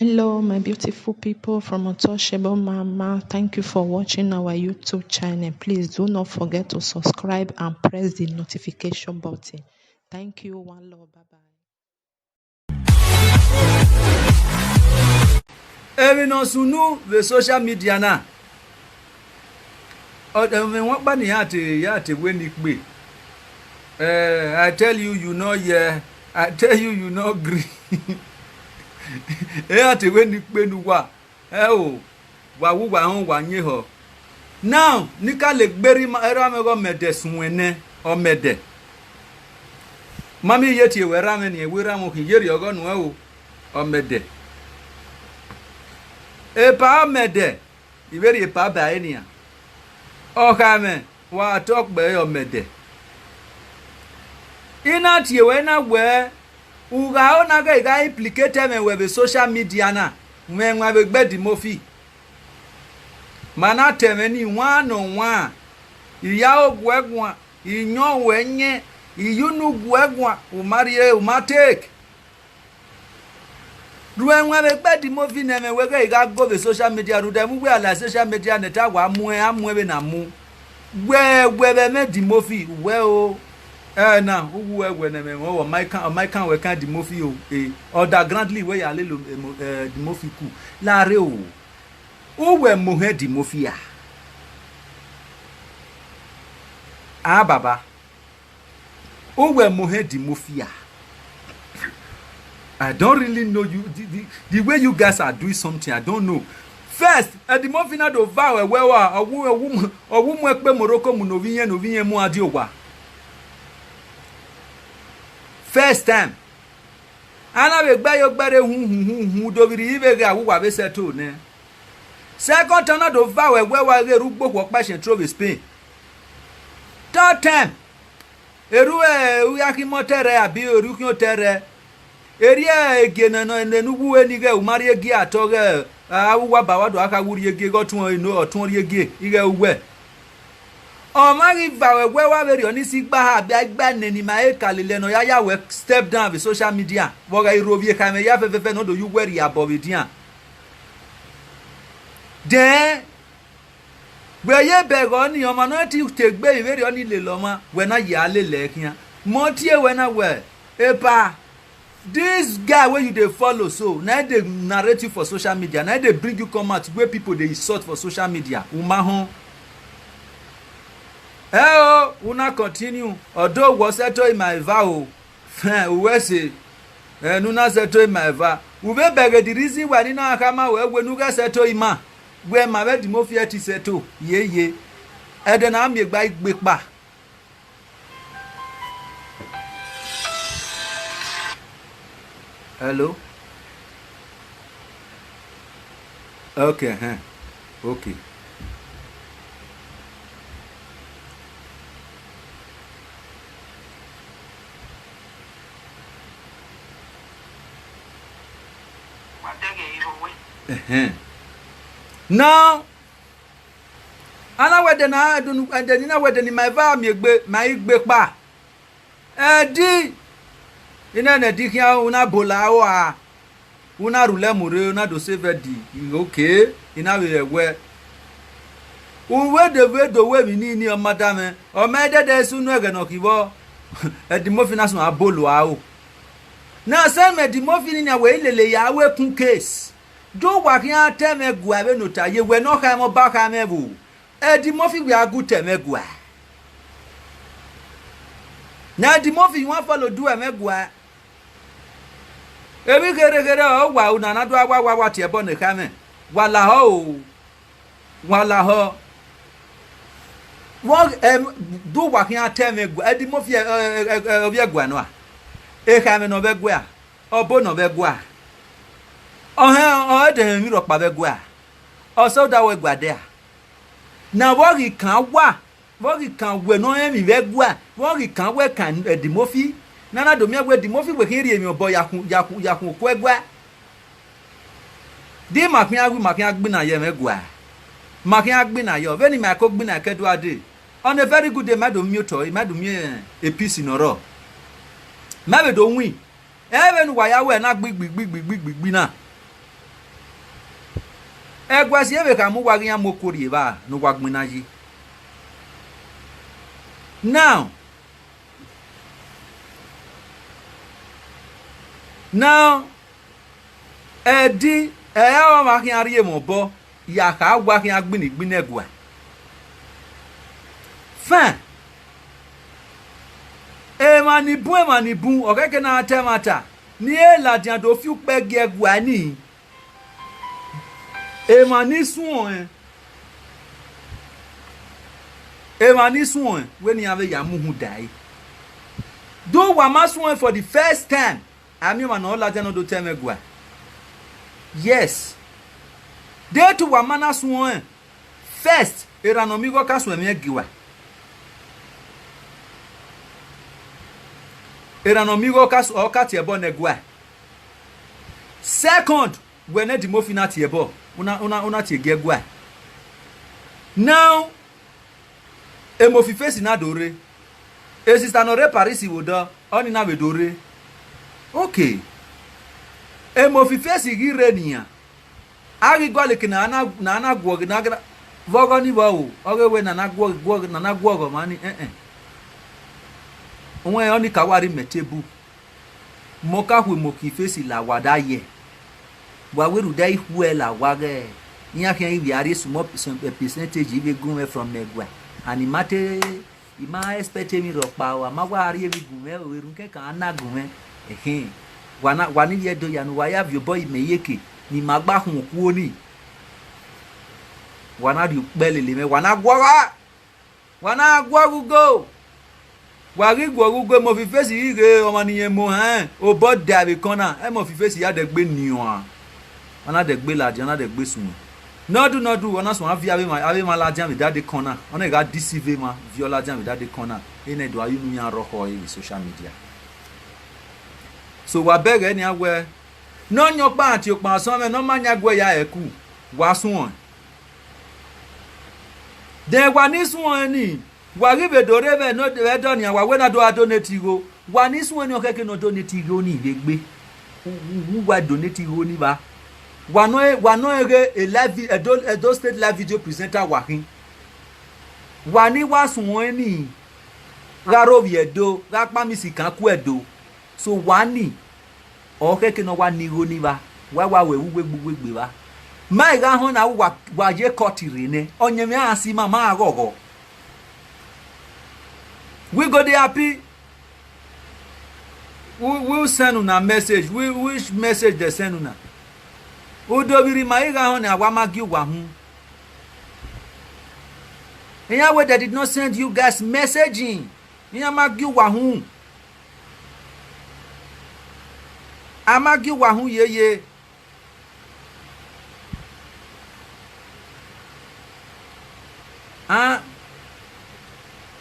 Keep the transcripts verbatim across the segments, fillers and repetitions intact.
Hello, my beautiful people from Untouchable Mama. Thank you for watching our YouTube channel. Please do not forget to subscribe and press the notification button. Thank you. One love. Bye bye. Emwi ne ọ sunu vbe social media na, ọ, emwi ọkpa ne iran te, iran te wẹ ne ikpe. Eh, I tell you, you no hear. I tell you, you no gree. Iran te wẹ ne ikpe ne uwa. Ẹ o, wa wu, wa họn, wa yin ehọ. Now, ne I ka le gberra ima, erha mwẹ ghe ọmẹdẹ suẹn nẹ, ọmẹdẹ. Ma miẹn iye tie wẹ erha mwẹ nian, wẹ erha mwẹ khin, ye rriọ ọghọ nuẹn o, ọmẹdẹ. Epa ọmẹdẹ, I vbe rhie epa ba ẹre nian. Ọkha mwẹ, wa tọ kpẹre ọmẹdẹ. I na tie wẹ na wẹ, u gha ho na ghẹ I gha implicate ẹmwẹ wẹ vbe social media na, mwẹ ẹwaẹn vbe egbe Eddie Murphy. Ma na ta ẹmwẹ nii, wan nọ wan, I ya ro guẹ guan, I yọn ruẹ yẹn, I ye unu guẹ guan, u ma rhie, u ma take. Ru ẹwaẹn vbe egbe Eddie Murphy ne ẹmwẹ wẹ ghẹ I gha go vbe social media, rhunmwuda ẹmwẹ uwẹ a la social media nẹ, te a wa muẹn, a muẹn vbene a mu. Wẹ, wẹ vbe ẹmwẹ Eddie Murphy, wẹ o. Ẹ na, uwu wẹ, wẹ ne ẹmwẹ mwẹ, ọ ma kan, ọ ma kan wẹ kan Eddie Murphy o. E, undergroundly wẹ ya lele emo, eh, Eddie Murphy ku. Lare o. Uwẹ mu hẹn Eddie Murphy a? Ah, baba. Uwẹ mu hẹn Eddie Murphy a? I don't really know you, the, the, the way you guys are doing something, I don't know. First, Eddie Murphy na do va wẹ wẹ wa, ọ wu, ọ wu mu, ọ wu mu ẹkpe Morocco mu ne ovbi iyẹn, ne ovbi iyẹn mu a die owa. First time. A na vbe gbe ye ogbe rre hun, hun, hun, hun, do vbe rhie ivbe ghe a wu wa vbe settle nẹ. Second time na do va wẹ wẹ wa ghe erha ugbo okhuo ọkpa Central vbe Spain. Third time, erha, eh, u ya khin mọ otẹrhẹ, abi erha ukhiọn otẹrhẹ. Erha egie nọ, nọ, nene uwu eni ighẹ u ma rhie gie a tọ ghẹ, a, uwa ba wa do a kha wu rhie gie, ighẹ ọtuẹn eno, ọtuẹn rhie gie, ighẹ uwẹ. Ọ ma ghi va wẹ wẹ wa vberriọ ni si gba ha, bia igba nene ima he ka lele ne ọ ya ya wẹ step down vbe social media, vbe ọ gha i rhovbiẹ ekhọe mwẹ ya fẹfẹfẹ ne ọ do ye uwẹ rhie abọ vbe edian. Then, wẹ ye bẹghe ọnii, ọmwa ne ọ te egbe vberriọ ni lele ọmwa, wẹ na ya lele ẹre khian. Mẹ ọ tie wẹ na wẹ, epa, this guy wey you dey follow so, na him dey narrate you for social media, na him dey bring you come out wey people dey insult for social media. U ma họn. Ẹ o, u na continue. Ọdọ wọ settle ima eva o. Fẹn, u wẹ ẹse. Ẹ, ne u na settle ima eva. U vbe bẹghe the reason why ne I na khama wẹ wẹ ne u ghẹ settle ima. Wẹ ma vbe Eddie Murphy ẹ ti settle. Ye, ye. Ẹdẹ na miẹn egbe igbe kpa. Hello? Okay, huh? Okay. Ẹhẹn. Now, a na wẹ ẹdẹ na, ẹdẹ ni, ẹdẹ ni na wẹ ẹdẹ ne ima eva miẹn egbe, ma i gbe kpa. Ẹdi, I na nẹ ẹdi khian, u na bola aro a, u na rhulẹ mu rre, u na do save ẹdi, okay, I na vbe rẹ wẹ. U vbe de vbe do wẹ emwi nii, nii ọ ma da mwẹ, ọ ma i dẹdẹ sunu ẹghẹ ne ọ khin vbọ, Eddie Murphy na suẹn a bolo aro. Na sẹ mẹ Eddie Murphy nii nian wẹ i lele ya ru ekun case. Do wa khian ta ẹmwẹ gua vbene ota ye wẹ ne ọ kha ẹmwẹ ọba kha ẹmwẹ vbo? Eddie Murphy wẹ a gu ta ẹmwẹ gua. Na Eddie Murphy wan follow du ẹmwẹ gua. Emwi kherhe kherhe ọ wa ru na na do wa wa wa tie ẹbọ ne ekhaẹmwẹ. Wa lahọ o. Wa lahọ. Vbọ, em, do wa khian ta ẹmwẹ gua, Eddie Murphy, ẹ, ẹ, ẹ, ẹ, ọ vbe gua nọ a? Ekhaẹmwẹ ne ọ vbe gua, ọbo ne ọ vbe gua. Ọ hẹn, ọ dẹhẹn emwi rhọkpa vbe gua. Ọ sẹ odaro ẹguadẹ a. Na vbọ ghi kan wa, vbọ ghi kan wẹ ne ọ rẹn emwi vbe ẹguae, vbọ ghi kan wẹ kan Eddie Murphy, ne a na do miẹn wẹ Eddie Murphy wẹ khin rhie emwi obọ ya khun, ya khun, ya khun oku ẹguae. Di ma khian ru, ma khian gbinna ye ẹmwẹ ẹguae. Ma khian gbinna yọ, vbene ima ko gbinna ẹkẹ do a dee. On a very good day, ma do miẹn otọ, ma do miẹn, eh, a piece ne ọ rrọọ. Ma vbe do win. Ẹ vbene uwa ya wẹ na gbigbi, gbigbi, gbigbi, gbigbi na. Ẹguae si vbe khama uwa ghi iran mu okuo rri evba ne uwa gbinna yi. Now, now, ẹdẹ, ẹ i re ọmwa khian rhie mwẹ obọ, ya kha wa khian gbinna igbinna ẹguae. Fine. Emwa ni bun, emwa ni bun, ọ khẹke ne a ta ẹmwata, ne irẹn ladian do fi ukpẹ gie ẹguae nii. Emwa ni suẹn ọnrẹn, emwa ni suẹn ọnrẹn, wẹ ne iran vbe ya mu uhunmwu da ẹre. Do wa ma suẹn ọnrẹn for the first time, a miẹn ọmwa ne ọ ladian ne ọ do ta ẹmwẹ ẹguae. Yes. De te uwa ma na suẹn ọnrẹn first, erha ne ọ miẹn igho ọ ka suẹn ẹmwẹ gie uwa. Erha ne ọ miẹn igho ọ ka su-, ọ ka tie ẹbọ ne ẹguae. Second, wẹ ne Eddie Murphy na tie ẹbọ, u na, u na, u na tie gie ẹguae. Now, Emofi Face na do rre. E sister ne ọ rre Paris vbe odọ, ọnii na vbe do rre. Okay. Emofi Face ghi rre nian, a ghi gualọ eke ne a na, ne a na guọghọ, ne a gha, vbe ọghọ ni vbe ọ ro, ọghe wẹ ne a na guọghọ, guọghọ, ne a na guọghọ ọmwa ni, ẹn ẹn. Wẹ ọnii ka wa rre imẹ table. Mẹ ọ ka khu Emofi Face la owa da ye. Wa wẹ rhunmwuda ikhuẹ la owa ghẹ iran khian ivbi a rhie small percent-, percentage vbe gun mwẹ from ẹguae. And I ma te, I ma expect emwi rhọkpa o, a ma wa rhie emwi gun mwẹ o, erhunmwu kẹkan a na gun mwẹ. Ẹhẹn. Wa na, wa ni vbiẹ do ya ne uwa ya viọ obọ ye imẹ iyeke, ne I ma gba khuẹn okuo nii. Wa na rhie ukpẹ lele mwẹ, wa na guọghọ. Wa na guọghọ ugo. Wa ghi guọghọ ugo, Emofi Face ghi ghe ọmwa ne irẹn mu hẹn, obọ da vbe ekọn na, Emofi Face ya dẹgbe nian. Ọ na dẹgbe ladian, ọ na dẹgbe suẹn. Nọdu nọdu, ọ na suẹn avie avbe emwa, avbe emwa ladian vbe dade ekọn na, ọ na gha deceive emwa, viọ ladian vbe dade ekọn na, ena do a ye unu iran rọkhọ vbe social media. So wa bẹghe nian wẹ, ne ọyọnkpa tie okpan asọn mwẹ ne ọ ma yan ẹguae ya ẹku, wa suẹn. Then wa ni suẹn ni, wa ghi vbe do rre vbe ẹdọ nian, wa wẹ na do a donate igho. Wa ni suẹn ni, ọ khẹke ne ọ donate igho ni vbe egbe. U, u, u wa donate igho ni vba. Wa nọ, wa nọ ghe a live vi-, Edo, Edo State live video presenter wa khin. Wa ni wa suẹn ni, gha rhovbiẹ Ẹdo, gha kpa miss kan ku Ẹdo. So wa ni, ọ khẹke ne ọ wa ni igho ni vba, wa wa ru ẹvbo uwegbe uwegbe vba. Ma i gha họn na, wa, wa ye court rre nẹ, ọyẹnmwẹ a si ima, ma ghọghọ. We go dey happy. Who, who send una message? Who, which message they send una? Udovbirri, ma i gha họn na, wa ma gie uwa uhunmwu. Iran wẹ they did not send you guys messaging. Iran ma gie uwa uhunmwu. A ma gie uwa uhunmwu yeye. Ah,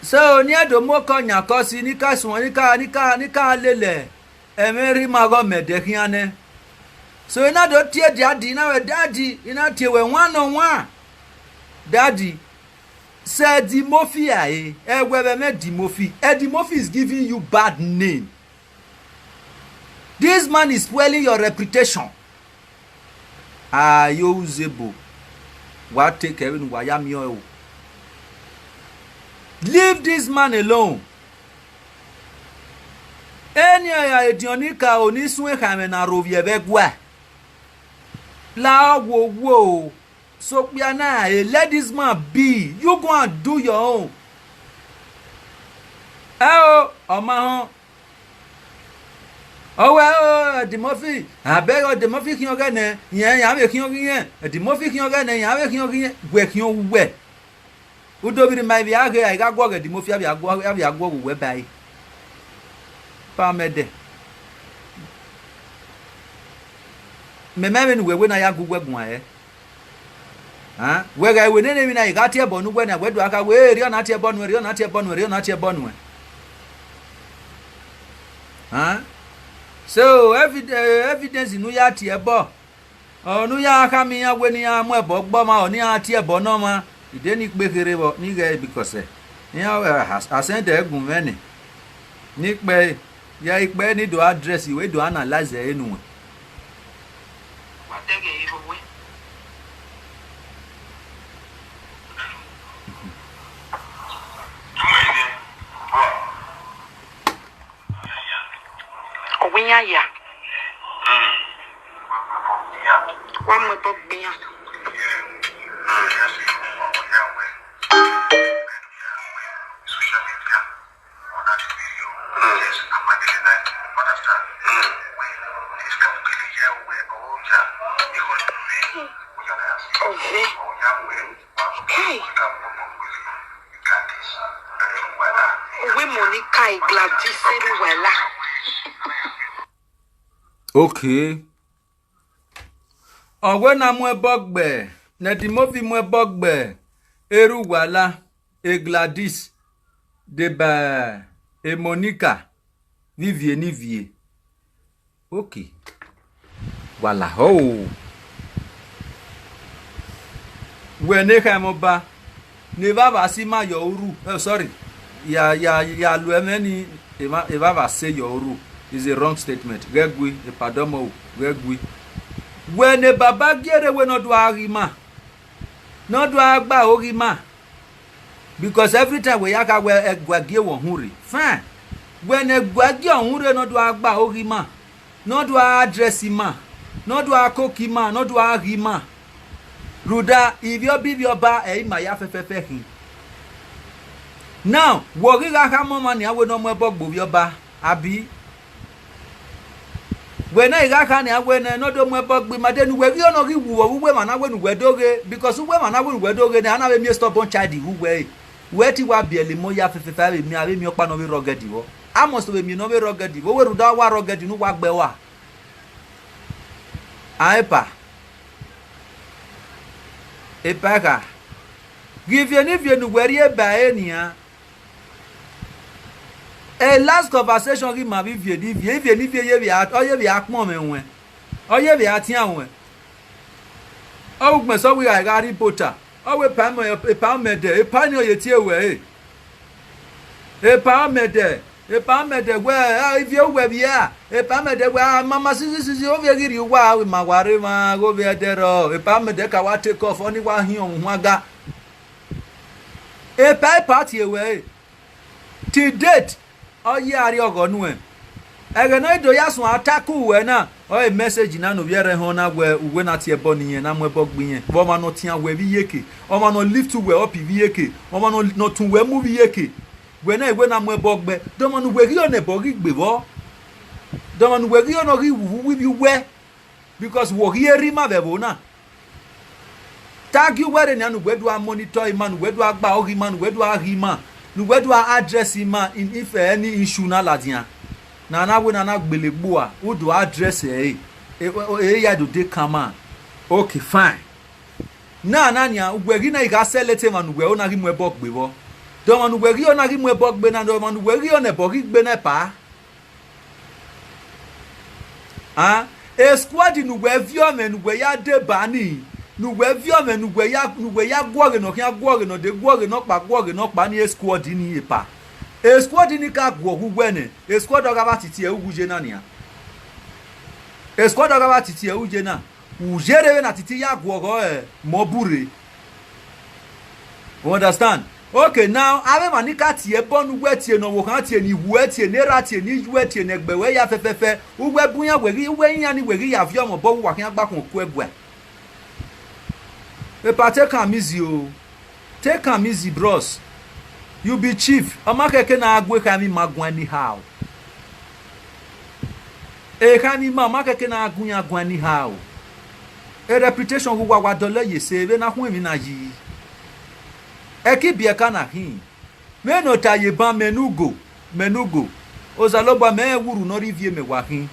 so, ne iran do mu okọ yan okọ si, ne I ka suẹn, ne I ka, ne I ka, ne I ka lele ẹmwẹ rhie ima ghe ọmẹdẹ khian nẹ. So, I na do tie daddy, I na wẹ, daddy, I na tie wẹ wan nọ wan. Daddy, sẹ Eddie Murphy rae, ẹ wẹ vbe ẹmwẹ Eddie Murphy. Eddie Murphy is giving you bad name. This man is spoiling your reputation. A yo ru zebo, wa take ẹre vbene uwa ya miẹn ọẹn o. Leave this man alone. Eni ọre ediọn ni ka ro ni suẹn khaẹmwẹ na rovbiẹ vbe ẹguae. La ọ wo wo o. Sokpia na, eh, let this man be. You go and do your own. Ẹ o, ọ ma họn. Ọ wẹ o, Eddie Murphy, abeg, Eddie Murphy khian ọghẹe nẹ, irẹn ya vbe khian ọghe irẹn. Eddie Murphy khian ọghẹe nẹ, irẹn ya vbe khian ọghe irẹn. Wẹ khian uwẹ. Udovbirri ma ivbi a ghe, a i gha guọghọ Eddie Murphy, a vbe a guọghọ, a vbe a guọghọ uwẹ ba ẹre. Pa mẹ dẹ. Mẹ ma vbene uwẹ wẹ ne a ya gu uwẹ guan ẹre. Wẹ gha wẹ nene emwi na, I gha tie ẹbọ ne uwẹ na, wẹ do a kha wẹ, "Erriọ na tie ẹbọ nuẹn, erriọ na tie ẹbọ nuẹn, erriọ na tie ẹbọ nuẹn." So, evi-, eh, evidence ne u ya tie ẹbọ, ọ ne u ya khama iran wẹ ne iran mu ẹbọ gbe ọmwa, ọ ne iran tie ẹbọ ne ọmwa, I de ne ikpe kherhe vbọ, ne I ghẹ, because, eh, iran wẹ, a, a send ẹre gun mwẹ nẹ, ne ikpe, ya ikpe ne I do address, I do analyze ẹre nuẹn. Wa dẹghe ẹre vbe owẹ. Iran ya. Wa mu ẹbọ gbe iran. Ọvẹ. Kai. Uwẹ Monica Gladys Eruwala. Okay. Ọ wẹ na mu ẹbọ gbe, Nedimovi mu ẹbọ gbe Eruwala, e Gladys, deba e Monica, vbe ivie ne ivie. Okay. Wa lahọ o. Wẹ ne khaemọba, ne evbavba si ima yọ uru, eh, sorry, ya, ya, ya lu ẹmwẹ ni, evba-, evbavba se yọ uru is a wrong statement. Ghẹ gui, epadọmọ o, ghẹ gui. Wẹ ne baba gie rre wẹ ne ọ do gha ghi ima, ne ọ do gha gba oghi ima, because every time wẹ ya kha wẹ ẹguagie wẹ ọhunrre, fine. Wẹ ne ẹguagie ọhunrre ne ọ do gha gba oghi ima, ne ọ do gha address ima, ne ọ do gha koko ima, ne ọ do gha ghi ima. Rhunmwuda ivbi ọba ivbi ọba ẹ i ma ya fẹfẹfẹ khin. Now, wẹ ọ ghi gha khama ọmwa nian wẹ ne ọ mu ẹbọ gbe ovbi ọba, abi? Wẹ na i gha kha nian wẹ nẹ, ne ọ do mu ẹbọ gbe ima, de ne uwẹ ghi ọ nọ ghi wu vbe uwu emwa na wẹ ne uwẹ do ghe, because uwu emwa na wẹ ne uwẹ do ghe nẹ, a na vbe miẹn stubborn child ghe uwẹ ẹre. Wẹ te wa biẹlẹ emọ ya fẹfẹfẹ, a vbe miẹn, a vbe miẹn ọkpa ne ọ vbe rre ọgẹdẹ vbọ. A must vbe miẹn ne ọ vbe rre ọgẹdẹ vbọ, wẹ rhunmwuda ọ wa rre ọgẹdẹ ne uwa gbe ẹre ua. A epa. Epa ẹkha. Ghi ivie ne ivie ne uwẹ rhie ba ẹre nian. E last conversation ghi ma vbe ivie ne ivie, ivie ne ivie ye vbe a, ọ ye vbe a kpọnmwẹ ruẹn, ọ ye vbe a tian ruẹn. Ọ vbe ugbẹn sẹ ọ wẹ I gha, I gha rre ibota, ọ wẹ epa mẹ, epa mẹ dẹ, epa ni ọ ye tie ruẹ ẹre. Epa mẹ dẹ, epa mẹ dẹ wẹ, a, ivie uwẹ vbiẹ a, epa mẹ dẹ wẹ, a, mama sisi sisi, ovbi ghi rrie uwa, a, ma wa rre emwa, ghe ovbi ẹdẹ rrọọ, epa mẹ dẹ ka wa take off, ọ ni wa hin ọmwa ga. Epa, epa tie ruẹ ẹre. Till date, ọ ye a rrie ọghọ nuẹn. Ẹghẹ ne ọ do ya suẹn attack uwẹ na, ọ re message na ne ovbi ẹre họn na wẹ uwẹ na tie ẹbọ ne irẹn, na mu ẹbọ gbe irẹn. Vbe ọmwa ne ọ tian wẹ vbe iyeke, ọmwa ne ọ lift uwẹ up vbe iyeke, ọmwa ne ọ, ne ọ tọn uwẹ mu vbe iyeke, wẹ na, wẹ na mu ẹbọ gbe, de ọmwa ne uwẹ ghi ọ ne ẹbọ ghi gbe vbọ? De ọmwa ne uwẹ ghi ọ ne ọ ghi wu vbe uwu ivbi uwẹ? Because wẹ ọ ghi rre ima vbe ẹvbo na. Te a gie uwẹ rre nian ne uwẹ do gha monitor ima, ne uwẹ do gha gba oghe ima, ne uwẹ do gha ghi ima, ne uwẹ do gha address ima in, if any issue na ladian, ne a na wẹ ne a na gbele gbe ua, u do address ẹre, e, e, e ya do de kan ma. Okay, fine. Na, na nian, uwẹ ghi na i gha select emwa ne uwẹ ọ na ghi mu ẹbọ gbe vbọ? De ọmwa ne uwẹ ghi ọ na ghi mu ẹbọ gbe na, de ọmwa ne uwẹ ghi ọ ne ẹbọ ghi gbe na epa? A, e squad ne uwẹ viọ mwẹ ne uwẹ ya deba ni, ne uwẹ viọ mwẹ ne uwẹ ya, ne uwẹ ya guọghọ ne ọ khian, guọghọ ne ọ de, guọghọ ne ọkpa, guọghọ ne ọkpa ni, e squad ni epa. E squad ni ka guọghọ uwẹ nẹ, e squad ọghe avbe atiti ẹ uwu ye na nian. E squad ọghe avbe atiti ẹ uwu ye na. U ye rre vbene atiti ya guọghọ ẹ mọ burre. You understand? Okay, now, avbe emwa ni ka tie ẹbọ ne uwẹ tie, ne ọvbokhan tie, ne iwuẹ tie, ne erha tie, ne iyuẹ tie, ne ẹgbẹe ruẹ ya fẹfẹfẹ, uwẹ bu iran wẹ ghi, uwẹ iran ni wẹ ghi ya viọ mwẹ obọ, uwa khian gba khuẹn ku ẹguae. Epa, take am easy o. Take am easy, bros. You be chief. Ọ ma khẹke ne a gu ekhaemwi ima guan anyhow. Ekhaemwi ima, ọ ma khẹke ne a gu iran guan anyhow. E reputation ghe uwa, wa dọlọ ye ẹse vbene a khuẹn emwi na yi. Ẹki biẹ ka na khin. Vbene ọ ta ye ban, mẹ ne ugo, mẹ ne ugo. Osanobua, mẹ rẹn wurru ne ọ rre ivie mẹ wa khin.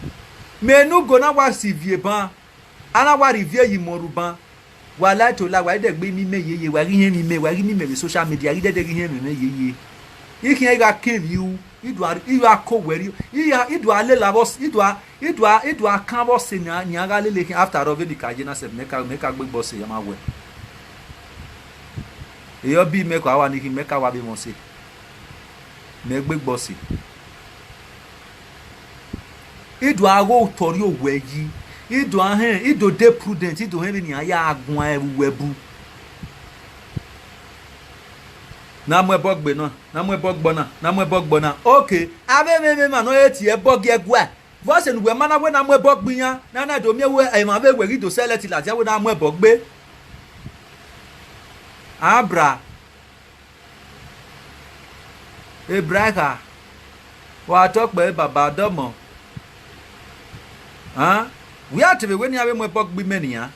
Mẹ ne ugo na wa si ivie ban, a na wa rhie ivie ye imọ rre uban. Wa la to la, wa i dẹgbe miẹn imẹ yeye, wa ghi họn imẹ, wa ghi miẹn imẹ vbe social media, ghi dẹdẹ ghi họn imẹ yeye. I khian, I gha kẹ emwi ru, I do a, I gha ko wẹ rri, I gha, I do a lele avbe ọse, I do a, I do a, I do a kan avbe ọse nian, nian gha lele khian, after all, vbene I ka ye na sef, mẹ ka, mẹ ka gbe egbe ọse ya ma wẹ. Eyọ bi mẹ ka wa ni khin, mẹ ka wa vbe mwẹ ọse. Mẹ gbe egbe ọse. I do a ghe otọ rrie owẹ yi. I do a hẹn, I do de prudent, I do hẹn vbene iran ya guan ẹvbo uwẹ bu. Na mu ẹbọ gbe na, na mu ẹbọ gbe na, na mu ẹbọ gbe na. Okay, avbe emwemwa ne ọ he tie ẹbọ gie ẹguae. Vbọzẹ ne uwẹ ma na wẹ ne a mu ẹbọ gbe iran, ne a na do miẹn wẹ emwa vbe wẹ ghi do sẹ ẹlẹtin ladian wẹ ne a mu ẹbọ gbe. Abra, Ebraha, wa tọ kpẹre baba dọmọ. An, wẹ a te vbe wẹ ne iran vbe mu ẹbọ gbe imẹ nian.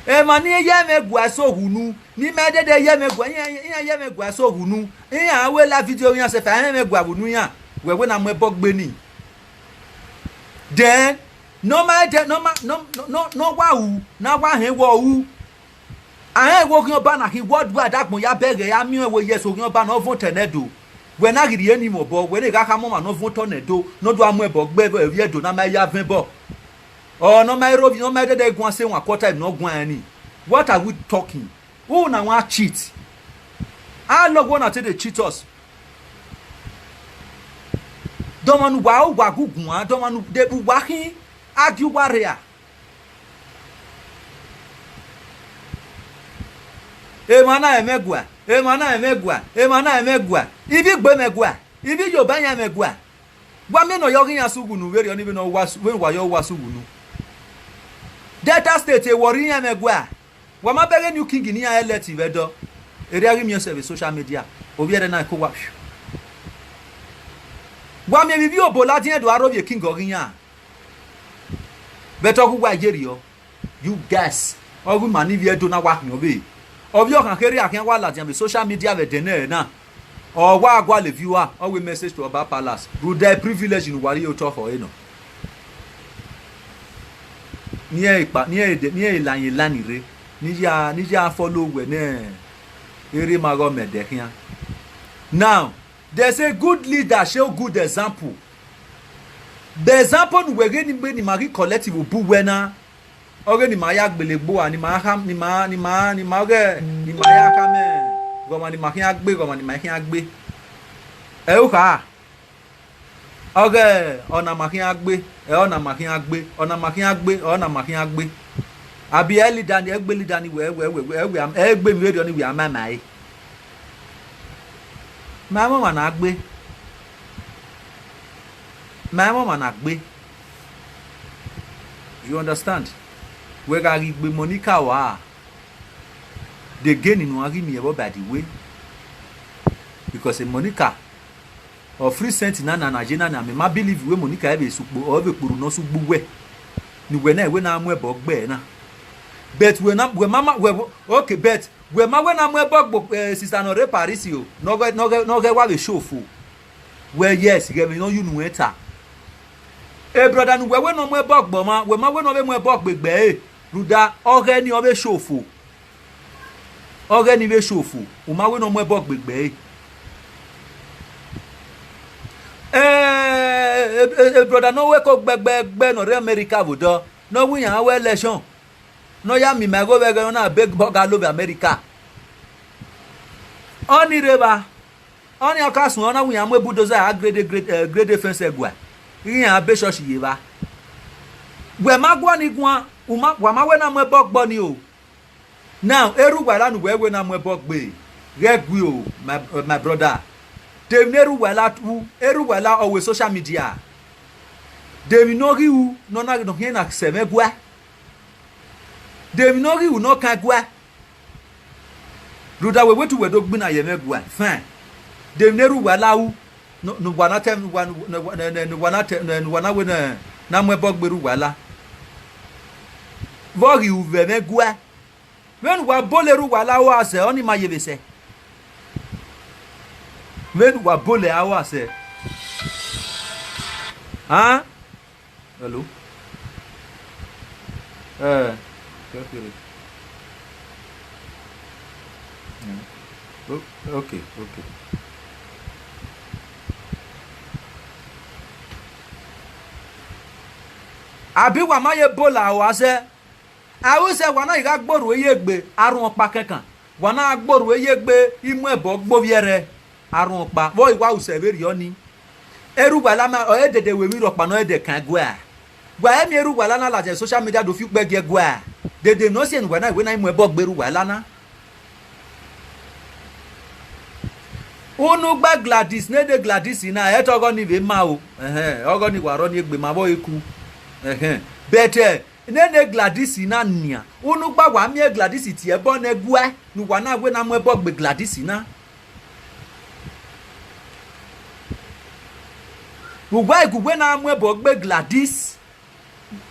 Emwa ni ye mwẹ gua eso ghunu, ne ima dede ye mwẹ gua, iran, iran ye mwẹ gua eso ghunu, iran wẹ la video iran sẹfe, a rẹn mwẹ gua vbe unu iran, wẹ wẹ ne a mu ẹbọ gbe ni. Then, ne ọ ma dẹ, ne ọ ma, ne ọ, ne ọ, ne ọ wa ru, ne a wa hẹn wẹ ọ ru. A rẹn wẹ oghian ọba na khin worldwide agbọn ya bẹghe, a miẹn wẹ yes, oghian ọba ne ọ vuọn otọ nẹ do. Wẹ na ghi rhie ni mwẹ obọ, wẹ ne gha khama ọmwa ne ọ vuọn otọ nẹ do, ne ọ do a mu ẹbọ gbe vbe Ẹdo ne a ma ya vẹn ẹbọ. Ọ ne ọ ma rre ovbi, ne ọ ma dede guan sẹ wan quarter ne ọ guan rẹn ni. What are we talking? Who na wan cheat? How long una take dey cheat us? Dọmọ ne uwa, uwa gu guan, dọmọ ne de uwa khin, a gie uwa rria. Emwa na rẹn mwẹ gua, emwa na rẹn mwẹ gua, emwa na rẹn mwẹ gua. Ivbi gbe mwẹ gua, ivbi Yoruba yan mwẹ gua. Wa miẹn ne ọ yọ ghi iran sẹ ughunu vberriọ ni, vbene ọ wa su-, vbene uwa yọ wa sẹ ughunu. Delta State, Warri yan mwẹ gua. Wa ma bẹghe new king ne iran elect vbe Ẹdo. Erriọ ghi miẹn sẹ vbe social media. Ovbi ẹre na ko wa. Wa miẹn vbe ivbi obo ladian do aro vbe king ọ ghi yan. But ọ ghi uwa ye rriọ. You guys, ọ ghi ima ni vbe Ẹdo na wa khian ọvbehe. Ovbi ọkhan kherhe a khian wa ladian vbe social media vbe ẹdẹ nẹ na. Ọ wa gualọ viewer, ọ wẹ message to Oba Palace. Rhunmwuda privilege ne uwa rhie otọ khọ ẹre nọ. Ne iran kpa, ne iran de, ne iran la line rre, ne ya, ne ya follow wẹ ne erha ima ghe ọ mẹ ẹdẹ khian. Now, they say good leader show good example. The example ne uwẹ ghe ni, ne ima ghi collect vbe obọ uwẹ na, ọghe ne ima ya gbele egbe ua, ne ima kha, ne ima, ne ima, ne ima ọghe, ne ima ya khama ghọmwa ne ima khian gbe, ghọmwa ne ima khian gbe. Ẹre u kha, ọghe ọna ma khian gbe, ẹ ọna ma khian gbe, ọna ma khian gbe, ẹ ọna ma khian gbe. Abi ẹ leader ni, ẹ gbe leader ni wẹ, wẹ, wẹ, wẹ, ẹ wẹ, ẹ gbe emwi vberriọ ni wẹ a ma ma ẹre. Ma emọ ọmwa na gbe. Ma emọ ọmwa na gbe. You understand? Wẹ gha ghi gbe Monica ua, the gain ne uan ghi miẹn vbọ by the way. Because Monica, ọ free cent na na na ye na na, mẹ ma believe wẹ Monica ẹ vbe sẹ ukpo, ọ vbe kpuru ne ọ sẹ ugbo uwẹ. Ne uwẹ na, wẹ na mu ẹbọ gbe ẹre na. But wẹ na, wẹ ma ma, wẹ, okay, but wẹ ma wẹ na mu ẹbọ gbe, eh, sister ne ọ rre Paris o, ne ọ ghẹ, ne ọ ghẹ, ne ọ ghẹ wa vbe show fo. Wẹ yes, ghẹ emwi ne ọ ye unu ẹn ta. E brother ne uwẹ wẹ ne ọ mu ẹbọ gbe ọmwa, wẹ ma wẹ ne ọ vbe mu ẹbọ gbe egbe ẹre, rhunmwuda ọghe ni ọ vbe show fo. Ọghe ni vbe show fo, u ma wẹ ne ọ mu ẹbọ gbe egbe ẹre. Eh, e, e, e brother ne ọ wẹ ko gbẹgbẹgbẹ ne ọ rre America vbe odọ, ne ọ wẹ iran wẹ election, ne ọ ya miẹn ima igho vbe ẹghẹ ne ọ na beg bọga lo vbe America. Ọnii rre evba, ọnii ọ ka suẹn, ọ na wẹ iran mu bulldozer a grade, grade, eh, grade fence ẹguae, iran be church ye evba. Wẹ ma guọni guan, u ma, wa ma wẹ na mu ẹbọ gbe ọnii o. Now, erha uwa la ne uwẹ wẹ na mu ẹbọ gbe, ghẹ gui o, my, my brother. De emwi ne erha uwa la ru, erha uwa la ọ wẹ social media. De emwi ne ọ ghi ru ne ọ na, ne ọ khian na sẹ mwẹ gua? De emwi ne ọ ghi ru ne ọ kan gua? Rhunmwuda wẹ wẹ te uwẹ do gbinna ye mwẹ gua, fine. De emwi ne erha uwa la ru, ne, ne uwa na te, ne uwa, ne, ne, ne, ne uwa na te, ne, ne uwa na wẹ ne, na mu ẹbọ gbe erha uwa la? Vbe ọ ghi ru vbe mwẹ gua? Vbene uwa bọlọ erha uwa la ua sẹ, ọnii ma ye vbe sẹ. Vbene uwa bọlọ a ua sẹ. An? Hello? Eh, kẹkẹre. Eh, o-, okay, okay. Abi wa ma ye bọlọ a ua sẹ? A ru sẹ, wa na ghi gha gbe orhu ye egbe, a rhuọn ọkpa kẹkan. Wa na gbe orhu ye egbe, i mu ẹbọ gbe ovbi ẹre, a rhuọn ọkpa. Vbe ọ i wa ru sẹ vberriọ ni? Erha uwa la na, ọ re dede wẹ emwi rhọkpa ne ọ dede kan gua. Wa i miẹn erha uwa la na ladian social media do fi ukpẹ gie gua. Dede ne ọ siẹn ne uwa na wẹ na i mu ẹbọ gbe erha uwa la na. Unu gba Gladys, nene Gladys na, ẹ te ọghọ ni vbe ma o. Ẹhẹn, ọghọ ni wa rọ ni egbe ma vbe eku. Ẹhẹn. But, eh, nene Gladys na nian, unu gba wa miẹn Gladys tie ẹbọ ne ẹguae, ne uwa na wẹ ne a mu ẹbọ gbe Gladys na. Uwa i gu wẹ ne a mu ẹbọ gbe Gladys,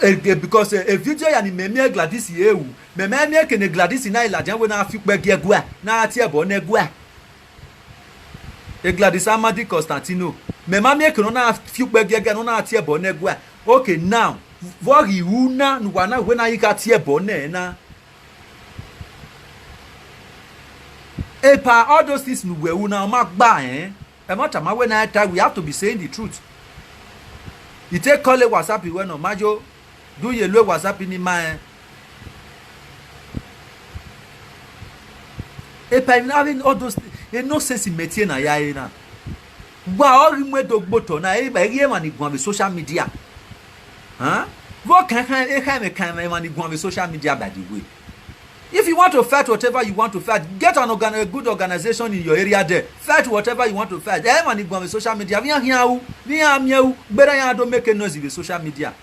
eh, eh, because, eh, video ya ni mẹ miẹn Gladys re ru, mẹ ma miẹn eke ne Gladys na i ladian wẹ ne a fi ukpẹ gie ẹguae, ne a tie ẹbọ ne ẹguae. E Gladys Amadi Constantino, mẹ ma miẹn eke ne ọ na fi ukpẹ gie ẹguae, ne ọ na tie ẹbọ ne ẹguae. Okay, now, vbe ọ ghi ru na ne uwa na wẹ ne a ghi gha tie ẹbọ nẹ na? Epa, all those things ne uwẹ ru na, ọ ma gba rẹn. Ẹmwata ma wẹ ne a ta, we have to be saying the truth. I te call WhatsApp wẹ nọ, ma yo, do ye lo WhatsApp ni ma rẹn. Epa, avbe all those nonsense mẹ tie na ya re na. Wa ọ ghi mu ẹdẹ ogbe otọ na, ẹ i ghi emwa ni guan vbe social media. Vbe ọ kan ekhaẹmwẹ kan emwa ni guan vbe social media, by the way. If you want to fight whatever you want to fight, get an organ-, a good organization in your area there. Fight whatever you want to fight. Ẹ emwa ni guan vbe social media, vbe iran khian ru, vbe iran miẹn ru, gberra iran do make noise vbe social media.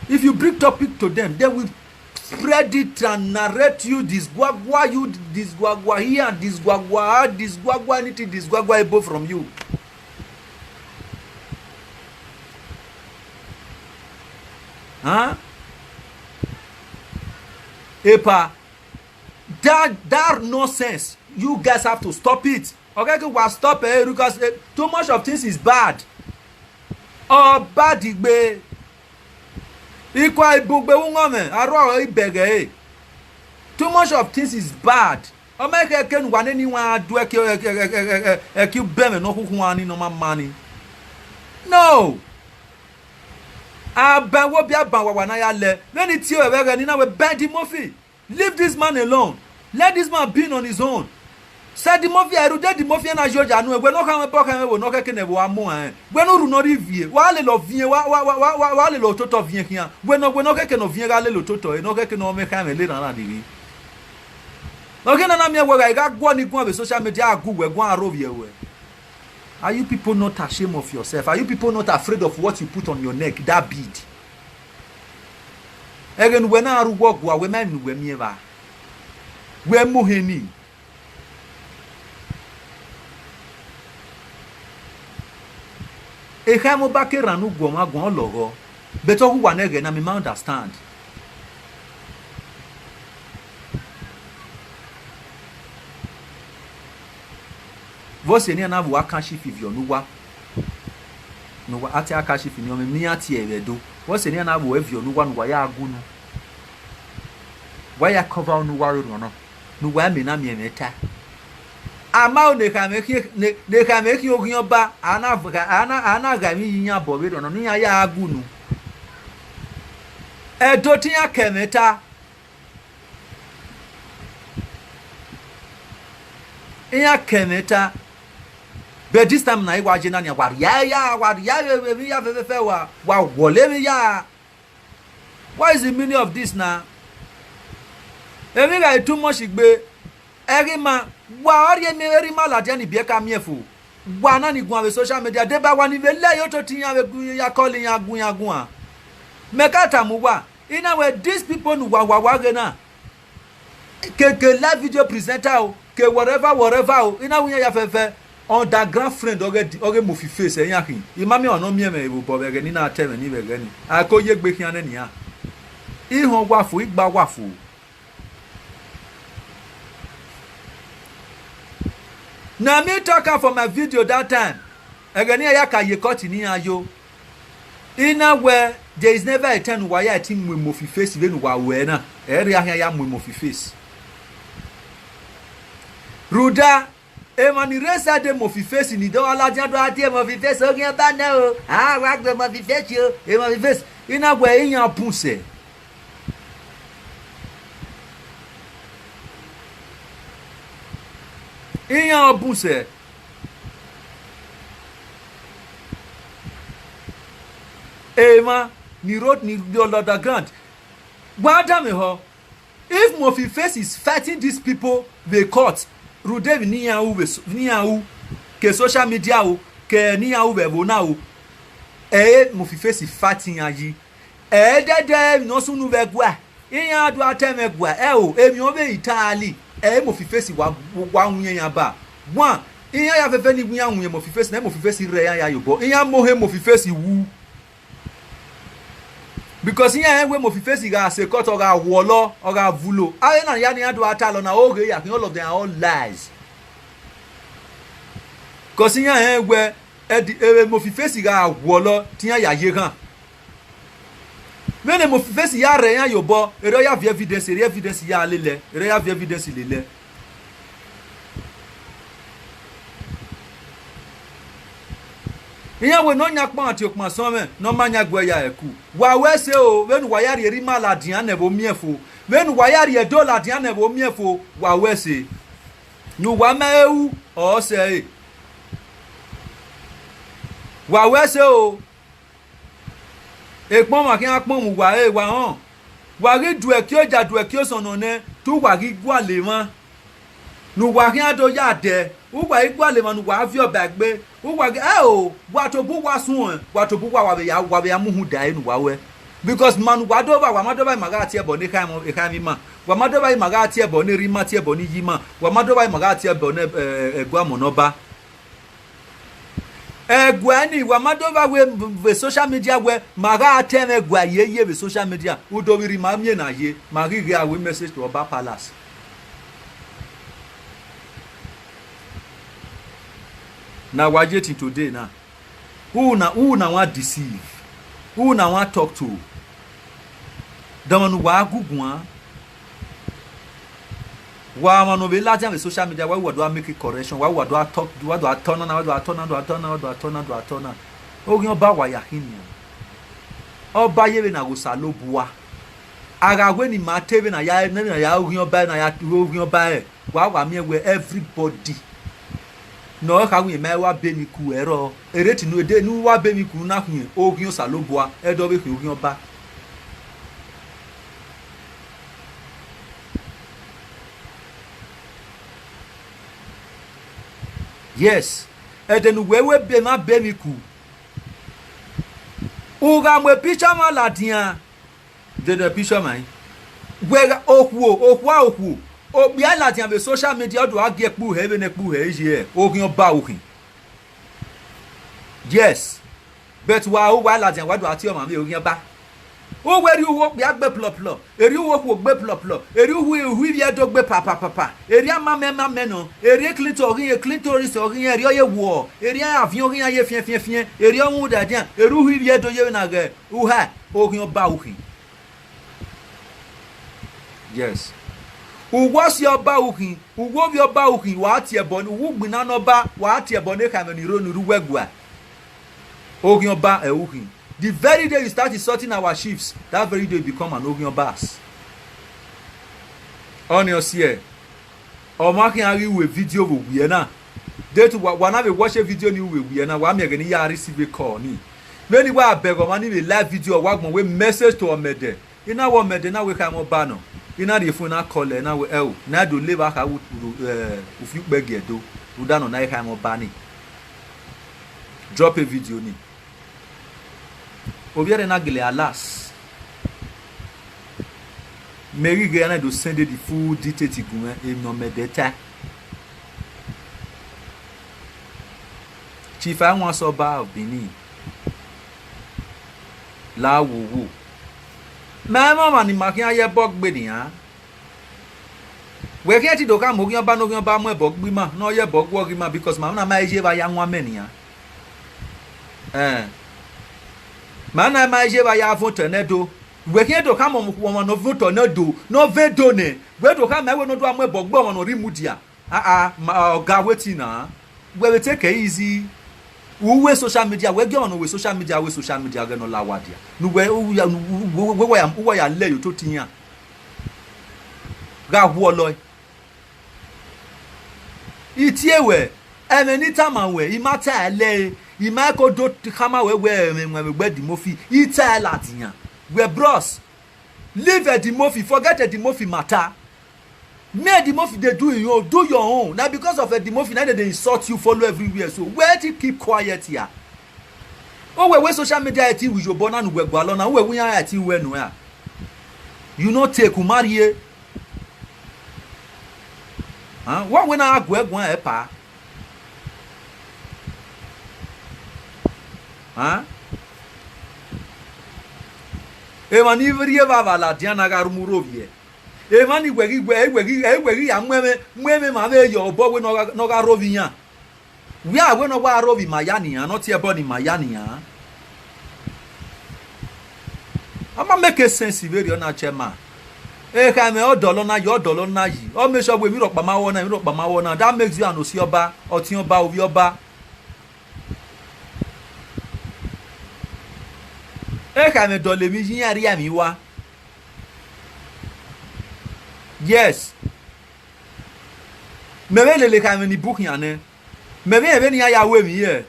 If you bring topic to them, they will spread it and narrate you, disguagua you, disguagua here and disguagua, disguagua anything, disguagua ebo from you. Huh? Epa, that, that nonsense, you guys have to stop it. Okay, okay, wa stop it because, eh, too much of things is bad. Ọ bad gbe. Ikua ibugbe vbe ungọmwẹ, arhuaro i bẹghe ẹre. Too much of things is bad. Ọ ma khẹ ke ne uwa nene iwan ra du ẹki, ẹki, ẹki, ẹki, ẹki ubẹmwẹ ne ọ khukhunmwu ni ne ọ ma ma ni. No. Aban wo bia ban wawa na ya lẹ. Vbene I tie ruẹ vbe ẹghẹ ne I na wẹ, Eddie Murphy, leave this man alone. Let this man be on his own. Sẹ Eddie Murphy, ẹre u de Eddie Murphy na yo ya nuẹn, wẹ ne ọ khama ẹbọ khama ẹvbo ne ọ khẹke ne ẹvbo a mu rẹn. Wẹ ne u rhu ne ọ rhie ivie, wa lele ọviẹn, wa, wa, wa, wa, wa, wa lele ototọ ọviẹn khian. Wẹ ne, wẹ ne ọ khẹke ne ọviẹn gha lele ototọ ẹre, ne ọ khẹke ne ọ mwẹ khama ẹvbo na rhie. Ọ ghi na na miẹn wẹ gha, I gha guọ ni guan vbe social media, a gu wẹ guan, a rhovbiẹ ruẹ. Are you people not ashamed of yourself? Are you people not afraid of what you put on your neck, that bead? Ẹghẹ ne uwẹ na ru wẹ ọgua, wẹ ma emwi ne uwẹ miẹn evba. Wẹ mu hin ni. Ekhọe Ẹmwọba ke rhan ne uguọmwa guan, ọ lọghọ. But ọ hu uwa ne ẹghẹ na, mẹ ma understand. Vbọzẹ ne iran na vbe uwa kan shifi viọ ne uwa, ne uwa a tie a kan shifi ni ọmọ ne iran tie vbe Ẹdo. Vbọzẹ ne iran na vbe uwa viọ ne uwa ne uwa ya gu unu. Wa ya cover unu uwa rhorhiọn nọ, ne uwa mẹ na miẹn mwẹ ta. A ma ro ne ekhaẹmwẹ khian, ne, ne ekhaẹmwẹ khian oghian ọba, a na, a na, a na gha emwi ye iran obọ vberriọ nọ, ne iran ya gu unu. Ẹdo te iran kẹ mwẹ ta. Iran kẹ mwẹ ta. But this time na, I wa ye na nia, wa rhia ya, wa rhia vbe emwi ya fẹfẹfẹ, wa, wa wọlọ emwi ya. What is the meaning of this na? Emwi gha too much gbe, ẹghe ima, wa ọ rhie emwi erha ima ladian ni biẹ ka miẹn fo. Wa na ni guan vbe social media, deba wa ni vbe lẹ ye ototọ iran vbe gu ya call iran gu iran guan. Mẹ ka tama uwa, I na wẹ these people ne uwa wa wa ghe na, keke live video presenter o, ke whatever, whatever o, I na wẹ iran ya fẹfẹ, underground friend ọghe di-, ọghe Murphy Face, ẹ iran khin. I ma miẹn ọmwa ne ọ miẹn mwẹ vbe obọ vbe ẹghẹ ne I na ta ẹmwẹ ni vbe ẹghẹ ni. A ko ye egbe khian nẹ nian. I họn uwa fo, I gba uwa fo. Na me talk am for my video that time. Ẹghẹ ne iran ya ka ye court ne iran yo. I na wẹ, there is never a time ne uwa ya ẹtin mu Murphy Face vbene uwa ruẹ na. Ẹ rhia khian ya mu Murphy Face. Rhunmwuda, emwa ni rre side Murphy Face ni do gha ladian do gha tie Murphy Face oghian ọba nẹ o. A wa gbe Murphy Face o, Murphy Face. I na wẹ iran bun sẹ. Iran ọ bun sẹ. Emwa ni wrote ni vbe underground. Wa danmwehọ, if Murphy Face is fighting these people vbe court, Rhunmwuda emwi ne iran ru vbe so-, ne iran ru, ke social media o, ke ne iran ru vbe ẹvbo na o, ẹ i re Mofifesi fight iran yi. Ẹ i dẹdẹ emwi ne ọ sunu vbe ẹguae, iran do a ta ẹmwẹ ẹguae, ẹ o, emwi ọ vbe entirely, ẹ i re Mofifesi wa, wa winna iran ba. One, iran ya fẹfẹ ni wẹ iran winna Mofifesi, ne Mofifesi rre iran ya ye obọ, iran mohan Mofifesi wu. Because iran rẹn wẹ Mofifesi gha se court, ọ gha wuọlọ, ọ gha vulo. Avbe na ya ne iran do a talọ na, oghe ya khin, all of them are all lies. Because iran rẹn wẹ ẹdi-, e, Mofifesi gha wuọlọ, te iran ya ye eghan. Vbene Mofifesi ya rre iran ye obọ, erriọ ọ ya viọ evidence, erriọ evidence ya lele, erriọ ọ ya viọ evidence lele. Iran wẹ ne ọ yan ọkpa tie okpan sọmwẹ, ne ọ ma yan guẹ ya ẹku. Wa ru ẹse o, vbene uwa ya rhie erha ima ladian ne ẹvbo miẹn fo, vbene uwa ya rhie Ẹdo ladian ne ẹvbo miẹn fo, wa ru ẹse. Ne uwa ma ẹre ru, ọ sẹ ẹre. Wa ru ẹse o. Ekpọnmwa khian kpọnmwẹ uwa ẹre, wa rẹn. Wa ghi duẹki oja, duẹki osọnnọ nẹ, te uwa ghi gualọ emwa ne uwa khian do ya dẹ, uwa ghi gualọ emwa ne uwa viọ ba egbe, uwa ghi, ẹ o, wa tobọ uwa suẹn, wa tobọ uwa, wa vbe ya, wa vbe ya mu uhunmwu da ẹre ne uwa ruẹ. Because ima ne uwa do vba, wa ma do vba, ima gha tie ẹbọ ne ekhaẹmwẹ, ekhaẹmwẹ ima. Wa ma do vba, ima gha tie ẹbọ ne erha ima, tie ẹbọ ne iye ima. Wa ma do vba, ima gha tie ẹbọ ne, ẹ, ẹguamọ ne Ọba. Ẹguae ni, wa ma do vba wẹ vbe social media wẹ ma gha ta ẹmwẹ ẹguae ye ye vbe social media. Udo vbe rre ima miẹn na ye, ma ghi ghe a wẹ message to Ọba Palace. Na wa ye till today na. Who na, who na wan deceive? Who na wan talk to? De ọmwa ne uwa gu guan? Wa ọmwa ne ọ vbe ladian vbe social media, wa wa do a make correction, wa wa do a talk, wa do a tọ na, wa do a tọ na, do a tọ na, wa do a tọ na, do a tọ na. Oghian Ọba wa ya khin nian. Ọba ye vbene a ghe Osanobua. A gha wẹ ne ima te vbene a ya, ne a ya oghian Ọba, ne a ya oghian Ọba rẹ, wa wa miẹn wẹ everybody ne ọ kha wẹ ma wa be emwi ku ẹrọ, ereti ne ede ne uwa be emwi ku na khian oghian Osanobua, ẹdẹ ọ vbe khian oghian Ọba. Yes, ẹdẹ ne uwẹ wẹ be ma be emwi ku, u gha mu picture ma ladian. Dede picture ma i. Wẹ gha, okhuo, okhuo, okhuo. Okpia ladian vbe social media, ọ do a gie ẹkpu hẹ vbene ẹkpu hẹ ye oghian Ọba ru khin. Yes. But wa ru, wa ladian, wa do a tie ọmwa vbe oghian Ọba. Uwẹ rhie uwu okpia gbe plọplọ, erhie uwu okhuo gbe plọplọ, erhie uwu, uwu ivbi Ẹdo gbe papapapa, erhie amamẹ mamẹ nọ, erhie Clinton ọghe iran, Clinton Oris ọghe iran, erhie ọ ye wuọ, erhie aviẹn ọghe iran ye fiẹnfiẹnfiẹn, erhie ọ rhunmwuda ẹdian, erhie uwu ivbi Ẹdo ye vbene a ghẹ uha, oghian Ọba ru khin. Yes. Uwu ọsi Ọba ru khin, uwu ovbi Ọba ru khin, wa tie ẹbọ ne uwu ugbinna ne Ọba, wa tie ẹbọ ne ekhaẹmwẹ ni rre, ni rre uwu ẹguae. Oghian Ọba ẹ ru khin. The very day you start insulting our chiefs, that very day you become an oghian Ọba. Ọnii ọ siẹ, ọmwa khian ghi ru video vbe owiẹ na. Date wa, wa na vbe watch video ni ru vbe owiẹ na, wa miẹn ẹghẹ ne I ya receive call ni. Vbene I wa bẹghe ọmwa ni vbe live video, wa gbọn wẹ message to Ọmẹdẹ. I na wẹ Ọmẹdẹ na wẹ ekhaẹmwẹ Ọba nọ. I na rhie phone na call ẹre na wẹ, ẹo, ne a do le evba kha ru, ru, eh, ufi ukpẹ gie Ẹdo, rhunmwuda nọ na ekhaẹmwẹ Ọba ni. Drop a video ni. Ovbi ẹre na gele alas. Mẹ ghi ghe a na do send the full details gu mwẹ, emwi ne Ọmẹdẹ ta. Chief Awansa Ọba of Benin, la wowo. Mẹ i mwẹ ọmwa ne ima khian ye ẹbọ gbe nian. Wẹ khian te do khama oghian Ọba ne oghian Ọba mu ẹbọ gbe ima, ne ọ ye ẹbọ gu ọghe ima, because ma na ma ye evba ya wan amẹ nian. Eh. Ma na ma ye evba ya vọn otọ ne Ẹdo. Wẹ khian do khama ọmwa ne ọ vọn otọ ne Ẹdo, ne ọ vọn Ẹdo nẹ, wẹ do khama ẹre wẹ ne ọ do a mu ẹbọ gbe ọmwa ne ọ rre mudia. Ah, ah, ma, ọga, wetin na? Wẹ vbe take it easy. U we social media, wẹ gie ọmwa ne ọ we social media, we social media ghẹ ne ọ la owa dia. Ne uwẹ, u ya, u, u, u, u, wa ya, u wa ya lẹ ye ototọ iran. Gha huọlọ ẹe. I tie wẹ, ẹmwẹ ne I tama wẹ, I ma ta ẹre lẹre, I ma ko do khama wẹ wẹ ẹmwẹ wẹ Eddy Murphy, I ta ẹre ladian. Wẹ bros, leave Eddy Murphy, forget Eddy Murphy matter. Me Eddie Murphy dey do your own, do your own. Na because of Eddie Murphy, na dem dey insult you, follow everywhere. So where to keep quiet here? Uwẹ wẹ social media ẹ ti ru iyobọ na ne uwẹ gualọ na, uwẹ wẹ iran ẹ ti ru ẹre nuẹn. You no take, u ma rhie. Huh? Wẹ wẹ na gu ẹre guan ẹpa. Huh? Emwa ni rhie evbavba ladian na gha rhie mu rhovbiẹ. Emwa ni wẹ ghi wẹ, wẹ ghi, wẹ ghi ya mu ẹmwẹ, mu ẹmwẹ ma vbe ye obọ wẹ ne ọ gha, ne ọ gha rhovbiẹ iran. Wẹ a wẹ ne ọ wa rhovbiẹ ima ya nian, ne ọ tie ẹbọ ne ima ya nian. Ọ ma make sense vberriọ na, chairman. Ekhaẹmwẹ ọ dọlọ na yi, ọ dọlọ na yi. Ọ make sure wẹ emwi rhọkpa ma wẹ ọna, emwi rhọkpa ma wẹ ọna. That makes you an osi ọba, ọtiẹn ọba, ovbi ọba. Ekhaẹmwẹ dọlọ emwi yi, iran rhie emwi wa. Yes. Mẹ vbe lele ekhaẹmwẹ ni bu khian nẹ. Mẹ vbe rẹn vbene iran ya ru emwi ye.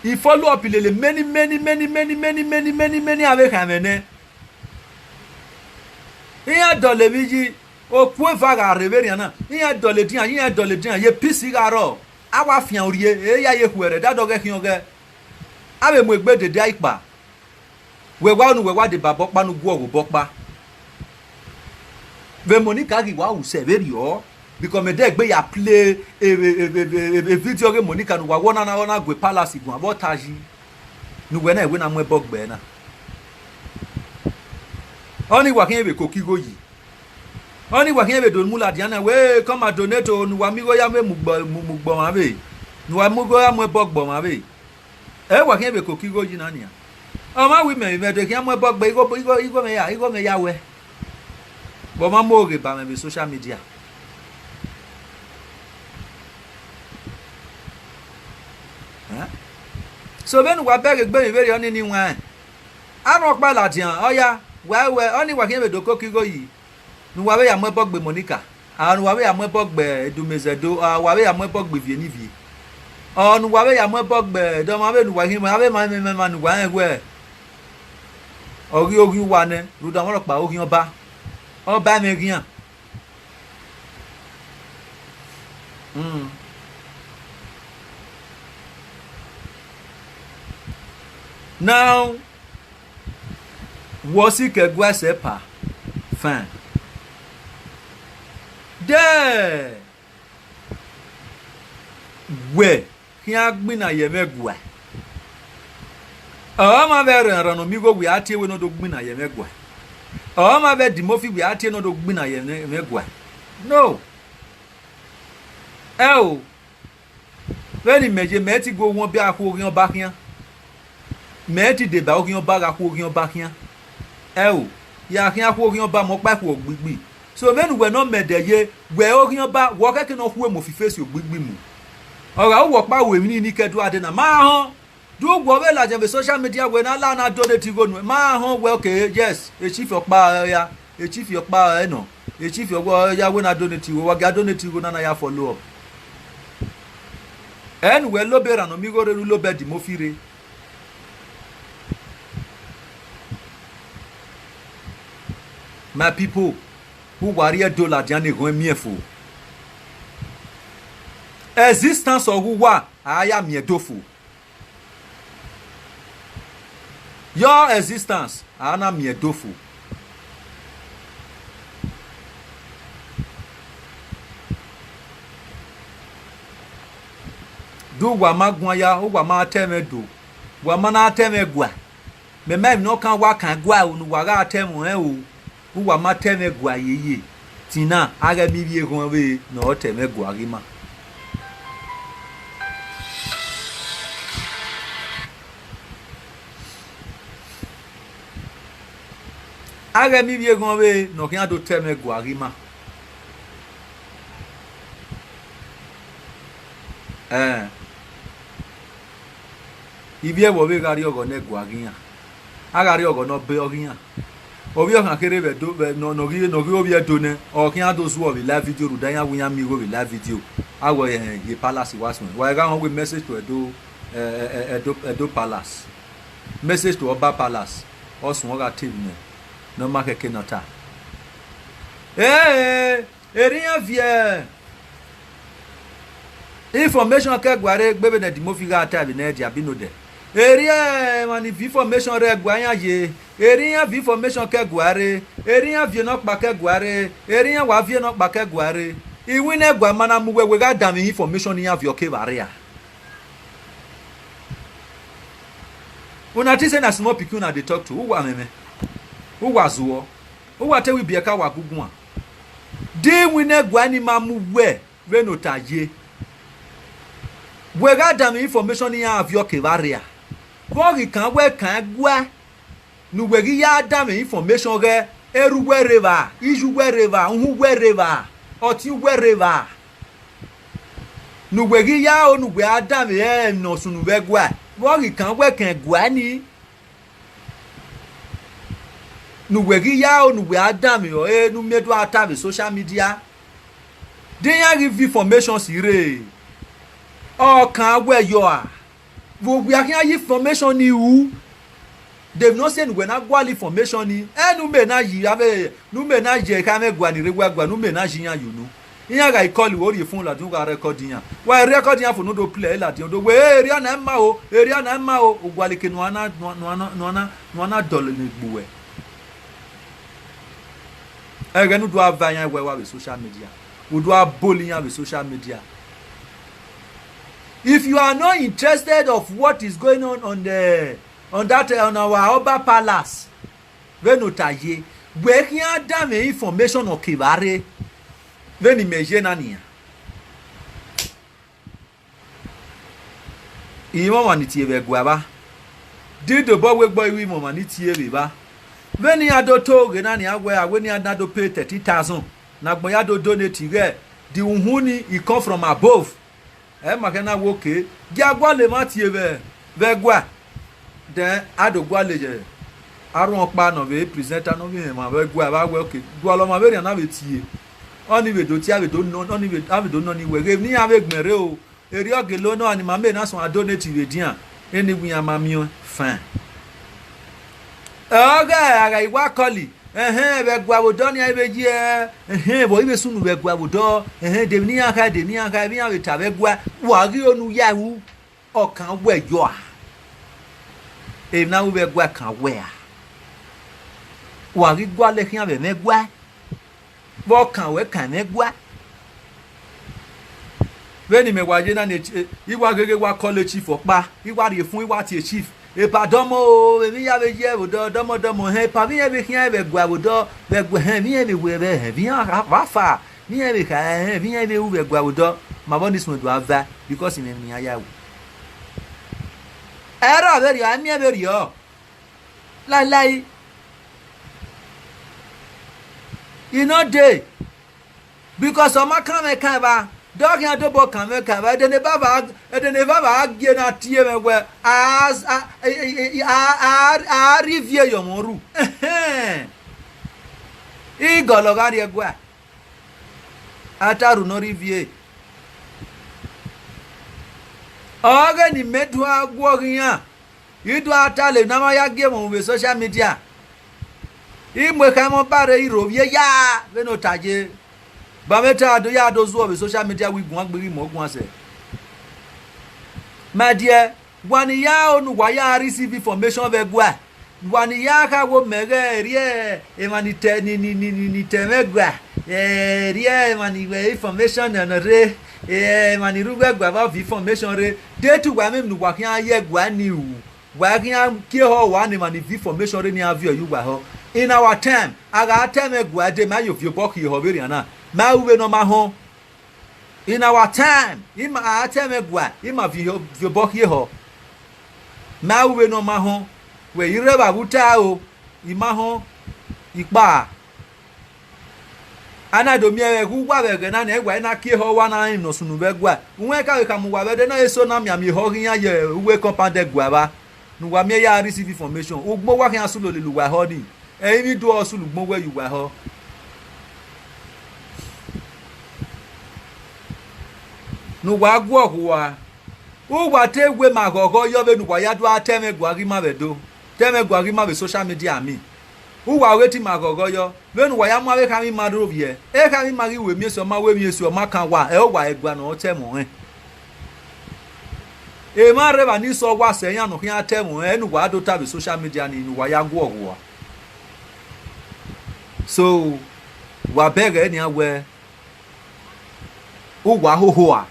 I follow up lele many, many, many, many, many, many, many, many avbe ekhaẹmwẹ nẹ. Iran dọlọ emwi yi, okuo eva gha rre vberrian na, iran dọlọ edian, iran dọlọ edian, ye peace gha rrọọ, a wa fian urrie, e ya ye khuẹrhẹ, dadẹ ọghẹ khian ọghẹ. A vbe mu egbe dede a ikpa. Wẹ wa ne uwẹ wa deba obọ ọkpa ne u guọghọ obọ ọkpa. Vbe Monica ghi wa ru sẹ vberriọ, because mẹ dẹ egbe ya play e, e, e, e, e, e video ọghe Monica ne uwa wẹ ọna na, ọ na gue palace guan vbe ọta yi, ne uwẹ na wẹ na mu ẹbọ gbe ẹre na. Ọnii wa khian vbe koko igho yi. Ọnii wa khian vbe do mu ladian na wẹ, come and donate o, ne uwa mu igho ya vbe mu gbe, mu, mu gbe ọmwa vbe, ne uwa mu igho ya mu ẹbọ gbe ọmwa vbe. Ẹ wa khian vbe koko igho yi na nian. Ọ ma wẹ imẹ, imẹ do khian mu ẹbọ gbe igho, igho, igho mwẹ ya, igho mwẹ ya wẹ. Vbe ọ ma mu oghe ba mwẹ vbe social media. So vbene uwa bẹghe egbe emwi vberriọ ọnii ni wan, a rhọkpa ladian, ọ ya, wa wẹ, ọnii wa khian vbe do koko igho yi, ne uwa vbe ya mu ẹbọ gbe Monica, a ne uwa vbe ya mu ẹbọ gbe Edumezẹdo, a wa vbe ya mu ẹbọ gbe Ivie ne Ivie, ọ ne uwa vbe ya mu ẹbọ gbe ẹdẹ ọmwa vbene uwa khin, avbe emwa emwa ne uwa rẹn wẹ, ọ ghi oghian uwa nẹ, rhunmwuda ọmwa rhọkpa oghian ọba, ọba mwẹ ghian. Now, wẹ ọ sikẹ ẹguae sẹ epa, fine. Dẹ wẹ khian gbinna ye ẹmwẹ ẹguae. Ọ ma vbe rẹn rran ne ọ miẹn igho wẹ a tie wẹ ne ọ do gbinna ye ẹmwẹ ẹguae. Ọ ma vbe Eddie Murphy wẹ a tie ne ọ do gbinna ye ẹmwẹ ẹguae. No. Ẹo, vbene imẹ ye, mẹ i ti gu ohuọn ọba gha khu oghian ọba khian. Mẹ i ti deba oghian ọba gha khu oghian ọba khian. Ẹo, ya khian khu oghian ọba, mẹ ọkpa i khu ogbigbi. So vbene uwẹ ne ọ mẹ ẹdẹ ye, wẹ oghian ọba, wẹ ọ khẹke ne ọ khu emu fi face ogbigbi mu. Ọ gha ru wẹ ọkpa ru emwi ni kẹ do a dee na, ma họn. Do wẹ ọ vbe ladian vbe social media wẹ ne a la na donate igho nuẹn, ma họn wẹ, okay, yes, e chief ọkpa ọre ya, e chief ọkpa ọre nọ, e chief ọkpa ọre ya wẹ na donate igho, wa gia donate igho na na ya follow up. Ẹ ne uwẹ lobe rran ne ọ miẹn igho rre, u lobe Eddie Murphy rre. My people, uwa rhie Ẹdo ladian ne eghọn miẹn fo. Existence ọghe uwa a ya miẹn Ẹdo fo. Your existence a na miẹn Ẹdo fo. Do uwa ma guan ya, uwa ma ta ẹmwẹ do, uwa ma na ta ẹmwẹ ẹguae. Mẹ ma emwi ne ọ kan wa kan ẹguae o, ne uwa gha ta ẹmwẹ ọnrẹn o, uwa ma ta ẹmwẹ ẹguae yeye. Tina, a ghẹ miẹn ivbi eghọn vbe ne ọ ta ẹmwẹ ẹguae ghi ma. A ghẹ miẹn ivbi eghọn vbe ne ọ khian do ta ẹmwẹ ẹguae ghi ma. Ẹn. Ivbi ẹvbo vbe gha rrie ọghọ ne ẹguae ghi iran, a gha rrie ọghọ ne ọbe ọ ghi iran. Ovbi ọkhan kherhe vbe Ẹdo, vbe ne ọ, ne ọ ghi, ne ọ ghi ovbi Ẹdo nẹ, ọ khian do zuọ vbe live video rhunmwuda iran wẹ iran miẹn igho vbe live video. A wẹ, ẹhẹn, ye palace wa suẹn. Wa gha họn wẹ message to Ẹdo, ẹ, ẹ, ẹ, Ẹdo, Ẹdo Palace. Message to Ọba Palace. Ọ suẹn, ọ gha te emwi nẹ. Ne ọ ma khẹke ne ọ ta. Ẹẹn, erha iran viẹ information ke ẹguae rre, gbe vbene Edimofi gha ta vbe ne ẹdia bino dẹ. Erha emwa ni viọ information rre ẹguae iran ye, erha iran viọ information ke ẹguae rre, erha iran viọ nọkpa ke ẹguae rre, erha iran wa viọ nọkpa ke ẹguae rre. Iwinna ẹguae ma na mu wẹ, wẹ gha danmwẹ information ne iran viọ ke evba rre a. Una think say na small pikin una dey talk to? Uwa mwẹ mwẹ, uwa zuọ, uwa te wẹ ibiẹka wa gu guan. De iwinna ẹguae ni ma mu wẹ vbene ota ye? Wẹ gha danmwẹ information ne iran viọ ke evba rre a? Vbe ọ ghi kan wẹ kan ẹguae ne uwẹ ghi ya danmwẹ information ghẹ, erha uwẹ rre evba, iye uwẹ rre evba, uhunmwu uwẹ rre evba, ọtiẹn uwẹ rre evba, ne uwẹ ghi ya ro ne uwẹ a danmwẹ emwi ne ọ sunu vbe ẹguae? Vbe ọ ghi kan wẹ kan ẹguae ni, ne uwẹ ghi ya ro ne uwẹ a danmwẹ ọre ne u miẹn do a ta vbe social media? De iran ghi viọ information si rre? Ọ kan wẹ yọ a? Vbe uwẹ a khian ye information ni ru? De emwi ne ọ sẹ ne uwẹ na gualọ information ni? Ẹ ne u mẹ na yi avbe, ne u mẹ na yi ekhọe mwẹ ẹguae ni rre ẹguae, ne u mẹ na yi iran ye unu. Iran gha call wẹ, u rhie phone ladian, u gha record iran. Wa record iran fo ne u do play ẹre ladian, u do wẹ, "Erha na ima o, erha na ima o." U gualọ eke ne uan na, ne uan na, ne uan na, ne uan na dọlọ ne egbe uwẹ. Ẹghẹ ne u do a va iran wẹ wa vbe social media, u do a bọlọ iran vbe social media. If you are not interested of what is going on on the, on that, on our Oba Palace, vbene ota ye, wẹ khian danmwẹ information ọ ke evba rre, vbene imẹ ye na nian. Imwọmwa ni tie vbe ẹguae evba, dido obọ wegbe ọ i ru imwọmwa ni tie vbe evba. Vbene iran do to ghe na nian wẹ a wẹ ne iran na do pay thirty thousand, ne agbọn ya do donate ighẹ the uhunmwu ni, it come from above. Ẹ ma khẹ na wẹ okay, gie a gualọ emwa tie vbe, vbe ẹguae. Then a do gualọ ye arhuọn ọkpa ne ọ vbe presenter ne ọ vbe mwẹ emwa vbe ẹguae vbe a wẹ okay, gualọ ọmwa vberrian na vbe tie. Ọnii vbe do tie, a vbe do nọ, ọnii vbe, a vbe do nọ ni wẹ ghe emwi ne iran vbe gbẹn rre o. Erriọ gele nọ, a ni ma miẹn na suẹn donate vbe edian, eni wẹ iran ma miẹn, fine. Ọghe a gha i wa call, ẹhẹn, vbe ẹguae vbe odọ nian i vbe ye, ẹhẹn, vbe ọ i vbe sunu vbe ẹguae vbe odọ, ẹhẹn, de emwi ne iran khae, de emwi ne iran khae, vbe iran vbe ta vbe ẹguae, wa ghi ro ne u ya ru, ọ kan wẹ yọ a? Emwi ne a ru vbe ẹguae kan wẹ a? Wa ghi gualọ khian vbe ẹmwẹ ẹguae, vbe ọ kan wẹ kan ẹmwẹ ẹguae. Vbene imẹ wa ye na ni, e, I wa gheghe wa call chief ọkpa, I wa rhie phone, I wa tie chief. Epa dọmọ o, emwi ya vbe ye vbe odọ, dọmọdọmọ hẹn, epa vbe iran vbe khian vbe ẹguae vbe odọ, vbe ẹguae hẹn, vbe iran vbe wẹ vbe hẹn, vbe iran vbe afa, vbe iran vbe kha hẹn, vbe iran vbe ru vbe ẹguae vbe odọ, ma vbọ ni suẹn do a va, because imẹ emwi ne iran ya ru. Ẹre ọ vberriọ, a miẹn vberriọ. Laelae, I nọ dee, because ọ ma kan mwẹ kan evba, de ọ khian dobọ kan mwẹ kan evba, ẹdẹ ne evbavba, ẹdẹ ne evbavba gie na tie mwẹ wẹ, a, a, a, a, a rhie ivie ye ọmwa ru. Igọlọ gha rrie ẹguae, a ta ru ne ọ rhie ivie. Ọghe ne imẹ do a guọghọ iran, I do a ta lele ne a ma ya gie mwẹ vbe social media. I mu ekhaẹmwẹ ọba rre, I rho ovbi eya vbene ota ye. Ba mwẹ ta do ya do zuọ vbe social media wẹ I guan gbe, I ghi mu guan sẹ. My dear, wa ni ya ro ne uwa ya receive information vbe ẹguae, wa ni ya kha wo mẹ ghẹ erriọ emwa ni te, ni, ni, ni, ni, ni te mwẹ ẹguae, erriọ emwa ni wẹ information nọ rre, emwa ni rre uwu ẹguae vbe ọ viọ information rre, de te uwa mwẹ emwi ne uwa khian ye ẹguae ni ru, wa khian kie ehọ rua ne emwa ni viọ information rre ne iran viọ ye uwa ehọ. In our time, a gha ta ẹmwẹ ẹguae dee, ma yo viọ obọ khie ehọ vberrian na, ma ru vbene ọ ma họn. In our time, ima a ta ẹmwẹ ẹguae, ima viọ, viọ obọ khie ehọ. Ma ru vbene ọ ma họn, wẹ I rre evbavbe uta o, I ma họn, I kpa. A na do miẹn vbe ẹghẹ uwa vbe ẹghẹ na nian, wa i na kie ehọ, wa na rẹn emwi ne ọ sunu vbe ẹguae. Uwẹ ka vbe khama uwa vbe ẹdẹ na, eso na mianmian ehọ ghi iran ye uwu compound ẹguae evba, ne uwa miẹn ya receive information. Ugbo wa khian sulu lele uwa ehọ nii, ẹrinmwi do ọ sulu ugbo wẹ ye uwa ehọ. Ne uwa guọghọ uwa, uwa te wẹ ma ghọghọ yọ vbene uwa ya do a ta ẹmwẹ ẹguae ghi ma vbe Ẹdo, ta ẹmwẹ ẹguae ghi ma vbe social media miẹn. Uwa ọghe te ima ghọghọ yọ, vbene uwa ya mu avbe ekhaemwian ima rre ovbiẹ, ekhaemwian ima ghi ru emwi eso, ọ ma ru emwi eso, ọ ma kan uwa, ẹ i re uwa ẹguae ne ọ ta ẹmwẹ ọnrẹn. Emwa rre evba ni sẹ uwa sẹ iran ne ọ khian ta ẹmwẹ ọnrẹn, ẹre ne uwa do ta vbe social media ni, ne uwa ya guọghọ ua. So, wa bẹghe nian wẹẹ, uwa hoho a.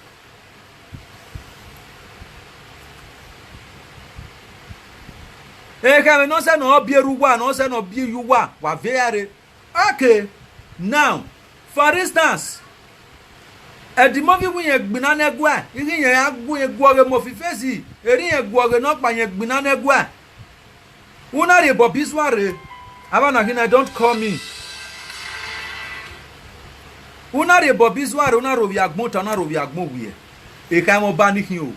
Ekhẹmwẹ ne ọ sẹ ne ọ biẹ erha uwa, ne ọ sẹ ne ọ biẹ iye uwa, wa viẹ ya rre. Okay, now, for instance, Edimobi wẹ irẹn gbinna ne ẹguae, ighẹ irẹn ra gu irẹn guọghọ emọ fi face, erha irẹn guọghọ nọkpa irẹn gbinna ne ẹguae. U na rhie Bobby Zua rre, avbe na khin na, don't call me. U na rhie Bobby Zua rre, u na rhovbiẹ agbọn ota, u na rhovbiẹ agbọn owiẹ. Ekhaemwẹ ọba ni khin o.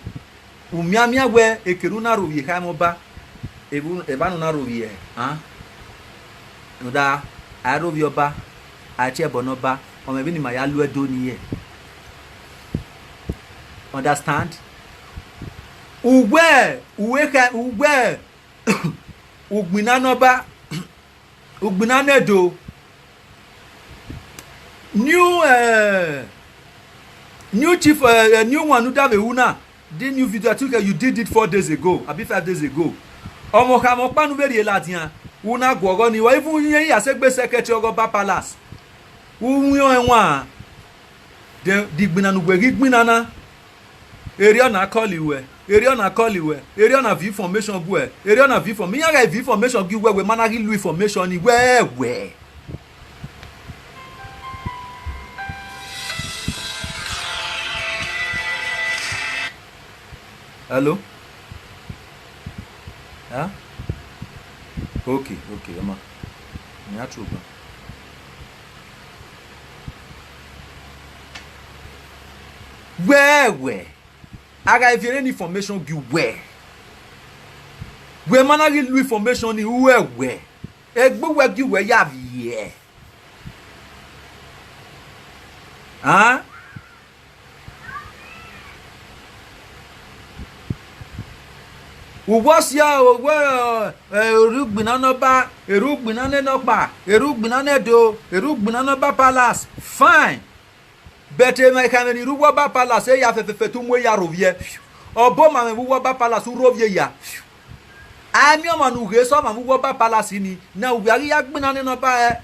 U mianmian wẹẹ ekene u na rhovbiẹ ekhaemwẹ ọba, evba ne u na rhovbiẹ, a, rhunmwuda, a i rhovbiẹ ọba, a i tie ẹbọ ne ọba, ọ mwẹ vbene ima ya lu Ẹdo nii. Understand? Uwẹ, uwẹ kha, uwẹ, ugbinna ne ọba, ugbinna ne Ẹdo, new, eh, new chief, eh, eh, new one ne u da vbe ru na, this new video, I think, eh, you did it four days ago, abi five days ago. Ọmọ kha ọmọ ọkpa ne u vbe rhie ladian, u na guọghọ nii, wa even yen ya sẹ egbe secretary ọghe Ọba Palace. U wiọn ẹwaẹn, then the gbinna ne uwẹ ghi gbinna na, erriọ na call wẹ, erriọ na call wẹ, erriọ na viọ information gu ẹ, erriọ na viọ inform-, iran gha viọ information gie uwẹ, wẹ ma na ghi lu information ni, wẹ wẹ. Hello? Huh? Okay, okay, Emma. Mẹ a true gan. Wẹ wẹ, a gha viọ ne information gie uwẹ. Wẹ ma na ghi lu information ni, wẹ wẹ. Egbe uwẹ gie uwẹ ya vbiẹ. Huh? Uwẹ ọsia, uwẹ, eh, erha ugbinna ne ọba, erha ugbinna ne nọkpa, erha ugbinna ne Ẹdo, erha ugbinna ne Ọba Palace, fine. But emwa ekhaemwẹ ni rre uwu Ọba Palace, eya fẹfẹfẹ te u mu eya rre ovbiẹ. Ọba ọmamwẹ vbe uwu Ọba Palace, u rre ovbiẹ ya. A miẹn ọmwa ne u ghe sẹ ọmwa vbe uwu Ọba Palace ni, na uwẹ a ghi ya gbinna ne ọba ẹre.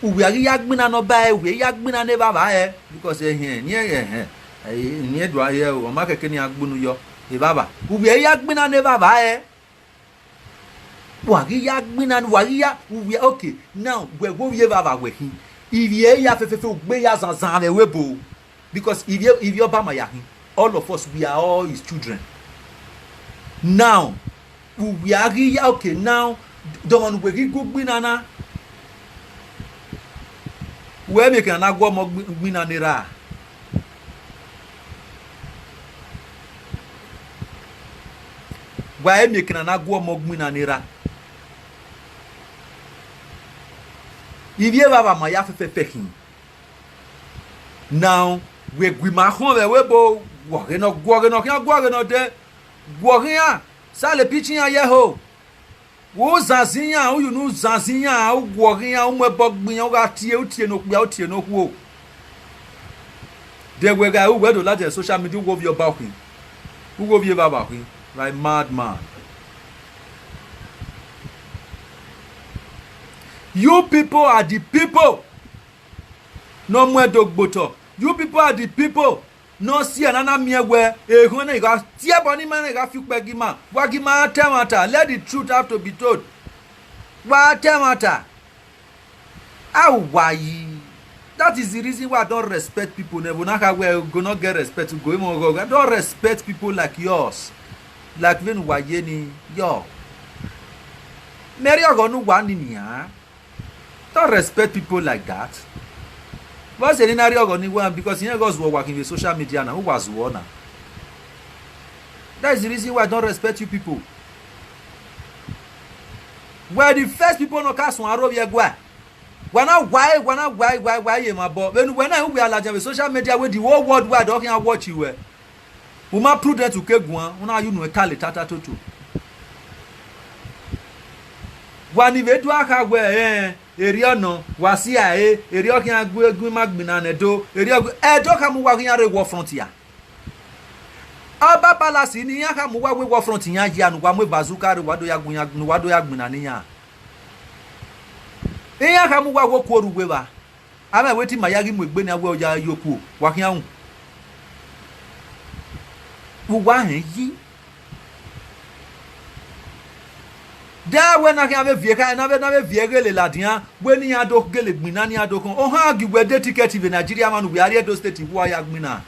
Uwẹ a ghi ya gbinna ne ọba ẹre, uwẹ ya gbinna ne evbavba ẹre, because ehẹn, ne ehẹn, ne do a ye o, ọ ma khẹke ne iran gbunu yọ, evbavba. Uwẹ ya gbinna ne evbavba ẹre. Wa ghi ya gbinna, wa ghi ya, uwẹ, okay, now, wẹ wo vbe evbavba wẹ khin. Ivbi eya fẹfẹfẹ, ugbe ya zanzan vbe ẹvbo ebo. Because ivbi, ivbi ọba ma ya khin. All of us, we are all his children. Now, uwẹ a ghi ya, okay, now, dọmọ ne uwẹ ghi gu gbinna na. Wẹ miẹn ekan na gu ọmọ gbi-, gbinna ne erha. Wa i miẹn ekan na gu ọmọ gbinna ne erha. Ivbi evbavba ma ya fẹfẹfẹ khin. Now, wẹ gu ima khọn vbe ẹvbo ebo, guọghọ ne, guọghọ ne ọ khian, guọghọ ne ọ dee, guọghọ iran, sẹ lẹ picture iran ye ẹho. Wẹ u zanzan iran, u ye unu zanzan iran, u guọghọ iran, u mu ẹbọ gbe iran, u gha tie, u tie ne okpia, u tie ne okhuo. Then wẹ gha ru, wẹ do ladian social media, u wo vbe ọba khin, u wo vbe evbavba khin, like madman. You people are the people ne ọ mu Ẹdo gbe otọ. You people are the people ne ọ si ẹre na na miẹn wẹẹ ehun ne gha tie ẹbọ ne ima na gha fi ukpẹ gie ima. Wa gie ima ta ẹmwata. Let the truth have to be told. Wa ta ẹmwata. A wa yi. That is the reason why I don't respect people. Never na kha wẹ go not get respect, go even go. I don't respect people like yours. Like vbene uwa ye ni, yo. Mẹ rhie ọghọ ne uwa ni nian. Don't respect people like that. Vbọzẹ ne I na rhie ọghọ ne uwa, because irẹn ghe ọ zuọ uwa khin vbe social media na, uwa zuọ na. That is the reason why I don't respect you people. Wẹ the first people ne ọ ka suẹn aro vbe ẹguae. Wa na wa e, wa na wa e, wa, wa ye emwa obọ. Vbene uwẹ na, uwẹ a ladian vbe social media, wẹ the whole world wide ọ khian watch wẹ. U ma prudent, u ke guan, u na ya unu ẹre ta lele tata toto. Wa ni vbe do a kha wẹ, ẹn, erriọ nọ, wa si a ẹre, erriọ khian gu, gu ima gbinna ne Ẹdo, erriọ gu, Ẹdo khama uwa khian rre war front ya. Ọba Palace ne iran khama uwa wẹ war front iran ya ne uwa mu bazooka rre, uwa do ya gu iran, ne uwa do ya gbinna ne iran. Iran khama uwa wẹ okuo rre uwu evba. Avbe wẹ te ima ya ghi mu egbe nian wẹ ọ ya ye okuo, wa khian ru. Vbe uwa hẹn yi. De wẹ na khian vbe viẹ kha, na vbe, na vbe viẹ ghele ladian, wẹ ne iran do gele gbinna ne iran do khọn. Ohan gie uwẹ de ticket vbe Nigeria mwa ne uwẹ a rrie Edo State vbe uwa ya gbinna.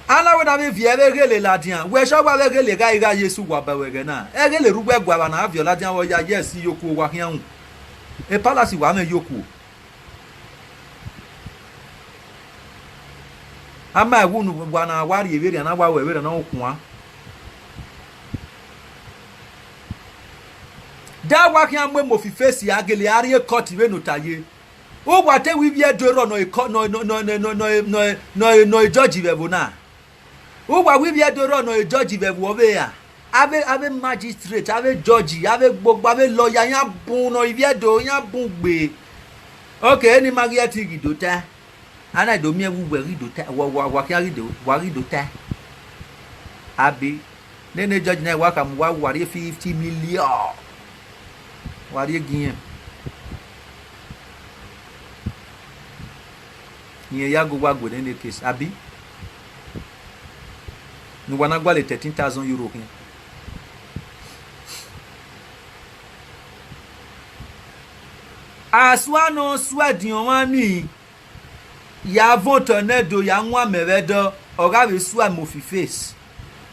A na wẹ na vbe viẹ vbe ghele ladian, wẹ sẹ ọwa vbe ghele gha, I gha ye sẹ uwa ba vbe ẹghẹ na. Ẹ ghele rre uwu ẹguae na viọ ladian vbe ọ ya, yes, ye okuo, wa khian ru. E Palace wa mwẹ ye okuo. A ma ẹwu ne uwa na wa rrie vberriọ na, wa ru vberriọ na, okhuan. Da wa khian mu Mofi Face a gele a rrie court vbene ota ye. Uwa te wẹ ivbi Ẹdo erhọ nọ e co-, nọ, nọ, nọ, nọ, nọ, nọ, nọ, nọ, nọ e judge vbe ẹvbo na. Uwa wẹ ivbi Ẹdo erhọ nọ e judge vbe ẹvbo ọvbehe ra? Avbe, avbe magistrate, avbe judge, avbe gbogbo, avbe lawyer, iran bun nọ ivbi Ẹdo, iran bun gbe. Okay, eni ma ghi ẹtin ghi do tae. A na do miẹn vbe uwẹ ghi do tae, wa, wa, wa khian ghi do, wa ghi do tae. Abi, nene judge na wa khama uwa, wa rhie fifty million. Wa rhie gie irẹn. Irẹn ya gu uwa gue nene case, abi? Ne uwa na gualọ thirteen thousand euro khian. Asua ne ọ sua ẹdin ọmwa nii, ya vọn otọ ne Ẹdo ya wan amẹ vbe Ẹdo, ọ gha vbe sua Mofi Face.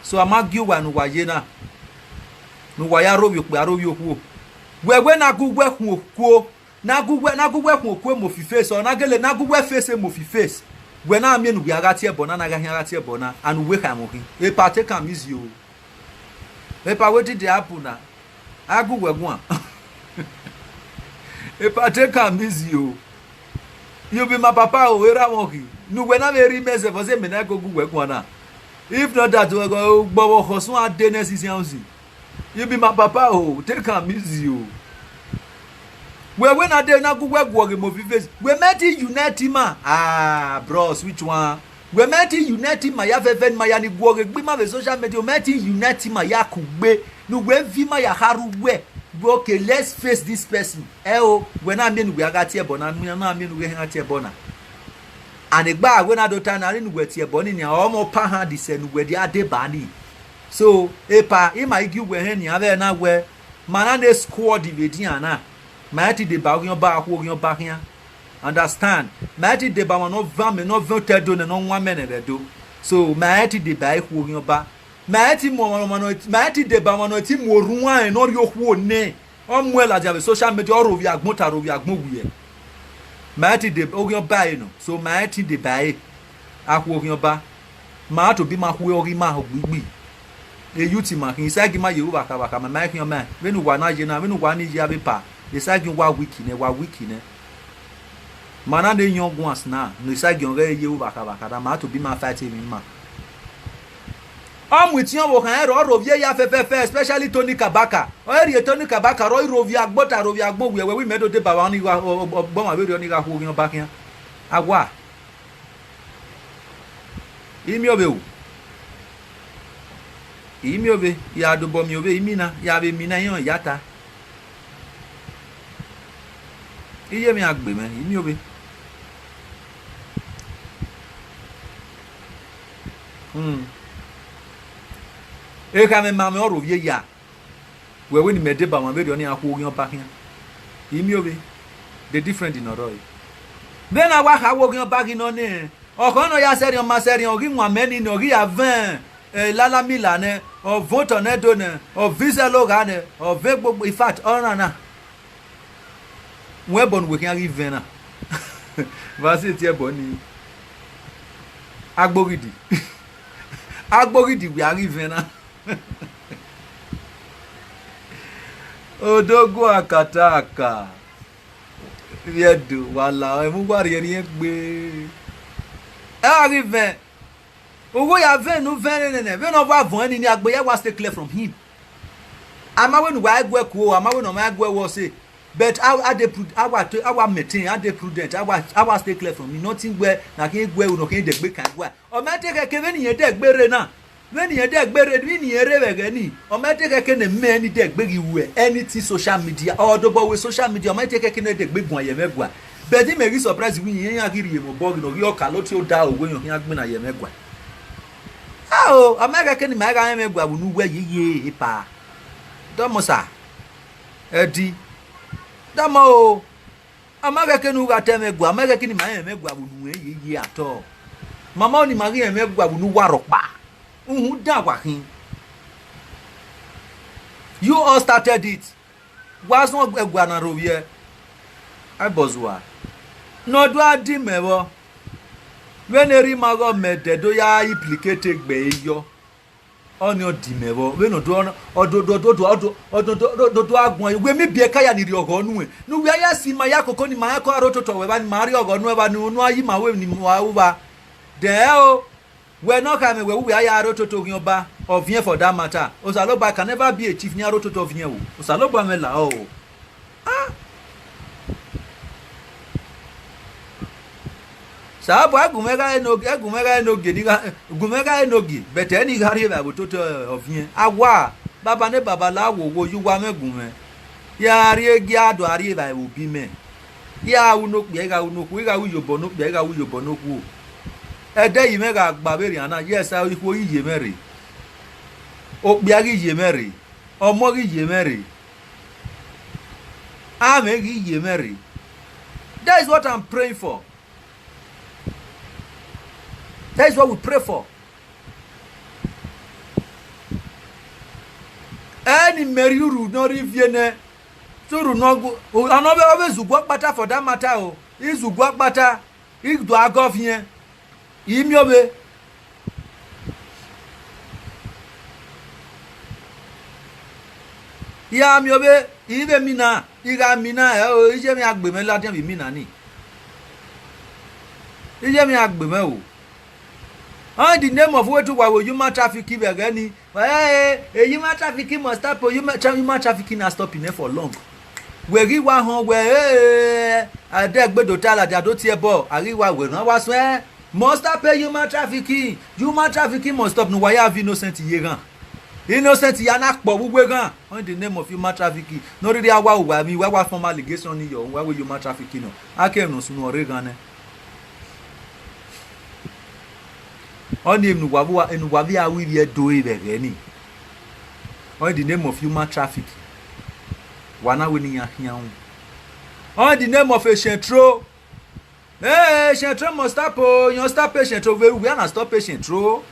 So, a ma gie uwa ne uwa ye na, ne uwa ya rhovbiẹ okpia, rhovbiẹ okhuo. Wẹ wẹ ne a gu uwẹ khuan okuo, ne a gu uwẹ, ne a gu uwẹ khuan okuo Mofi Face, ọ na gele ne a gu uwẹ face Mofi Face. Wẹ na miẹn ne uwẹ a gha tie ẹbọ na, ne a gha khian gha tie ẹbọ na, and uwẹ khama khin. Epa, take am easy o. Epa, wetin dey happen na? A gu uwẹ guan. Epa, take am easy o. You be my papa o, erha mwẹ ọ khin. Ne uwẹ na vbe rhie imẹ sef, ọ zẹ mẹ na go gu uwẹ guan na. If not that, ugbọvbọkhọ sunu a de ne season house. You be my papa o, take am easy o. Wẹ wẹ na de na gu uwẹ guọghọ Mofi Face. Wẹ mẹ te unite ima. Ah, bros, which one? Wẹ mẹ te unite ima ya fẹfẹ, ne ima ya ni guọghọ egbe ima vbe social media, wẹ mẹ te unite ima ya kugbe, ne uwẹ viọ ima ya kha rre uwẹ. Wẹ, okay, let's face this person. Ẹ o, wẹ na miẹn ne uwẹ a gha tie ẹbọ na, na miẹn ne uwẹ khian gha tie ẹbọ na. And egbe wẹ na do ta na, ne uwẹ tie ẹbọ ni nian, ọmọ ọpa han disẹ ne uwẹ dia deba ni. So, epa, ima i gie uwẹ hẹn nian vbe na wẹ, ma na ne squad vbe edian na. Ma i te deba oghian ọba, akhuo oghian ọba khian. Understand? Ma i te deba ọmwa ne ọ van mẹ, ne ọ van otọ Ẹdo nẹ, ne ọ wan mẹ nẹ vbe Ẹdo. So, ma i te deba ẹre, akhuo oghian ọba. Ma i te mu ọmwa, ọmwa nọ, ma i te deba ọmwa ne ọ te mu orhuanrẹn ne ọ rhie okhuo nẹ. Ọ muẹn ladian vbe social media, ọ rhovbiẹ agbọn ota, rhovbiẹ agbọn owiẹ. Ma i te deba oghian ọba ẹre nọ. So, ma i te deba ẹre, akhuo oghian ọba. Ma tobọ ima khuẹ ọghe ima gbigbi. E youth ma khin, isagiẹn ima ye vbe vbakha vbakha, ma ma khian ọmọ. Vbene uwa na ye na, vbene uwa ni ye avbe epa, isagiẹn uwa weak nẹ, wa weak nẹ. Ma na ne young ones na, ne isagiẹn ọghe ye vbe vbakha vbakha na, ma tobọ ima fight emwi ima. Ọ mu itiọn vbe okhan ẹre, ọ rhovbiẹ ya fẹfẹfẹ, especially Tony Kabaka. Ọ rhie Tony Kabaka, ọ rhovbiẹ agbọn ota, rhovbiẹ agbọn owiẹ, wẹ wẹ imẹ do deba ọmwa ni gha, ọ, ọ, ọ, ọmwa vberriọ ni gha khuo oghian ọba khian. A wa. I miẹn ovbe o. I miẹn ovbe, I gha dobọ miẹn ovbe, I mina, I gha vbe mina iran ya ta. Iye mwẹ a gbe mwẹ, I miẹn ovbe. Hmm. Ekhama ma mwẹ ọ rhovbiẹ ya. Wẹ wẹ ne imẹ deba ọmwa vberriọ ne iran khuo oghian ọba khian. I miẹn ovbe, the different ne ọ rrọọ. Vbene a wa kha khuo oghian ọba ghi nọ nẹ, ọkhọ ne ọ ya sẹrriọ ma sẹrriọ, ọ ghi wan mẹ nii nẹ, ọ ghi ya vẹn, eh, Lala Miller nẹ, ọ vọn otọ nẹ do nẹ, ọ vẹ izẹlo gha nẹ, ọ vẹ gbogbo, in fact, ọ rran na. Wẹ ẹbọ ne uwẹ khian ghi vẹn na. Vbe a sẹ tie ẹbọ nii. Agbogidi. Agbogidi wẹ a ghi vẹn na. Odogwu akataka. Vbe Ẹdo, wa la, ẹmwẹ uwa rhiẹnrhiẹn gbe. Ẹ gha ghi vẹn. Uwu ya vẹn ne u vẹn nene, vbene ọ wa vọn ẹn nini, agbe ya wa stay clear from him. A ma wẹ ne uwa guẹ kuo, a ma wẹ ne ọ ma guẹ wẹ ọse, but a, a dey prud-, a wa te, a wa maintain, a dey prudent, a wa, a wa stay clear from it. Nothing wẹ na khian guẹ ru, ne ọ khian dẹgbe kan guẹ. Ọ ma te khẹke vbene irẹn dẹgbe rre na, vbene irẹn dẹgbe rre, vbene irẹn rre vbe ẹghẹ ni, ọ ma te khẹke ne mẹ ni dẹgbe ghi ru anything social media, ọ dobọ wẹ social media, ọ ma te khẹke ne dẹgbe guan ye mwẹ gua. But imẹ ghi surprise wẹ irẹn iran ghi rhie mwẹ obọ ghi ne ọ ghi ọka lọti oda owẹ, irẹn ọ khian gbinna ye mwẹ gua. Ao, ọ ma khẹke ne ima gha rẹn mwẹ gua vbe unu wẹ yeye epa. Dọmọ sa, Ẹdi, dọmọ o. Ọ ma khẹke ne u gha ta ẹmwẹ gua, ọ ma khẹke ne ima rẹn mwẹ gua vbe unu wẹ yeye at all. Mama, ọni ima ghi rẹn mwẹ gua vbe unu wa rhọkpa. Uhunmwu dan wa khin. You all started it. Wa zọn ẹguae na rhovbiẹ. Aibọzua, ne ọ do a di mẹ vbọ, vbene erha ima ọghe ọmẹdẹ do ya implicate egbe ẹre yọ. Ọnii ọ di mẹ vbọ, vbene ọ do, ọ do, do, do, do, do, do, do, do, do a guan, wẹ miẹn ibiẹka ya ni rrie ọghọ nuẹn, ne uwẹ ya si ima ya koko ne ima rẹn ko aro ototọ wẹ evba, ne ima rrie ọghọ nuẹn evba, ne unu a ye ima wẹ ne ima ru evba. Dẹ o, wẹ ne ọ khama wẹ, uwẹ a ya aro ototọ oghian ọba, ọviẹn for that matter. Osanobua can never be a chief ne iran aro ototọ ọviẹn o. Osanobua mwẹ lahọ o. Ah! Osanobua gu mwẹ gha re enogie, gu mwẹ gha re enogie, ne I gha, gu mwẹ gha re enogie, but ẹ ne I gha rri evbavbe ototọ ọviẹn. A wa, baba ne baba la wo wo ye uwa mwẹ gu mwẹ. I gha rrie egie a do a rri evbavbe vbe obọ imẹ. I gha ru ne okpia, I gha ru ne okhuo, I gha ru iyobọ ne okpia, I gha ru iyobọ ne okhuo. Ẹdẹ yi mwẹ gha gba vberriọ na, yes, ikhuo ghi ye mwẹ rre. Okpia ghi ye mwẹ rre. Ọmọ ghi ye mwẹ rre. Amwẹ ghi ye mwẹ rre. That is what I'm praying for. That is what we pray for. Ẹ ne imẹ rhie urhu ne ọ rre ivie nẹ, te urhu ne ọ gu, ọ ne ọ vbe, ọ vbe zẹ ugu ọkpata for that matter o. I zẹ ugu ọkpata, I do a gọ ọviẹn, I miẹn ovbe. I gha miẹn ovbe, I vbe mina, I gha mina, ẹ o, iye mwẹ a gbe mwẹ ladian vbe imina ni. Iye mwẹ a gbe mwẹ o. Ọ in the name of wetin uwa wẹ human trafficking vbe ẹghẹ ni. Ẹ, human trafficking must stop, human tra-, human trafficking na stop nẹ for long. Wẹ ghi wa họn wẹ, ẹ, a dẹ gbe do ta ladian do tie ẹbọ, a ghi wa wẹ rhan wa suẹn. Must stop human trafficking. Human trafficking must stop, ne uwa ya viọ innocent ye eghan. Innocent ya na kpọ vbe uwu eghan. In the name of human trafficking. Ne ọ rhirhi a wa ru uwa emwi, wa wa form allegation ni yọ, wa wẹ human trafficking nọ. A ke emwi ne ọ sunu ọ rre eghan nẹ. Ọnii emwi ne uwa vbe, ne uwa vbe a ru ivbi Ẹdo vbe ẹghẹ ni. In the name of human trafficking. Wa na wẹ ne iran khian ru. In the name of Eshẹntro. Hey, Eshẹntro must stop o, iran stop Eshẹntro vbe ru, uwa na stop Eshẹntro.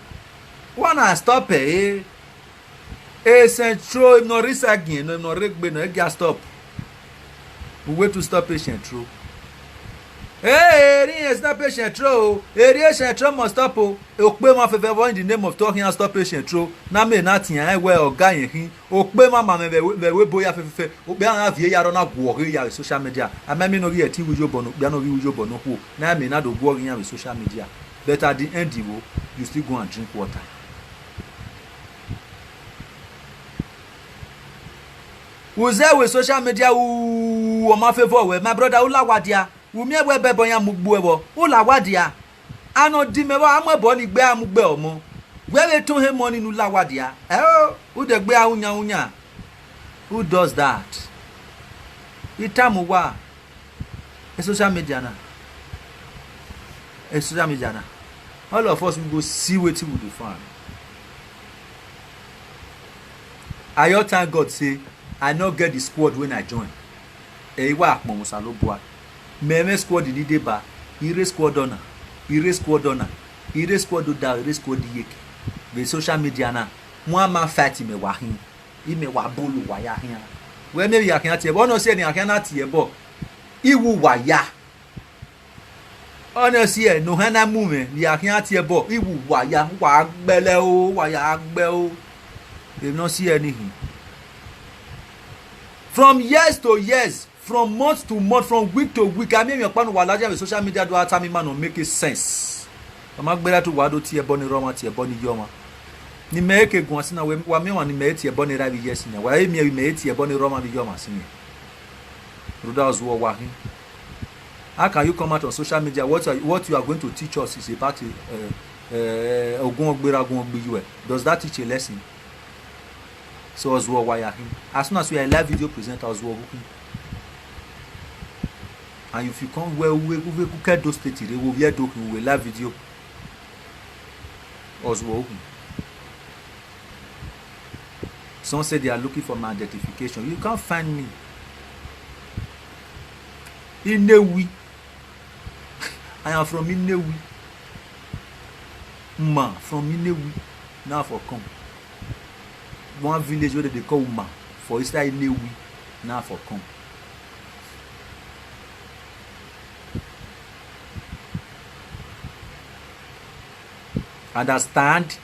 Uwa na stop ẹre. Eshẹntro, emwi ne ọ rre isagiẹn nọ, emwi ne ọ rre egbe nọ, ẹ gia stop. We way to stop Eshẹntro. Hey, erriọ iran stop Eshẹntro o, erriọ Eshẹntro must stop o. Okpemwa fẹfẹ vbọ in the name of te ọ khian stop Eshẹntro, ne a miẹn na tian rẹn wẹ ọ ga irẹn khin. Okpemwa ma mwẹ vbe, vbe ẹvbo ebo hia fẹfẹfẹ, okpia na viẹ ya rọ na guọghọ ya vbe social media. A ma miẹn ne ọ ghi ẹtin ru iyobọ ne okpia ne ọ ghi ru iyobọ ne okhuo, ne a miẹn na do guọghọ iran vbe social media. But at the end, bro, you still go and drink water. U zẹ vbe social media, u, ọ ma favor wẹ, my brother, u la owa dia. U miẹn wẹ ẹbẹbọ iran mu ugbo ẹvbo, u la owa dia. A nọ di mẹ vbọ, a mu ẹbọ ni gbe, a mu gbe ọmọ. Wẹ vbe tọn he mọ ni ne u la owa dia. Ẹo, u dẹgbe a ru yan ru yan. Who does that? I tama uwa, e social media na, e social media na, all of us, we go see wetin we dey find. I just thank God say I no get the squad wey I join. Ẹ i wa kpọnmwẹ Osanobua. Mẹ mwẹ squad ni deba, I rre squad ọna, I rre squad ọna, I rre squad odaro, I rre squad iyeke. Vbe social media na, wan ma fight mẹ wa khin, imẹ wa bolo uwa ya khian. Wẹ miẹn vbe I gha khian tie ẹbọ, ọnii ọ si ẹe ne I gha khian na tie ẹbọ, I wu uwa ya. Ọnii ọ si ẹe ne ohan na mu mwẹ vbe I gha khian tie ẹbọ, I wu uwa ya, uwa gbẹlẹ o, uwa ya gbẹ o. Emwi ne ọ si ẹe ni khin. From years to years, from month to month, from week to week, a miẹn emwi ọkpa ne uwa ladian vbe social media do a tama ima ne ọ make sense. Ọ ma gberra te uwa do tie ẹbọ ni rre ọmwa, tie ẹbọ ni ye ọmwa. Ne imẹ ke guan sin na, wa miẹn ọmwa ne imẹ tie ẹbọ ne erha vbe iye ẹse na, wa miẹn vbe imẹ tie ẹbọ ne erha ọmwa vbe iye ọmwa sin na. Rhunmwuda ọzuọ wa khin. How can you come out on social media? What you are, what you are going to teach us is about uh, uh, ogun ọgberra, ogun ọgbe iyuẹ. Does that teach a lesson? So ọzuọ wa ya khin. As soon as you are a live video presenter, ọzuọ vbe khin. And if you come wẹ uwe uwe ku ke Edo State rre, wo vbe Edo khin, uwe live video. Ọzuọ khin. Some say they are looking for my identification. You can't find me. Inewi. I am from Inewi. Ma from Inewi. Now for come. One village where they call Uma for inside Inewi. Now for come. Understand?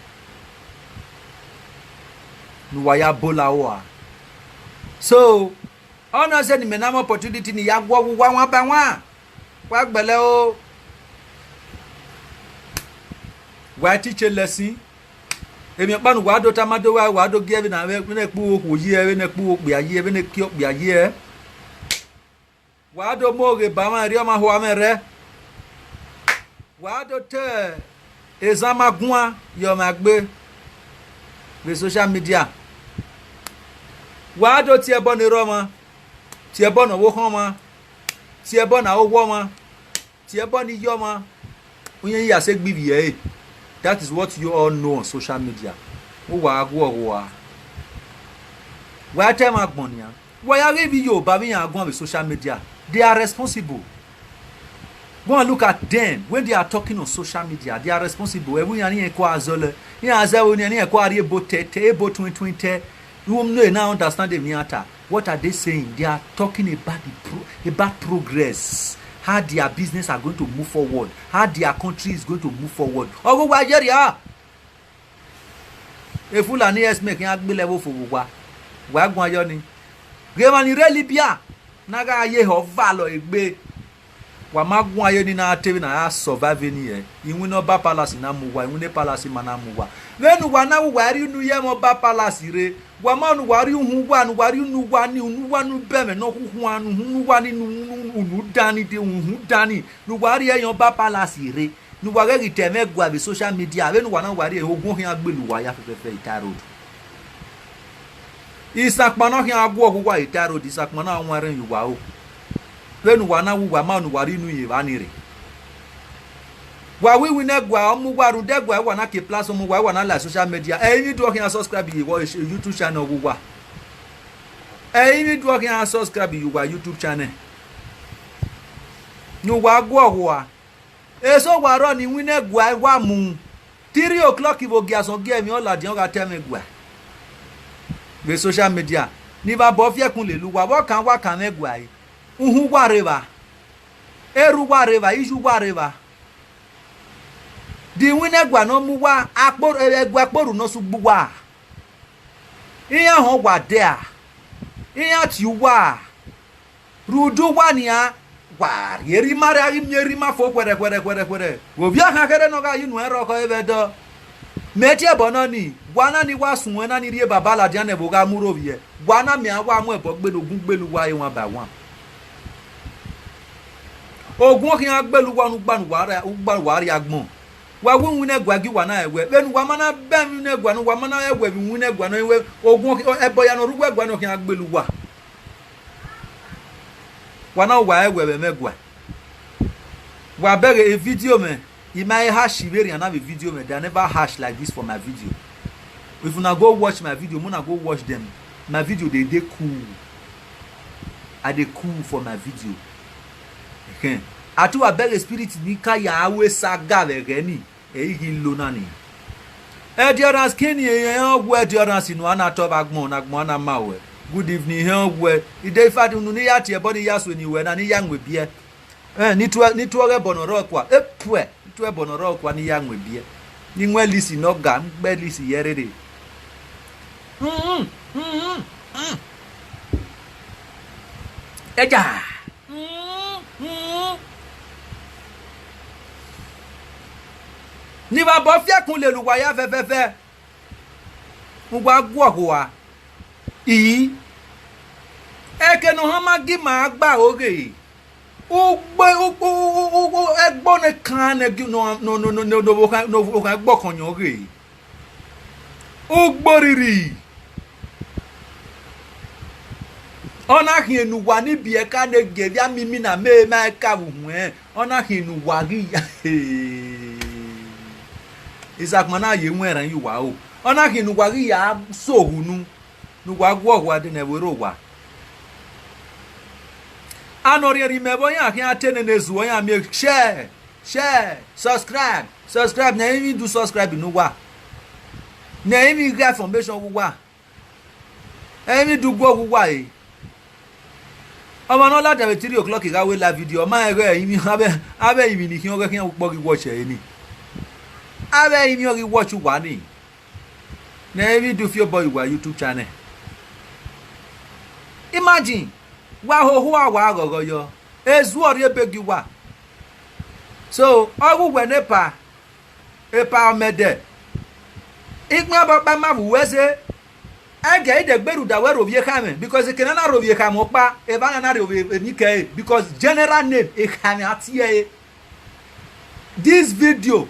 Ne uwa ya bola ua. So, ọ na sẹ ne imẹ na mu opportunity ne I ya guọghọ uwa wan ba wan. Wa gbẹlẹ o. Wa teach a lesson. Emwi ọkpa ne uwa do tama do wa, wa do gie vbene avbe, vbene ẹkpo okhuo yi ẹ, vbene ẹkpo okpia yi ẹ, vbene ẹki okpia yi ẹ. Wa do mu oghe ba mwẹ, erriọ ọmwa hua mwẹ rre. Wa do te ezama guan ye ọmwa egbe vbe social media. Wa do tie ẹbọ ne erha ọmwa, tie ẹbọ ne ọvbokhan ọmwa, tie ẹbọ ne aro ọmwa, tie ẹbọ ne iye ọmwa, uyẹn ya sẹ egbe ivbi ẹre. That is what you all know on social media. Uwa guọghọ ua. Wa te ẹmwẹ agbọn nian. Wa ya ghe ivbi Yoruba vbe iran guan vbe social media. They are responsible. Go and look at them when they are talking on social media. They are responsible. Ẹvbo iran ne iran ko a zọlẹ, iran zẹ vbe nian, iran ko a rhie ebo tẹtẹ, ebo tuẹn tuẹn tẹ. You no na understand them nian ta. What are they saying? They are talking about the pro about progress, how their business are going to move forward, how their country is going to move forward. Ọghe uwa ye rria. E Fulani herdsmen khian gbele ẹvbo fo vbe uwa, wa guan yọ ni. Ghe emwa ni rre Libya na gha ye ehe ọvalọ egbe. Wa ma guan ye ni na te vbe na ya survive ni hẹ. Iwinna Ọba Palace na mu uwa, iwinna Palace ma na mu uwa. Vbene uwa na wu uwa rhie unu ye ẹmwẹ Ọba Palace rre, wa ma ne uwa rhie uhunmwu uwa, ne uwa rhie unu uwa ni, unu uwa ne u bẹmwẹ ne ọ khuan, ne uhunmwu uwa ni, ne unu dan ni, de uhunmwu dan ni, ne uwa rhie ye Ọba Palace rre, ne uwa ghẹ ghi ta ẹmwẹ ẹguae vbe social media, vbene uwa na wa rhie, ogun khian gbele uwa ya fẹfẹfẹ Ita Road. Isan akpan ne ọ khian guọghọ uwa Ita Road, isan akpan na wan rẹn ye uwa ro. Vbene uwa na wu uwa ma ne uwa rhie unu ye evba ni rre. Wa wi iwinna ẹguae, ọ mu uwa rhunmwuda ẹguae, wa na ke platform, wa wa na la social media. Ẹ i vbe do khian subscribe ye uwa YouTube channel ọghe uwa. Ẹ i vbe do khian subscribe ye uwa YouTube channel. Ne uwa guọghọ ua. Eso wa rrọọ ne iwinna ẹguae wa mu. Three o'clock vbe ogiasọn gie emwi ọ ladian, ọ gha ta ẹmwẹ ẹguae vbe social media. Ne ivbi abọ fiẹkun lele uwa, vbe ọ kan wa kan mwẹ ẹguae. Uhunmwu uwa rre evba, erha uwa rre evba, iye uwa rre evba. De iwinna ẹguae ne ọ mu uwa, akpo, ẹguae akpurhu ne ọ sẹ ugbo uwa. Iran họn uwa dia, iran tie uwa. Rhunmwuda uwa nian, wa rhie erha ima rre, a ghi miẹn erha ima fo khuẹrhẹ khuẹrhẹ khuẹrhẹ khuẹrhẹ. Vbe ovbi akhan kherhe ne ọ gha ye unu ẹrọkhọ vbe Ẹdo. Mẹ tie ẹbọ nọ nii, wa na ni wa suẹn na ni rhie baba ladian ne ẹvbo gha mu rre ovbiẹ, wa na miẹn a wa mu ẹbọ gbele ogun gbele uwa one by one. Ogun khian gbele uwa ne ugba ne uwa rria, ugba ne uwa rria agbọn. Wa wi iwinna ẹguae gie uwa na rẹn wẹ, vbene uwa ma na bẹn iwinna ẹguae ne uwa ma na rẹn wẹ vbe iwinna ẹguae nọ, wẹ ogun, ẹbọ ya ne ọ rre uwa ẹguae nọ khian gbele uwa. Wa na wa rẹn wẹ vbe ẹmwẹ ẹguae. Wa bẹghe e video mwẹ, I ma he harsh vberrian na vbe video mwẹ, they never harsh like this for my video. If una go watch my video, make una go watch them. My video dey dey cool. I dey cool for my video. Ẹhẹn. A te wa bẹghe spirit ni ka ya ru saga vbe ẹghẹ ni, ẹ i ghi lo na ni. Endurance kini, ehẹn, ọ wu Endurance ne a na tọ vbe agbọn, ne agbọn a na ma ruẹ. Good evening, ehẹn, ọ wu ẹ. I de, in fact, unu ni ya tie ẹbọ ni ya sue ni ruẹ na, ni ya wan ebiẹ. Ẹn, ni tuẹ, ni tuẹ ọghe ẹbọ ne ọ rrọọ kua. Epuẹ, ni tuẹ ẹbọ ne ọ rrọọ kua ni ya wan ebiẹ. Ni wan Lizzy ne ọ ga, gbe Lizzy ye rere. Mm, mm, mm, mm. Ẹja. Mm, mm. Ne ivbi abọ fiẹkun lele uwa ya fẹfẹfẹ. wa guọghọ ua. I, eke ne ọ hama gi ima gba oghe, ugbe, ugbo, ugbo, ugbo, ẹgbọ ne kan ne gi, nọ, nọ, nọ, nọ, nọ, nọ, nọ, nọ, nọ, nọ, nọ, ẹgbọ kan yọn ghe. Ugbo rhirhi. Ọ na khian ne uwa ni biẹ ka ne gie vbe amimi na, mẹ ma ka vbe uhunmwu ẹn, ọ na khian ne uwa ghi ya. Isakuma na ye wẹn rẹn ye uwa o. Ọ na khian ne uwa ghi ya so ohunu, ne uwa guọghọ ua de ne ẹvbo rre owa. Anọ rhiẹnrhiẹn mẹ vbe ọ yan khian te nene zuọ, ọ yan miẹn share, share, subscribe, subscribe, ne ẹrinmwi do subscribe ne uwa. Ne ẹrinmwi gha information vbe uwa. Ẹrinmwi do guọghọ uwa re. Ọmwa ne ọ ladian vbe three o'clock gha wẹ live video, ọ ma rẹn ighẹ ẹrinmwi, avbe, avbe ẹrinmwi ni khian ọghẹ khian ukpọ ghi watch ẹre ni. Avbe ẹrinmwi ọ ghi watch uwa ni. Ne ẹrinmwi do fi obọ ye uwa YouTube channel. Imagine, wa hoho uwa ghọghọ yọ, ezuọ rhie ebe gie uwa. So, ọ ghe uwẹ ne epa, epa ọmẹdẹ. Ikpẹn ọkpa ma vbe uwẹ zẹ, ẹgẹ i dẹgbe rhunmwuda wẹ rhovbiẹ ekhọe mwẹ, because eke ne a na rhovbiẹ ekhọe mwẹ ọkpa, evba na na rhovbiẹ enikẹre, because general name ekhọe mwẹ a tie ẹre. This video,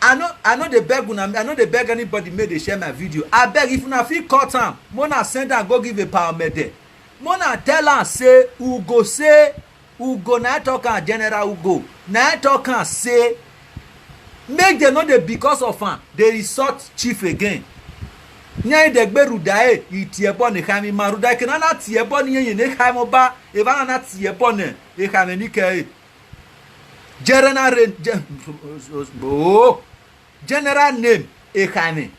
I no, I no dey beg una, I no dey beg anybody make they share my video. Abeg, if una fit cut am, make una send am go give epa ọmẹdẹ. Make una tell am say, Ugo say, Ugo na talk am, General Ugo na talk am say, make dem no dey, because of am, dey insult chief again. Iran i dẹgbe rhunmwuda ẹre, i tie ẹbọ ne ekhọe mwẹ ima, rhunmwuda eke ne a na tie ẹbọ ne irẹn ye ne ekhọe mwẹ ọba, evba na na tie ẹbọ ne ekhọe mwẹ enikẹre. General re-, ge-, oh, general name ekhọe mwẹ.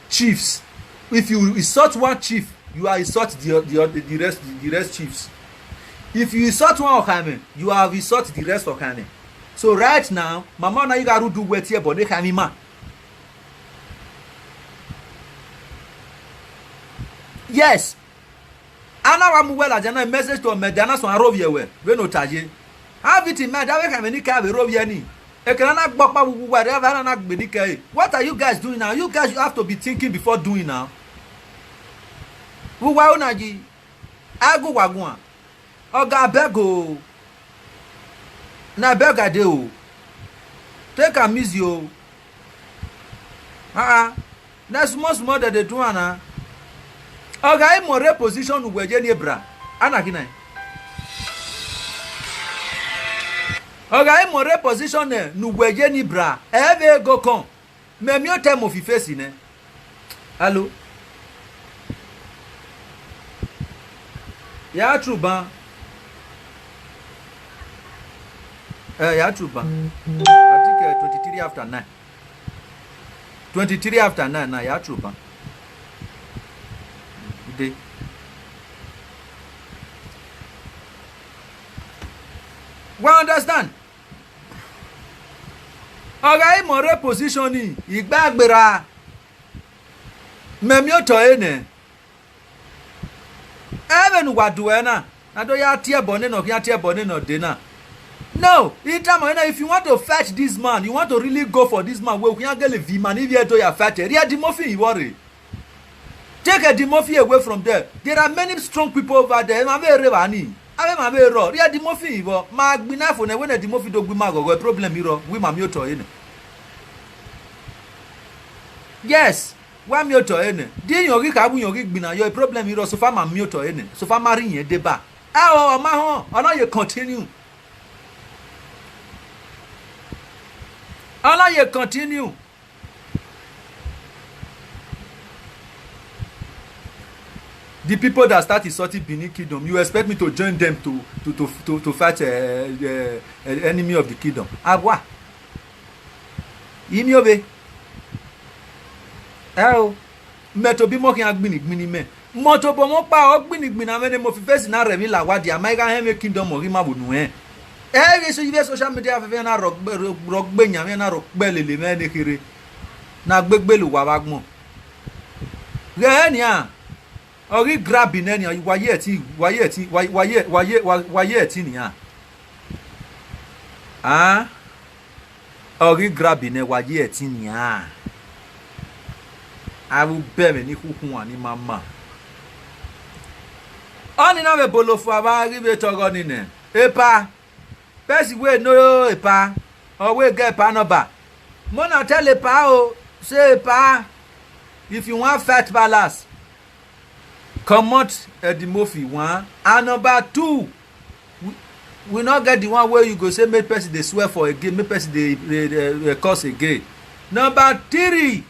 Chiefs. If you insult one chief, you are insult the, the, the rest, the rest chiefs. If you insult one ọkhaemwẹ, you have insult the rest ọkhaemwẹ. So right now, mama na i gha rre udu wẹ tie ẹbọ ne ekhọe mwẹ ima. Yes. A na wa mu uwẹ ladian na, message to ọmẹdẹ, a na suẹn rhovbiẹ wẹ vbene ọ ta ye. A vbe te ima da vbe khama enikẹre vbe rhovbiẹ ni. Eke ne a na gbe ọkpa vbe uwu uwa rre, avbe a na na gbe enikẹre. What are you guys doing now? You guys, you have to be thinking before doing now. Vbe uwa ru na yi, a gu uwa guan. Oga, abeg o. Na beg I dey o. Take am easy o. Ah, ah. Na small small dem dey do am na. Ọ gha i mu rre position ne uwẹ ye ni, bra. A na ghi na. Ọ gha i mu rre position nẹ ne uwẹ ye ni, bra. Ẹ vbe go kọn. Mẹ miẹn otọ ẹmwẹ ofi face nẹ. Hello. Ya tuban. Eh, ya tuban. I think, eh, twenty-three after nine. Twenty-three after nine na, ya tuban. Ude. Wa understand? Ọ gha i mu rre position ni, igbe gberra. Mẹ miẹn otọ ẹre nẹ. Ẹ vbene uwa do ẹre na, na do ya tie ẹbọ nene ọ khian tie ẹbọ nene ọ dee na. No, I tama ruẹ na, if you want to fight this man, you want to really go for this man, wẹ u khian gele viọ ima ni vbiẹ do ya fight ẹre, rhie Eddie Murphy vbọ rre. Take Eddie Murphy away from there. There are many strong people over there. Emwa vbe rre evba ni. Avbe emwa vbe rrọọ. Rhie Eddie Murphy vbọ. Ma gbinna fo nẹ, wẹ ne Eddie Murphy do gbe ima ghọghọ, problem i rrọọ, wẹ ima miẹn otọ ẹre nẹ. Yes, wa miẹn otọ ẹre nẹ. Di iyọn ghi kha, vbe iyọn ghi gbinna yọ, problem i rrọọ, so far ma miẹn otọ ẹre nẹ. So far ma rhie iyẹn deba. Ẹ o, ọ ma họn, ọ na ye continue. Ọ na ye continue. The people that start insulting Benin Kingdom, you expect me to join them to, to, to, to, to fight, uh, uh, uh, enemy of the kingdom? Awa. Imi ove. Ẹ o. Mẹ tobọ imọ khian gbinni gbinni mẹ. Mẹ tobọ ọmọ ọkpa ọ gbinni gbinni, amwẹ ne Murphy Face na rre emwi la wa dia, ma i gha họn ẹmwẹ kingdom ọ ghi ma vbe unu ẹn. Ẹ ghi so ivbi social media fẹfẹ na rọ gbe, rọ gbe yan mwẹ na rọ kpẹ lele mwẹ ne kherhe. Na gbe gbele uwa vbe agbọn. Ghẹ nian, ọ ghi grab nẹ nian, wa ye ẹtin, wa ye ẹtin, wa, wa ye, wa ye, wa, wa ye ẹtin nian. Ah? Ọ ghi grab nẹ, wa ye ẹtin nian. Avbe ubẹmwẹ ni khukhuan ni ma ma. Ọnii na vbe bolo fua vba ghi vbe tọghọ ni nẹ, epa, pẹsi wẹ no epa, ọ wẹ gẹ epa nọba. Mona tell epa o, say epa, if you wan fight balance, comot Eddie Murphy one. And number two, we, we no get the one wey you go say make person dey swear for again, make person dey, dey, dey, dey curse again. Number three,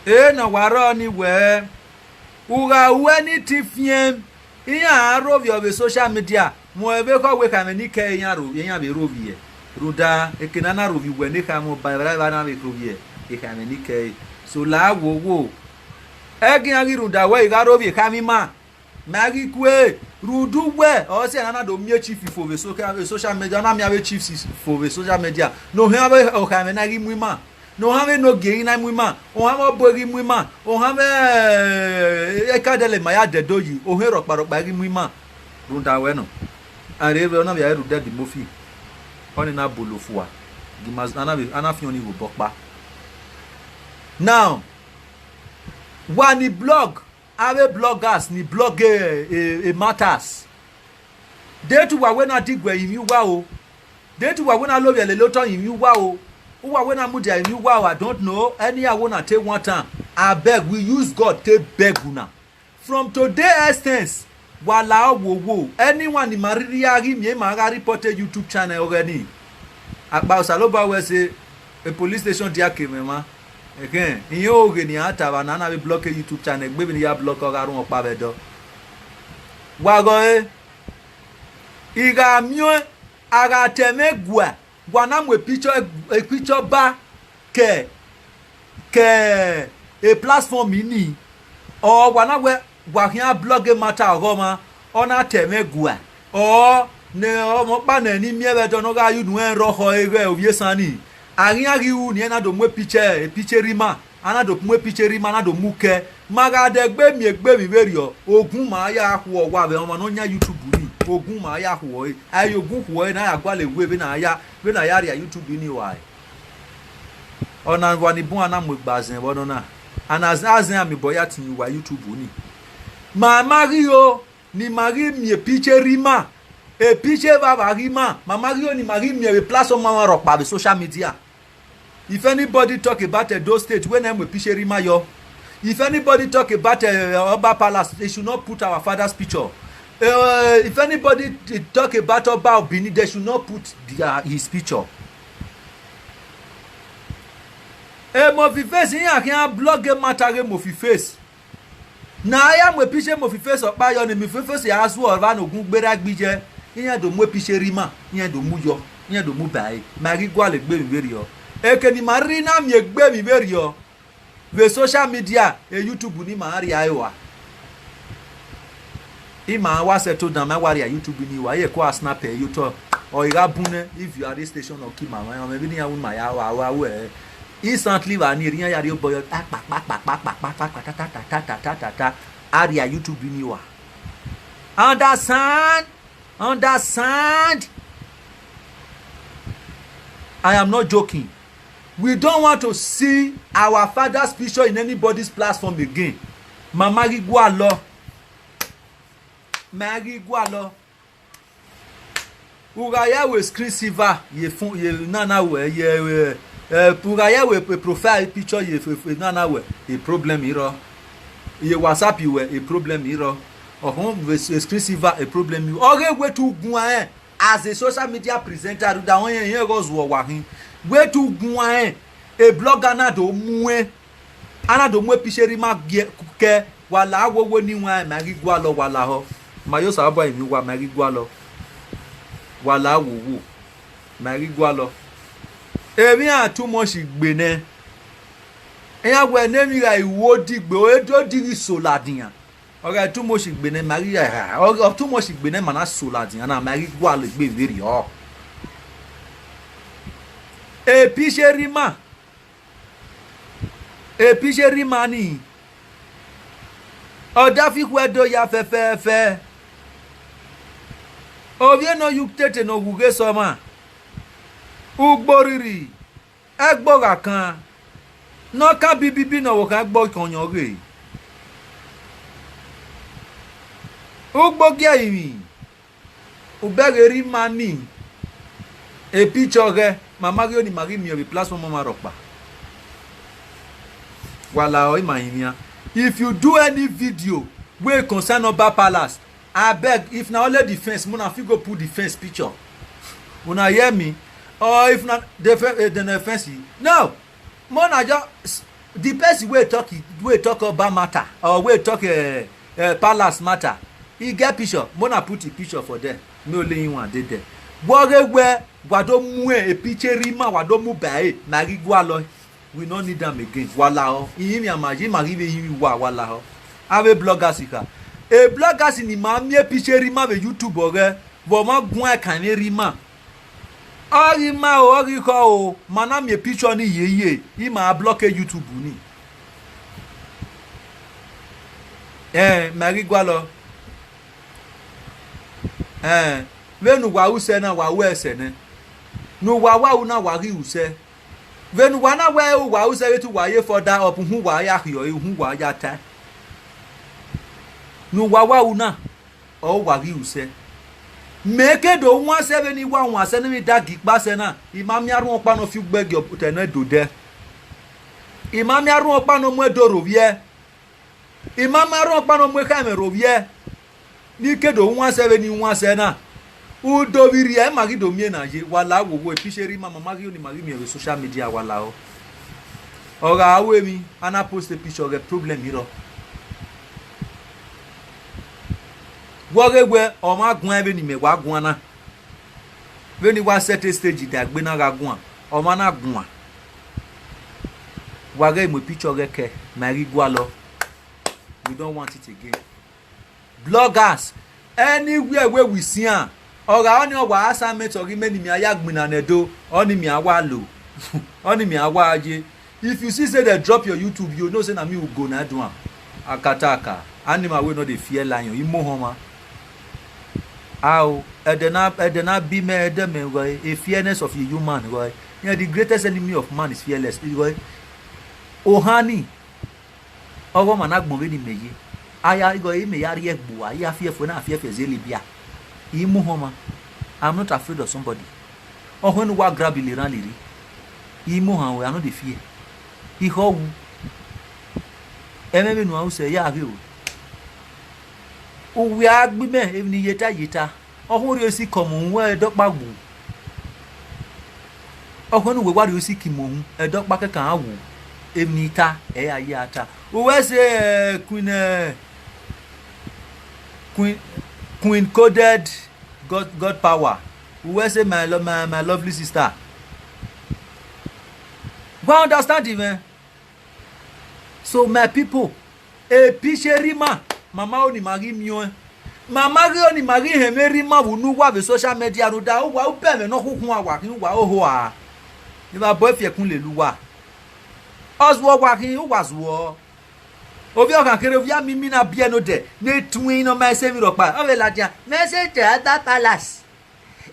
e na wa rrọọ ni wẹẹ, u gha ru anything fian, iran a rhovbiẹ vbe social media, mu ẹvbe ekhọe wẹ ekhọe mwẹ ni kẹe iran ro, iran vbe rhovbiẹ. Rhunmwuda eke ne a na rhovbiẹ uwẹ ne ekhọe mwẹ ọba evbara evba na vbe rhovbiẹ ekhọe mwẹ ni kẹe. So la wo wo, ẹgian ghi rhunmwuda wẹ I gha rhovbiẹ ekhọe mwẹ ima, ma ghi kue, rhunmwuda uwẹ ọre sẹ ne a na do miẹn chief fo vbe social media, a na miẹn avbe chiefs fo vbe social media, ne ohan vbe ekhọe mwẹ na ghi mu ima. Ne ohan vbe enogie ghi na mu ima, ohan vbe ọbo ghi mu ima, ohan vbe, eh, ekadẹlẹ ma ya dẹdẹ oyi, ohan rhọkpa rhọkpa ghi mu ima. Rhunmwuda wẹ nọ, a rre vbe ọna vbe a rre rhunmwuda Eddie Murphy, ọnii na bolo fua, gi ma, a na vbe, a na fian ọnii ghe obọ ọkpa. Now, wa ni blog, avbe bloggers ni blog, eh, eh, matters. De te uwa wẹ na diguẹ rinmwian uwa o. De te uwa wẹ na lovbiẹ lele otọ rinmwian uwa o. Uwa wẹ na mudia rinmwian uwa o, I don't know. Ẹne iran wẹ na te want am. Abeg, we use God te beg una. From today hence, wa la wo wo. Anyone ni ma rhirhi a ghi miẹn ma gha report e YouTube channel ọghẹ ni. Akpa Osanobua wẹ sẹ, e police station dia ke mwẹ mwa. Ẹghẹn, irẹn oghe ne iran ta vba na, na vbe block e YouTube channel, egbe vbene I ya block ọ gha rhunmwuda ọkpa vbe Ẹdo. Wa ghe ọre, I gha miẹn, a gha ta ẹmwẹ guan, wa na mu picture, picture ba ke, ke e platform ni, ọ wa na wẹ wa khian blog matter ọghọmwa, ọ na ta ẹmwẹ guan, ọ ne ọmọ ọkpa nẹ ne I miẹn vbe Ẹdo ne ọ gha ye unu ẹnrẹn rhọkhọ ighẹ ovbi esan ni, a ghian ghi ru ne iran na do mu picture, picture rre ima, a na do mu picture rre ima, a na do mu kẹ. Ma gha dẹgbe miẹn egbe emwi vberriọ, ogun ma ya khuọ uwa vbe ọmwa ne ọ yan YouTube ni, ogun ma ya khuọ ẹre, a i re ogun khuọ ẹre ne a ya gualọ ewe vbene a ya, vbene a ya rhie YouTube ni rua ẹre. Ọna wa ni bun a na mu egbe azẹn vbe ọnọna, a na zẹ azẹn a miẹn obọ ya tin uwa YouTube ni. Ma ma ghi ro ne ima ghi miẹn picture rre ima, picture evbavba ghi ima, ma ma ghi ro ne ima ghi miẹn vbe platform ọmwa rhọkpa vbe social media. If anybody talk about Edo State, wẹ na mu picture rre ima yọ. If anybody talk about, uh, Oba Palace, they should not put our father's picture. Uh, if anybody t-, talk about Oba of Benin, they should not put their, his picture. E Murphy Face, iran khian blog matter ghe Murphy Face. Ne a ya mu picture Murphy Face ọkpa yọ, ne Murphy Face ya zuọ evba ne ogun gberra gbe iye, iran do mu picture rre ima, iran do mu yọ, iran do mu ba ẹre, ma ghi gualọ egbe emwi vberriọ. Eke ne ima rhirhi na miẹn egbe emwi vberriọ vbe social media, e YouTube ni ma rhie ẹre rua. Ima wa settle down, ma wa rhie YouTube ni rua, iye ko a snap ẹre ye otọ, ọ i gha bun nẹ, if you are this station, ọ ke ima mwẹ, ọ mwẹ vbene iran ru ima ya wa, wa ru ẹre. Instantly vbe a ni erha iran ya rhie obọ yọ, ta kpa kpa kpa kpa kpa kpa ta ta ta ta ta ta ta ta ta, a rhie YouTube ni rua. Understand? Understand? I am not joking. We don't want to see our father's picture in anybody's platform again. Ma ma ghi gualọ. Ma ghi gualọ. U gha ya ru screen saver ye phone, ye nana wẹ, ye, eh, eh, u gha ya ru profile picture ye f-, f-, nana wẹ, e problem i rrọọ. Ye WhatsApp wẹ, e problem i rrọọ. Ọ họn vbe s-, screen saver, e problem i rrọọ. Ọ ghe wẹ te u guan rẹn as a social media presenter, rhunmwuda ọnrẹn, irẹn ghe zuọ wa khin. Wẹ te u guan rẹn, e blogger na do mu ẹn. A na do mu picture rre ima gie-, kẹ, wa la wo wo ni wan, ma ghi gualọ, wa lahọ. Ma yo Osanobua rinmwian uwa, ma ghi gualọ. Wa la wo wo, ma ghi gualọ. Emwi iran too much gbe nẹ. Iran wẹ ne emwi gha i ru odigbe, ọ i do dighi so ladian. Ọ gha too much gbe nẹ, ma ghi, ọ, ọ too much gbe nẹ, ma na so ladian na, ma ghi gualọ egbe vberriọ. E picture rre ima. E picture rre ima ni, ọ dafi khuẹ do ya fẹfẹfẹ. Ovbi ene ọ ye utete ne ọ wu ghe sẹ ọmwa, ugbo rhirhi, ẹgbo gha kan, Ne ọ ka bibibi ne ọvbokhan gbe ọkọnyọn ghe. Ugbo gie ẹrinmwi, u bẹghe rhie ima ni, e picture ọghẹ, ma ma ghi oni ma ghi miẹn vbe platform ọmwa rhọkpa. Wa lahọ, ima rinmwian. If you do any video wey concern Oba Palace, abeg, if na only the fence, mona fit go put the fence picture. Una hear me? Or if na the fe-, eh, the fence, no. Mona just, the person wey talk, wey talk Oba matter, or wey talk, eh, eh, Palace matter, e get picture, mona put the picture for there. Me only him one dey there. Vbe ọghe wẹ wa do mu e picture rhie ima, wa do mu ba ẹre, ma ghi gualọ. We no need am again. Wa lahọ, irinmwian ma ye, ima ghi vbe rinmwian uwa, wa lahọ. Avbe bloggers kha. E bloggers ni ma miẹn picture rhie ima vbe YouTube ọghẹ, vbe ọmwa guan ẹkan vbe rhie ima. Ọ ghi ma o, ọ ghi khọ o, ma na miẹn picture ni yeye, ima block e YouTube ni. Ẹn, ma ghi gualọ. Ẹn, vbene uwa ru sẹ na, wa ru ẹsẹ nẹ. Ne uwa wa ru na, wa ghi ru sẹ. Vbene uwa na wẹ uwa ru sẹ, vbe te uwa ye further up, uhunmwu uwa ya khiọre, uhunmwu uwa ya tae. Ne uwa wa ru na, ọ wa ghi ru sẹ. Mẹ ke do wan sẹ vbene I wa wan sẹ ne emwi da gi ikpa sẹ na, I ma miẹn arhuẹn ọkpa ne ọ fi ugbẹgẹ otọ nẹ do dẹ. I ma miẹn arhuẹn ọkpa ne ọ mu ẹdo rre ovbiẹ. I ma miẹn arhuẹn ọkpa ne ọ mu ekhaẹmwẹ rre ovbiẹ. Ne I ke do wan sẹ vbene I wan sẹ na, u do vbe rhia, ima ghi do miẹn na ye. Wa la wowo, e picture rhie ima, ma ma ghi oni ma ghi miẹn vbe social media, wa lahọ. Ọ gha ru emwi, a na post e picture ọghẹ, problem i rrọọ. Vbe ọghe wẹ ọmwa guan vbene imẹ wa guan na, vbene I wa set stage da egbe na gha guan, ọmwa na guan. Wa ghẹ mu e picture ọghẹ kẹ, ma i ghi gualọ. We don't want it again. Bloggers, anywhere wey we see am, ọ gha ọnii ọ wa assignment, ọ ghi mẹ ne imẹ ya gbinna ne Ẹdo, ọnii mẹ a wa lo, ọnii mẹ a wa ye. If you see say dem drop your YouTube, you know say na me ugo na do am. Akataka, animal wey no dey fear lion, I mu ohọnmwa. Ao, ẹdẹ na, ẹdẹ na bi mẹ, ẹdẹ mẹ gọe, a fearness of a human gọe. Yeah, the greatest enemy of man is fearless. Gọe. Ohan ni, ọghe ọmwa na gbọn vbene imẹ ye. A ya, igho imẹ ya rhie ẹgbua, I ya fi ẹfẹ na, fi ẹfẹ zẹ Libya. I mu ohọnmwa. I'm not afraid of somebody. Ọkhọe ne uwa grab ile rran liri. I mu ohan ruẹ, I no dey fear. I khọ wu. Ẹmwẹ vbene uwa ru sẹ, ya ghe o. Uwia gbe imẹ, emwi ne I ye ta, I ye ta. Ọkhọe rhie isi kọmọ uhunmwu, ẹdọkpa wu. Ọkhọe ne uwẹ wa rhie isi kọmọ uhunmwu, ẹdọkpa kẹkan wu. Emwi ne I ta, ẹ ya ye a ta. Uwẹ sẹ, eh, Queen, eh, Queen, Queen Coded God, God Power. Uwẹ sẹ, my lo-, my, my lovely sister. Wa understand mwẹ? So, my people, e picture rhie ima, ma ma oni ma ghi miẹn ọẹn. Ma ma ghi oni ma ghi họn ẹmwẹ rhie ima vbe unu uwa vbe social media rhunmwuda uwa u bẹmwẹ ne ọ khukhun a wa khin uwa hoho a. Evba bọ efiẹkun lele uwa. Ọ zuọ wa khin, uwa zuọ. Ovbi ọkhan kherhe, ovbi amimi na biẹ ne odẹ, ne tuẹn ne ọ ma ẹse emwi rhọkpa, ọ vbe ladian, mẹ se te Oba Palace.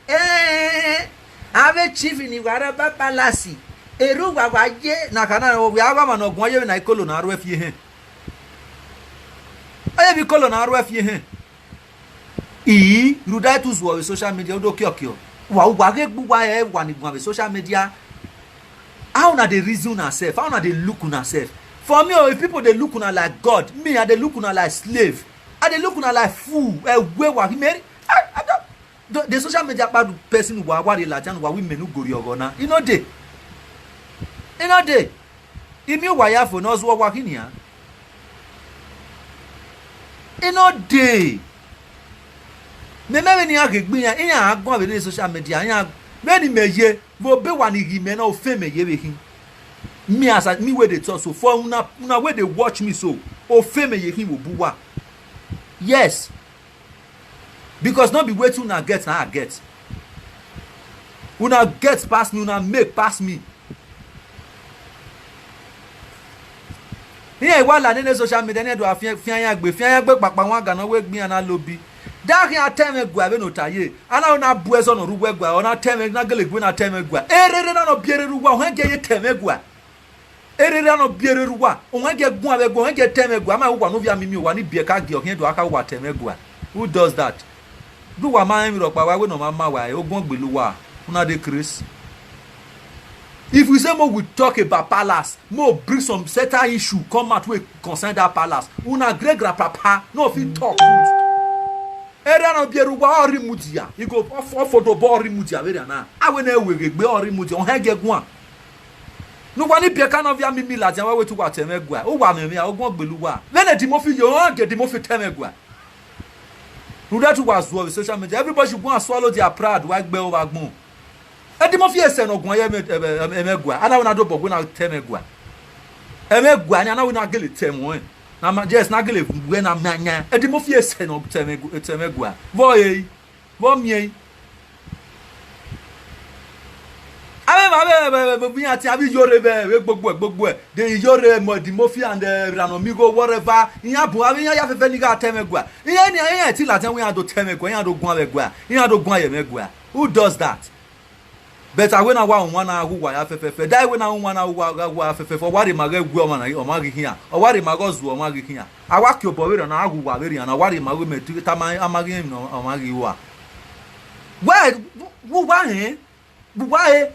Eh, avbe chief ni wa rre Oba Palace, erha uwa wa ye na kha na, ovbi avbe ọmwa ne ọ guan ye vbe na ikolo na rre fi ehẹn. Ọ ye vbe ikolo na rre fi ehẹn. I rhunmwuda te u zuọ vbe social media, u do kiọkiọ. Wa, uwa ghe gbe uwa ẹre wa ni guan vbe social media. How una dey reason una self? How una dey look una self? For me, oh, if people dey look una like God, me, I dey look una like slave. I dey look una like fool. Ẹwe wa, me, I, I don't, the, the social media kpa person wa, wa rhie ladian wa, wi mẹ ne u gori ọghọ na. I no dey. I no dey. I miẹn uwa ya fo ne ọ zuọ wa khin nian. I no dey. Mẹ, mẹ vbene iran ghe egbe iran, iran a guan vbe social media, iran, vbene imẹ ye, vbe obọ wa ni ghi mẹ na, ofẹn mẹ ye vbe khin. Me as I, me wey dey talk so, for una, una wey dey watch me so, ofẹn mẹ ye khin vbe obọ uwa. Yes. Because no be wetin una get na I get. Una get pass me, una make pass me. Iran wa la nene social media, ne do a fian, fian yan gbe, fian yan gbe kpakpa wan ga na wẹ egbe iran na lobi. Da khian tẹmwẹ gua vbene ota ye. A na na bu ẹzọ nọ ru wẹ gua, ọ na tẹmwẹ, na gele gbe na tẹmwẹ gua. Erere na nọ bi erere uwa, ohẹn gie ye tẹmwẹ gua. Erha ne ọ biẹ erha uwa, ọ ghẹ guan vbe ẹguae, ọ ghẹ tẹ mwẹ ẹguae, a ma uwa ne ovbi amimi, uwa ni biẹ ka gie ọ khian do a kha uwa tẹ mwẹ ẹguae. Who does that? Do uwa ma rẹn emwi rhọkpa, wa wẹ ne ọ ma ma wa, ogun gbele uwa, una dey craze. If we say make we talk about palace, make we bring some certain issue come out wey concern that palace, una great grandpapa no fit talk good. Erha ne ọ biẹ erha uwa, ọ rre mudia, I go ọ fo, ọ fo do bọ, ọ rre mudia vberriọ na. A wẹ ne ẹ weghe egbe, ọ rre mudia, ọ hẹn gie guan. Ne uwa ni biẹ ka ne ovbi amimi ladian, wa wẹ te uwa tẹ mwẹ ẹguae, uwa mwẹ emwi a, ogun gbele uwa. Vbene Eddie Murphy ye, ọ gie Eddie Murphy tẹ mwẹ ẹguae. Rhunmwuda te uwa zuọ vbe social media, everybody should go and swallow their pride, wa gbe ọvba agbọn. Eddie Murphy sẹ ne ọ guan ye ẹmwẹ, ẹmwẹ, ẹmwẹ ẹguae, a na wẹ na dobọ wẹ na tẹ mwẹ ẹguae. Ẹmwẹ ẹguae ni a na wẹ na gele tẹ ẹmwẹ ọnrẹn. Na ma, yes, na gele wẹ na ma yan. Eddie Murphy sẹ ne ọ tẹ mwẹ ẹgu-, tẹ mwẹ ẹguae. Vbọ ẹre? Vbọ miẹn? Avbe emwa vbe, vbe, vbe, vbe iran tian, avbe iyore vbe, vbe gbogboẹ, gbogboẹ, de iyore mọ Eddie Murphy and, eh, Erha ne ọ miẹn igho, whatever. Iran bu avbe iran ya fẹfẹ ni gha tẹ mwẹ ẹguae. Iran ni, iran ti ladian wẹ iran do tẹ mwẹ ẹguae, iran do guan vbe ẹguae, iran do guan ye mwẹ ẹguae. Who does that? But a wẹ na wa wan na ghe uwa ya fẹfẹfẹ. Da wẹ na wan na ghe uwa, gha uwa fẹfẹfẹ. Ọ wa rhie ma ghe ẹguae ọmwa na, ọmwa ghi khian. Ọ wa rhie ma ghe ọ zuọ ọmwa ghi khian. A wa kie obọ vberriọ na, a ghe uwa vberriọ na, a wa rhie ma ghe mẹ te tama a ma ghi emwi ne ọmwa ghi rua. Wẹ, vbe uwa hẹn, vbe uwa re,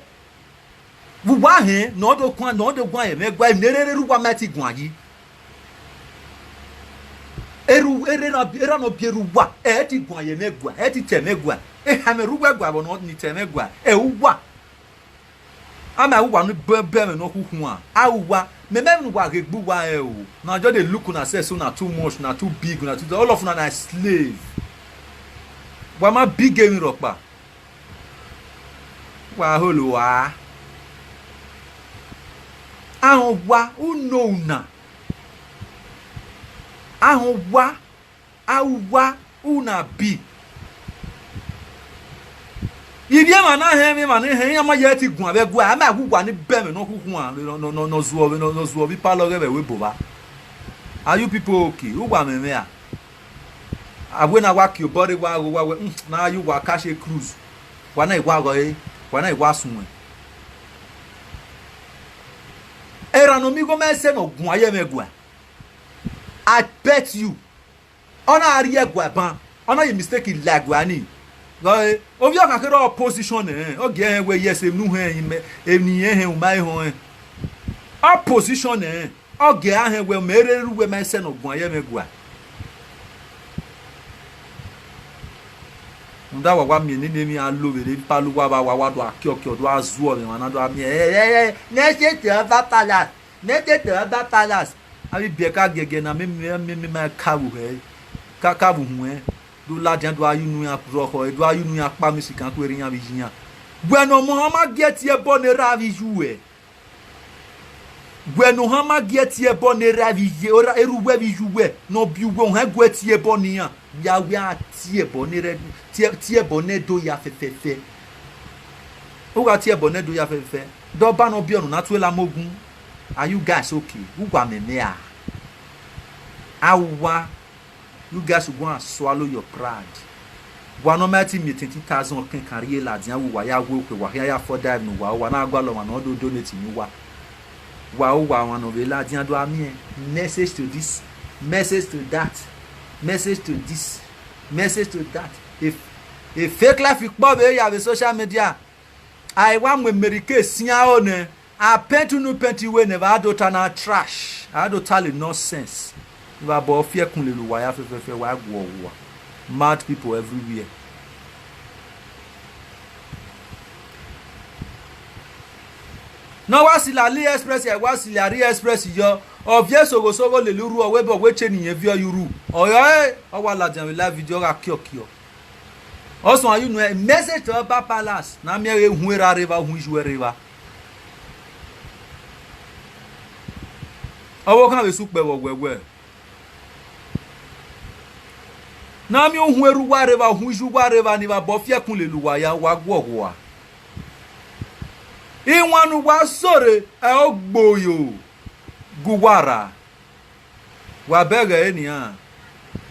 vbe uwa hẹn ne ọ do guan, ne ọ do guan ye mwẹ ẹguae, emwi ne erha erha uwa ma ti guan yi. Erha, erha na, erha ne ọ biẹ erha uwa, ẹ ti guan ye mwẹ ẹguae, ẹ ti tẹ mwẹ ẹguae. Eha mwẹ erha uwa ẹguae vbe nọ ni tẹ mwẹ ẹguae, ẹ uwa. A ma uwa ni bẹ, bẹ mwẹ ne ọ khu khuan, a uwa. Mẹ, mẹ ne uwa ghe gbe uwa rẹn o. Na just dey look una self so na too much, na too big, na too, all of una na slave. Wa ma big emwi rhọkpa. Wa holo a. Ahọn uwa, u no una. Ahọn uwa, a uwa, una bi. Ivbi emwa na hẹn, emwa ne hẹn, iran ma ye ti guan vbe ẹguae, a ma ghe uwa ni bẹ mwẹ ne ọ khu khuan, ne ọ, ne ọ, ne ọ zuọ vbe, ne ọ, ne ọ zuọ vbe ipalọ ọghe vbe ẹvbo ebo vba. Are you people okay? Uwa mwẹ mwẹ a? A wẹ na wa kie obọ rre, wa ghe, wa wẹ, hmm, na ye uwa ka share cruise. Wa na i wa ghọe, wa na i wa suẹn. Erha ne ọ miẹn igho ma sẹ ne ọ guan ye mwẹ ẹguae. I bet you. Ọ na rrie ẹguae ban, ọ na ye mistake la ẹguae ni. Ghe, ovbi ọkhan kherhe opposition nẹ, ọ gie ẹhẹn wẹ yes, emwi ne u hẹn, emwi ne irẹn hẹn, u ma họn ẹn. Opposition nẹ, ọ gie a hẹn wẹ mẹ rre erha uwẹ ma sẹ ne ọ guan ye mwẹ ẹguae. Rhunmwuda wa wa miẹn nene emwi a lo vbe rre, ipalọ uwa vba, wa wa do a kiọkiọ, do a zuọ vbe emwa na, do a miẹn, ẹ, ẹ, ẹ, ne ẹ si te Ọba Palace, ne ẹ si te Ọba Palace. Avbe ibiẹka giẹgiẹ na, mẹ, mẹ, mẹ, mẹ ma ka vbe uhẹ, ka, ka vbe uhunmwu ẹn, do ladian, do a ye unu iran rhọkhọ, do a ye unu iran kpa music an, ku erha iran vbe iye iran. Wẹ ne ọmọ hama gie tie ẹbọ ne erha vbe iye uwẹ. Wẹ ne ọ hama gie tie ẹbọ ne erha vbe iye, erha, erha uwẹ vbe iye uwẹ, ne ọ biẹ uwẹ, ọ hẹn gue tie ẹbọ ne iran. Ya wẹ a tie ẹbọ ne erha, tie, tie ẹbọ ne ẹdo ya fẹfẹfẹ. U gha tie ẹbọ ne ẹdo ya fẹfẹfẹ, de ọba ne ọ biẹ unu na tuẹ la mu ogun. Are you guys okay? Uwa mẹ mwẹ a? A uwa. You guys should go and swallow your pride. Wa ne ọ ma ti miẹn twenty thousand ọkẹn kan rrie ladian, vbe uwa ya wẹ okhuo, wa khian ya fọ dive ne uwa, uwa na gualọ ọmwa ne ọ do donate ne uwa. Wa uwa ọmwa ne ọ vbe ladian do a miẹn message to this, message to that, message to this, message to that. A, a fake life kpọ vbe ya vbe social media. A i wa mu America sian aro nẹ, a paint unu paint wẹ ne evba do ta na trash, a do ta le nonsense. Evba bọ fiẹkun lele uwa ya fẹfẹfẹ, wa guọ uwa. Mad people everywhere. Ne ọ wa sila AliExpress, ẹ wa sila AliExpress yọ, ọ viẹ soghosogho lele urhu, ọ wẹ bọ wẹ che ne irẹn viọ ye urhu. Ọ yọ ẹre, ọ wa ladian vbe live video gha kiọkiọ. Ọ suẹn ye unu ẹn, message to Ọba Palace, ne a miẹn ẹre uhunmwu erha rre evba, uhunmwu iye uwẹ rre evba. Ọvbokhan vbe sẹ ukpẹ vbe ọwẹwẹ. Ne a miẹn uhunmwu erha uwa rre evba, uhunmwu iye uwa rre evba, ne evba bọ fiẹkun lele uwa ya, wa guọghọ ua. Iwan ne uwa sẹ rre, ẹ ogboyo gu uwa rra. Wa bẹghe ẹre nian.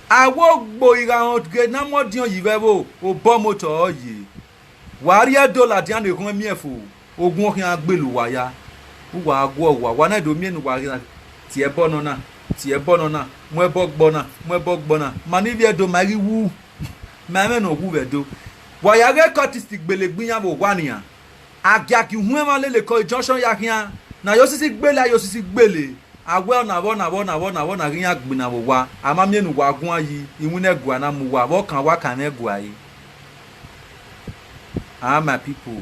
A wẹ ogboyo gha rẹn ọghe ne a mu ọdiọn yi vbe ẹvbo, obọ motọ ọre ọ ye. Wa rhie Ẹdo ladian ne ekhọn miẹn fo, ogun ọ khian gbele uwa ya. Uwa guọ owa, wa na do miẹn ne uwa ghi na tie ẹbọ nọ na, tie ẹbọ nọ na, mu ẹbọ gbe ọna, mu ẹbọ gbe ọna. Ma ne ivbi Ẹdo ma ghi wu, ma mwẹ ne ọ wu vbe Ẹdo. Wa ya ghe cultist gbele egbe iran vbe owa nian. Agiagia uhuẹn mwa lele kọ junction ya khian, ne a ya osisi gbele, a ya osisi gbele. A wẹ ọna vbe ọna vbe ọna vbe ọna vbe ọna ghi iran gbinna vbe owa, a ma miẹn ne uwa guan yi, iwinna ẹguae na mu uwa, vbe ọ kan uwa kan mwẹ ẹguae re. Ah, my people.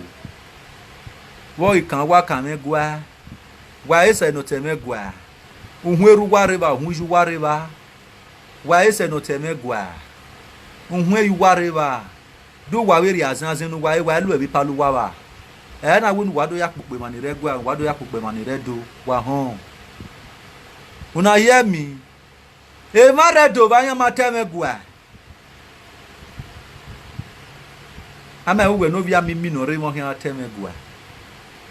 Vbe ọ ghi kan uwa kan mwẹ ẹguae, wa i sẹ ne ọ tẹ mwẹ ẹguae. Uhunmwu erha uwa rre evba, uhunmwu iye uwa rre evba. Wa i sẹ ne ọ tẹ mwẹ ẹguae. Uhunmwu iye uwa rre evba. De uwa vbe rhie azanzan ne uwa, e wa i lu ẹvbo ipala uwa vba. Ẹ na wẹ ne uwa do ya kpokpo emwa ni rre ẹguae, uwa do ya kpokpo emwa ni rre Ẹdo, wa họn. U na hiẹ mi? Emwa rre Ẹdo vbe iran ma tẹ mwẹ ẹguae. A ma wẹ uwẹ ne ovbi amimi ne ọ rre emwa khian tẹ mwẹ ẹguae.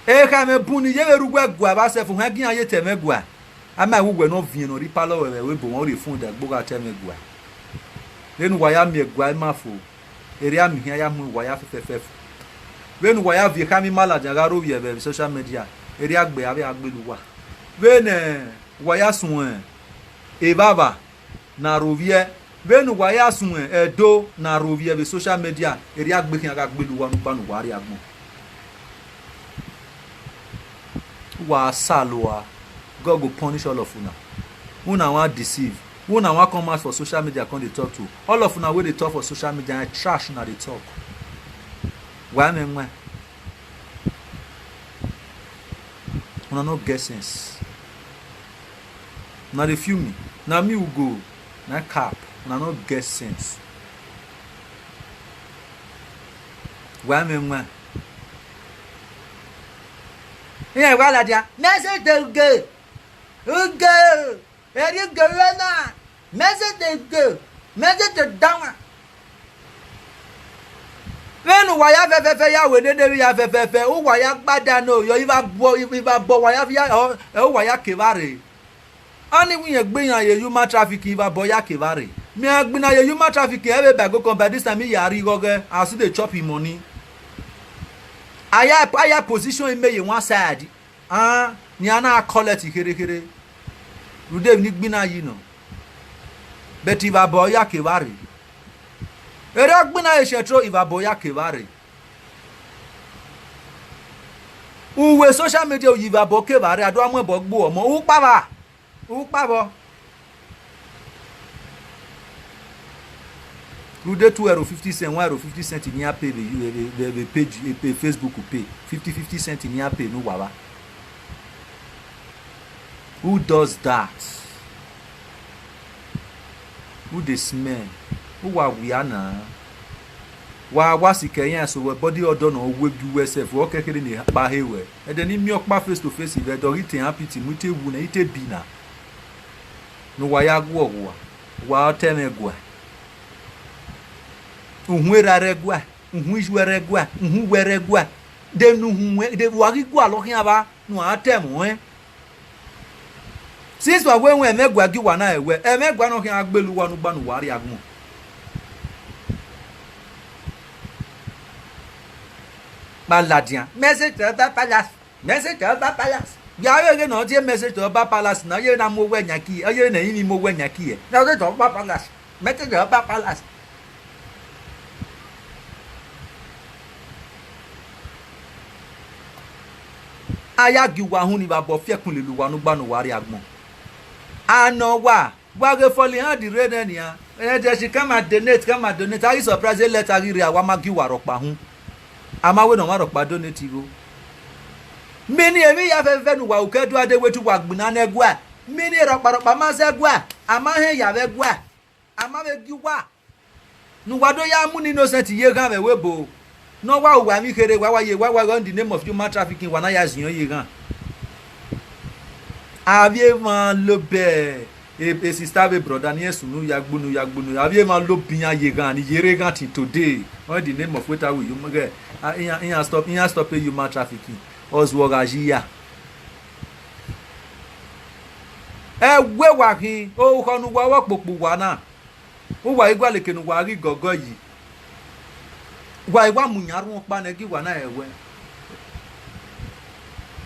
Ekhọe mwẹ bun ni ye vbe rre uwu ẹguae vbe sẹf, ohan gie iran ye tẹ mwẹ ẹguae. A ma wẹ uwẹ ne ọviẹn ne ọ rre ipala vbe ẹvbo mwa, ọ rhie fun da egbe gha tẹ mwẹ ẹguae. Vbene uwa ya miẹn ẹguae ima fo, erriọ amẹ khian ya mu uwa ya fẹfẹfẹ fo. Vbene uwa ya viọ ekhọe ima ladian gha rre ovbi ẹvbo vbe social media, erriọ gbe avbe a gbele uwa. Vbene uwa ya suẹn evbavba ne a rre ovbiẹ, vbene uwa ya suẹn Ẹdo ne a rre ovbiẹ vbe social media, erriọ gbe khian gha gbele uwa ne ugba ne uwa rrie agbọn. Uwa salua, God go punish all of una. Una wan deceive. Una wan come out for social media come dey talk to. All of una wey dey talk for social media, na trash una dey talk. Wa mwẹ ẹwaẹn. Una no get sense. Una dey feel me? Na me u go, na cap. Una no get sense. Wa mwẹ ẹwaẹn. Iran wa ladian, message dey go, go, erriọ go rre na, message dey go, message dey down. Vbene uwa ya fẹfẹfẹ ya wẹ nene vbe ya fẹfẹfẹ, uwa ya gbada ne oyọ, ivbabọ, ivbabọ uwa ya, ọ, ẹ, uwa ya kevba rre. Ọnii wẹ irẹn gbe iran ye human trafficking, ivbabọ ya kevba rre. Mẹ iran gbe iran ye human trafficking, ẹ vbe ba ẹgo kan, by this time, I ya rhie ighọghẹ, I still dey chop money. A ya, a ya position ime ye one side, a, ne iran na collect kherhe kherhe. Rhunmwuda emwi ne I gbe iran yi nọ. But ivbabọ ya kevba rre. Erriọ gbe iran ye central, ivbabọ ya kevba rre. Uwẹ social media, u ye ivbabọ kevba rre, a do a mu ẹbọ gbe uwẹ ọmọ, u kpavba, u kpavbọ. Rhunmwuda two euro fifty cent, one euro fifty cent ne iran pay vbe, vbe, vbe, vbe page, vbe Facebook pay, fifty, fifty cent ne iran pay ne uwa vba. Who does that? Who dey smell? Uwa wia na. Wa, wa sikẹ iran so wẹ body odor nọ, ọ wẹ gie uwẹ sef, ọ kẹ kherhe ne ekpa he wẹ. Ẹdẹ ne I miẹn ọkpa face to face vbe Ẹdo, ọ ghi te iran pity, mu I te wu nẹ, I te bi na. Ne uwa ya guọ owa, wa tẹ mwẹ ẹguae. Uhunmwu erha rre ẹguae, uhunmwu iyuẹ rre ẹguae, uhunmwu uwẹ rre ẹguae. De ne uhunmwu, de wa ghi gualọ khian vba ne uwa tẹ ẹmwẹ ọnrẹn. Since wa wẹ ẹmwẹ ẹguae gie uwa na rre ẹguae, ẹmwẹ ẹguae nọ khian gha gbele uwa ne ugba ne uwa rrie agbọn. Kpa ladian, message to Oba Palace, message to Oba Palace. Ya vbe ghe ne ọ tie message to Oba Palace na, ọ ye na mu owẹ yan ki, ọ ye ne ẹrinmwi mu owẹ yan ki ẹ. Na ọ ghe to Oba Palace, message to Oba Palace. A ya gie uwa uhunmwu ni vbe abọ fi ẹkun lele uwa ne ugba ne uwa rrie agbọn. A nọ wa, wa ghe follow iran di rre nẹ nian. Ẹdẹ shi come and donate, come and donate. A ghi surprise lẹta ghi rre, a wa ma gie uwa rhọkpa uhunmwu. A ma wẹ ne ọmwa rhọkpa donate igho. Mini emwi hia fẹfẹfẹ ne uwa ru ke do a de wẹ te uwa gbinna ne ẹguae. Mini rhọkpa rhọkpa ma zẹ ẹguae, a ma hẹn ya vbe ẹguae. A ma vbe gie uwa ne uwa do ya mu ne innocent ye eghan vbe ẹvbo ebo. Ne ọ wa ru uwa emwi kherhe, wa wa ye, wa wa ghe in the name of human trafficking, wa na ya ziọn ye eghan. Avbe emwa lobọ e, e sister vbe brother ni, sunu ya gbunu, ya gbunu. Avbe emwa lobọ iran ye eghan, ni ye rre eghan till today. All in the name of weta we human, ghẹ, a, iran, iran stop, iran stop human trafficking. Ọ zuọ gha yi ya. Ẹ wẹ wa khin, orukhọ ne uwa vbe kpokpo uwa na. Uwa i gualọ eke ne uwa ghi gọgọ yi. Wa i wa mu yan rhuọn ọkpa nẹ, gie uwa na rẹn wẹ.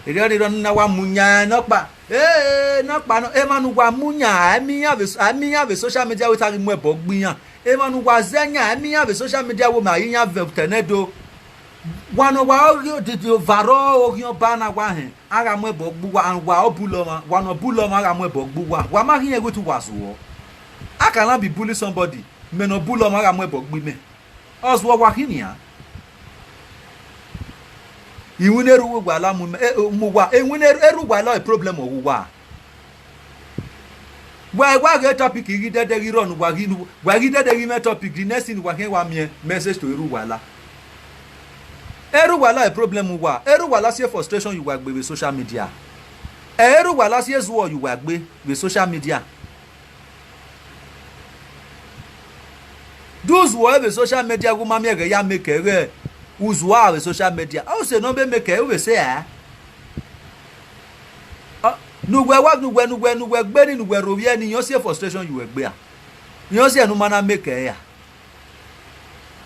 Erriọ ni rọ na wa mu yan nọkpa. Ee, nọkpa nọ, emwa ne uwa mu yan, a i miẹn iran vbe, a i miẹn iran vbe social media wẹ te a ghi mu ẹbọ gbe iran. Emwa ne uwa zẹ yan, a i miẹn iran vbe social media wẹ ma i re iran vbe otọ ẹnẹ do. Wa ne ọ wa ghi odede ovarọ oghian ọba na wa hẹn, a gha mu ẹbọ gbe uwa, and wa ọ bulọ ọmwa, wa ne ọ bulọ ọmwa, a gha mu ẹbọ gbe uwa. Wa ma ghi rẹn wẹ te uwa zuọ. How can I be bully somebody? Mẹ ne ọ bulọ ọmwa, a gha mu ẹbọ gbe imẹ. Ọ zuọ wa khin nian. Iwinna erha uwala mu imẹ, e, mu uwa, iwinna erha uwala ọre problem ọghe uwa. Wa, wa ghe topic ghi dẹdẹ ghi rrọọ ne uwa ghi, wa ghi dẹdẹ ghi mwẹ topic, the next thing wa khian wa miẹn message to erha uwala. Erha uwala ọre problem uwa, erha uwala si frustration ye uwa gbe vbe social media. Erha uwala si ezuọ ye uwa gbe vbe social media. De uzuọ vbe social media, gu ma miẹn ẹghẹ ya make ẹghẹ uzuọ vbe social media. Ọ sẹ ne ọ be make ẹre, u vbe sẹ a. Ọ, ne uwẹ wa, ne uwẹ, ne uwẹ, ne uwẹ gbe ni, ne uwẹ rhovbiẹ ni, iran si frustration ye uwẹ gbe a. Iran si ẹre ne u ma na make ẹre a.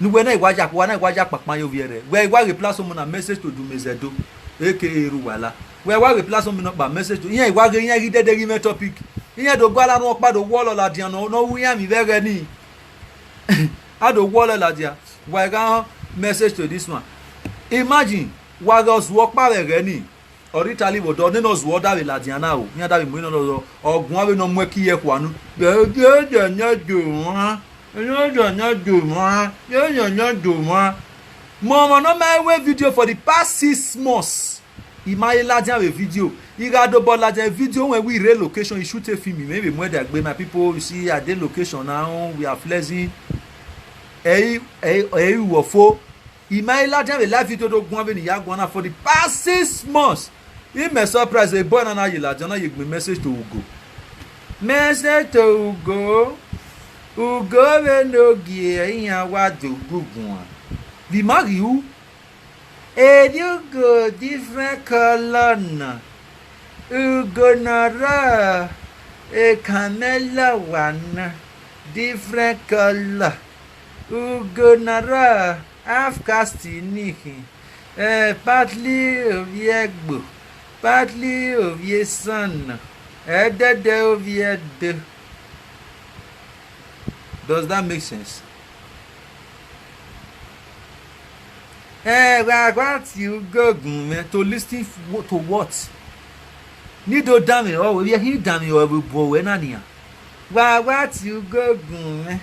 Ne uwẹ na i wa ya, wa na i wa ya kpakpan ye ovbi ẹre. Wẹ i wa ghe platform na message to Dumezẹdo, aka Erha Uwala. Wẹ i wa ghe platform nọkpa message to, iran i wa ghe, iran ghi dẹdẹ ghi mwẹ topic. Iran do gualọ arhuẹn ọkpa do wọlọ ladian nọ, ne ọ ru iran emwi vbe ẹghẹ ni. A do wọlọ ladian. Wa i gha message to this one. Imagine, wa ghe ọzuọ ọkpa vbe ẹghẹ ni. Ọ rhie Italy vbe odọ, nene ọzuọ da vbe ladian na ro, iran da vbe mu ena ọrọre, ọ guan vbene ọ mu ẹki ye ẹkhua unu. Ye ye ye do mwa, ye ye ye do mwa, ye ye ye do mwa. Mẹ ọmwa ne ọ ma ru video for the past six months. I ma he ladian vbe video. I gha dobọ ladian video, wẹ wẹ I rre location, I shoot a film, I mwẹ vbe mu ẹdẹ gbe, my people, you see, I dey location now, we are flexing. Ẹ i, ẹ i, ẹ i ru ọfo. I ma he ladian vbe live video do guan vbene I ya guan na for the past six months. I mẹ surprise, e boy na na ye ladian, ọ na ye gbẹn message to Ugo. Message to Ugo. Ugo vbene ogie iran wa do gu guan. Vbe I ma ghi ru? Erriọ Ugo different colour na. Ugo ne ọ rrọọ Ekamẹlọwa na, different colour. Ugo ne ọ rrọọ half caste ni khin, eh, partly ovbi Ẹgbo, partly ovbi Esan, ẹdẹdẹ ovbi Ẹdo. Does that make sense? Eh, wa, wa tie Ugo gun mwẹ to listen f-, to what? Ne I do danmwehọ, ovbi ẹre khin danmwehọ vbe obọ ruẹ na nian. Wa, wa tie Ugo gun mwẹ,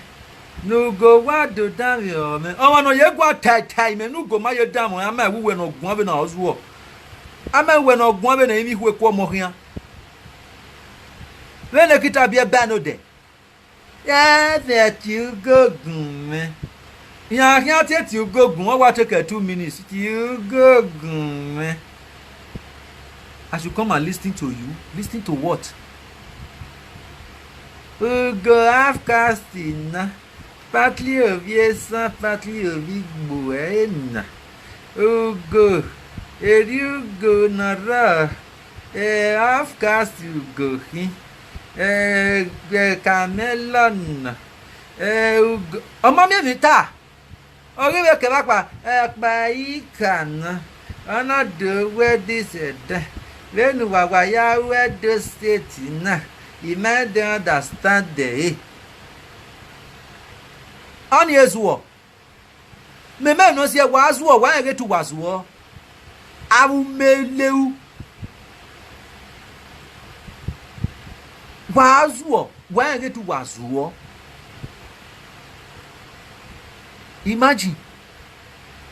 ne Ugo wa do danmwehọ mwẹ. Ọmwa ne ọ ye gua tae tae mẹ ne Ugo ma ye danmwehọ, a ma wu wẹ ne ọ guan vbene ọ zuọ. A ma wu wẹ ne ọ guan vbene emwi ikhuo eku ọmọ khian. Vbene Kita biẹ ba ne odẹ. Ya vbe tie Ugo gun mwẹ. Iran khian tie tie Ugo gun, ọ wa take two minutes. Tie Ugo gun mwẹ. I should come and listen to you. Listen to what? Ugo half caste na, partly ovbi Esan, partly ovbi Igbo ẹre na. Ugo, erriọ Ugo ne ọ rrọọ, eh, half caste Ugo khin, eh, Ekamẹlọwa, eh, Ugo, ọ ma miẹn emwi ta. Ọ ghi vbe kevbe akpa, eh, ọkpa ika na, ọ na do ru ẹdẹ sẹ ẹdẹ, vbene uwa wa ya ru Edo State na, I ma do understand ẹre. Ọnii ezuọ. Mẹ, mẹ nọ siẹ, wa zuọ, wa rẹn ghe te uwa zuọ. Avbe umeleu. Wa zuọ, wa rẹn ghe te uwa zuọ. Imagine.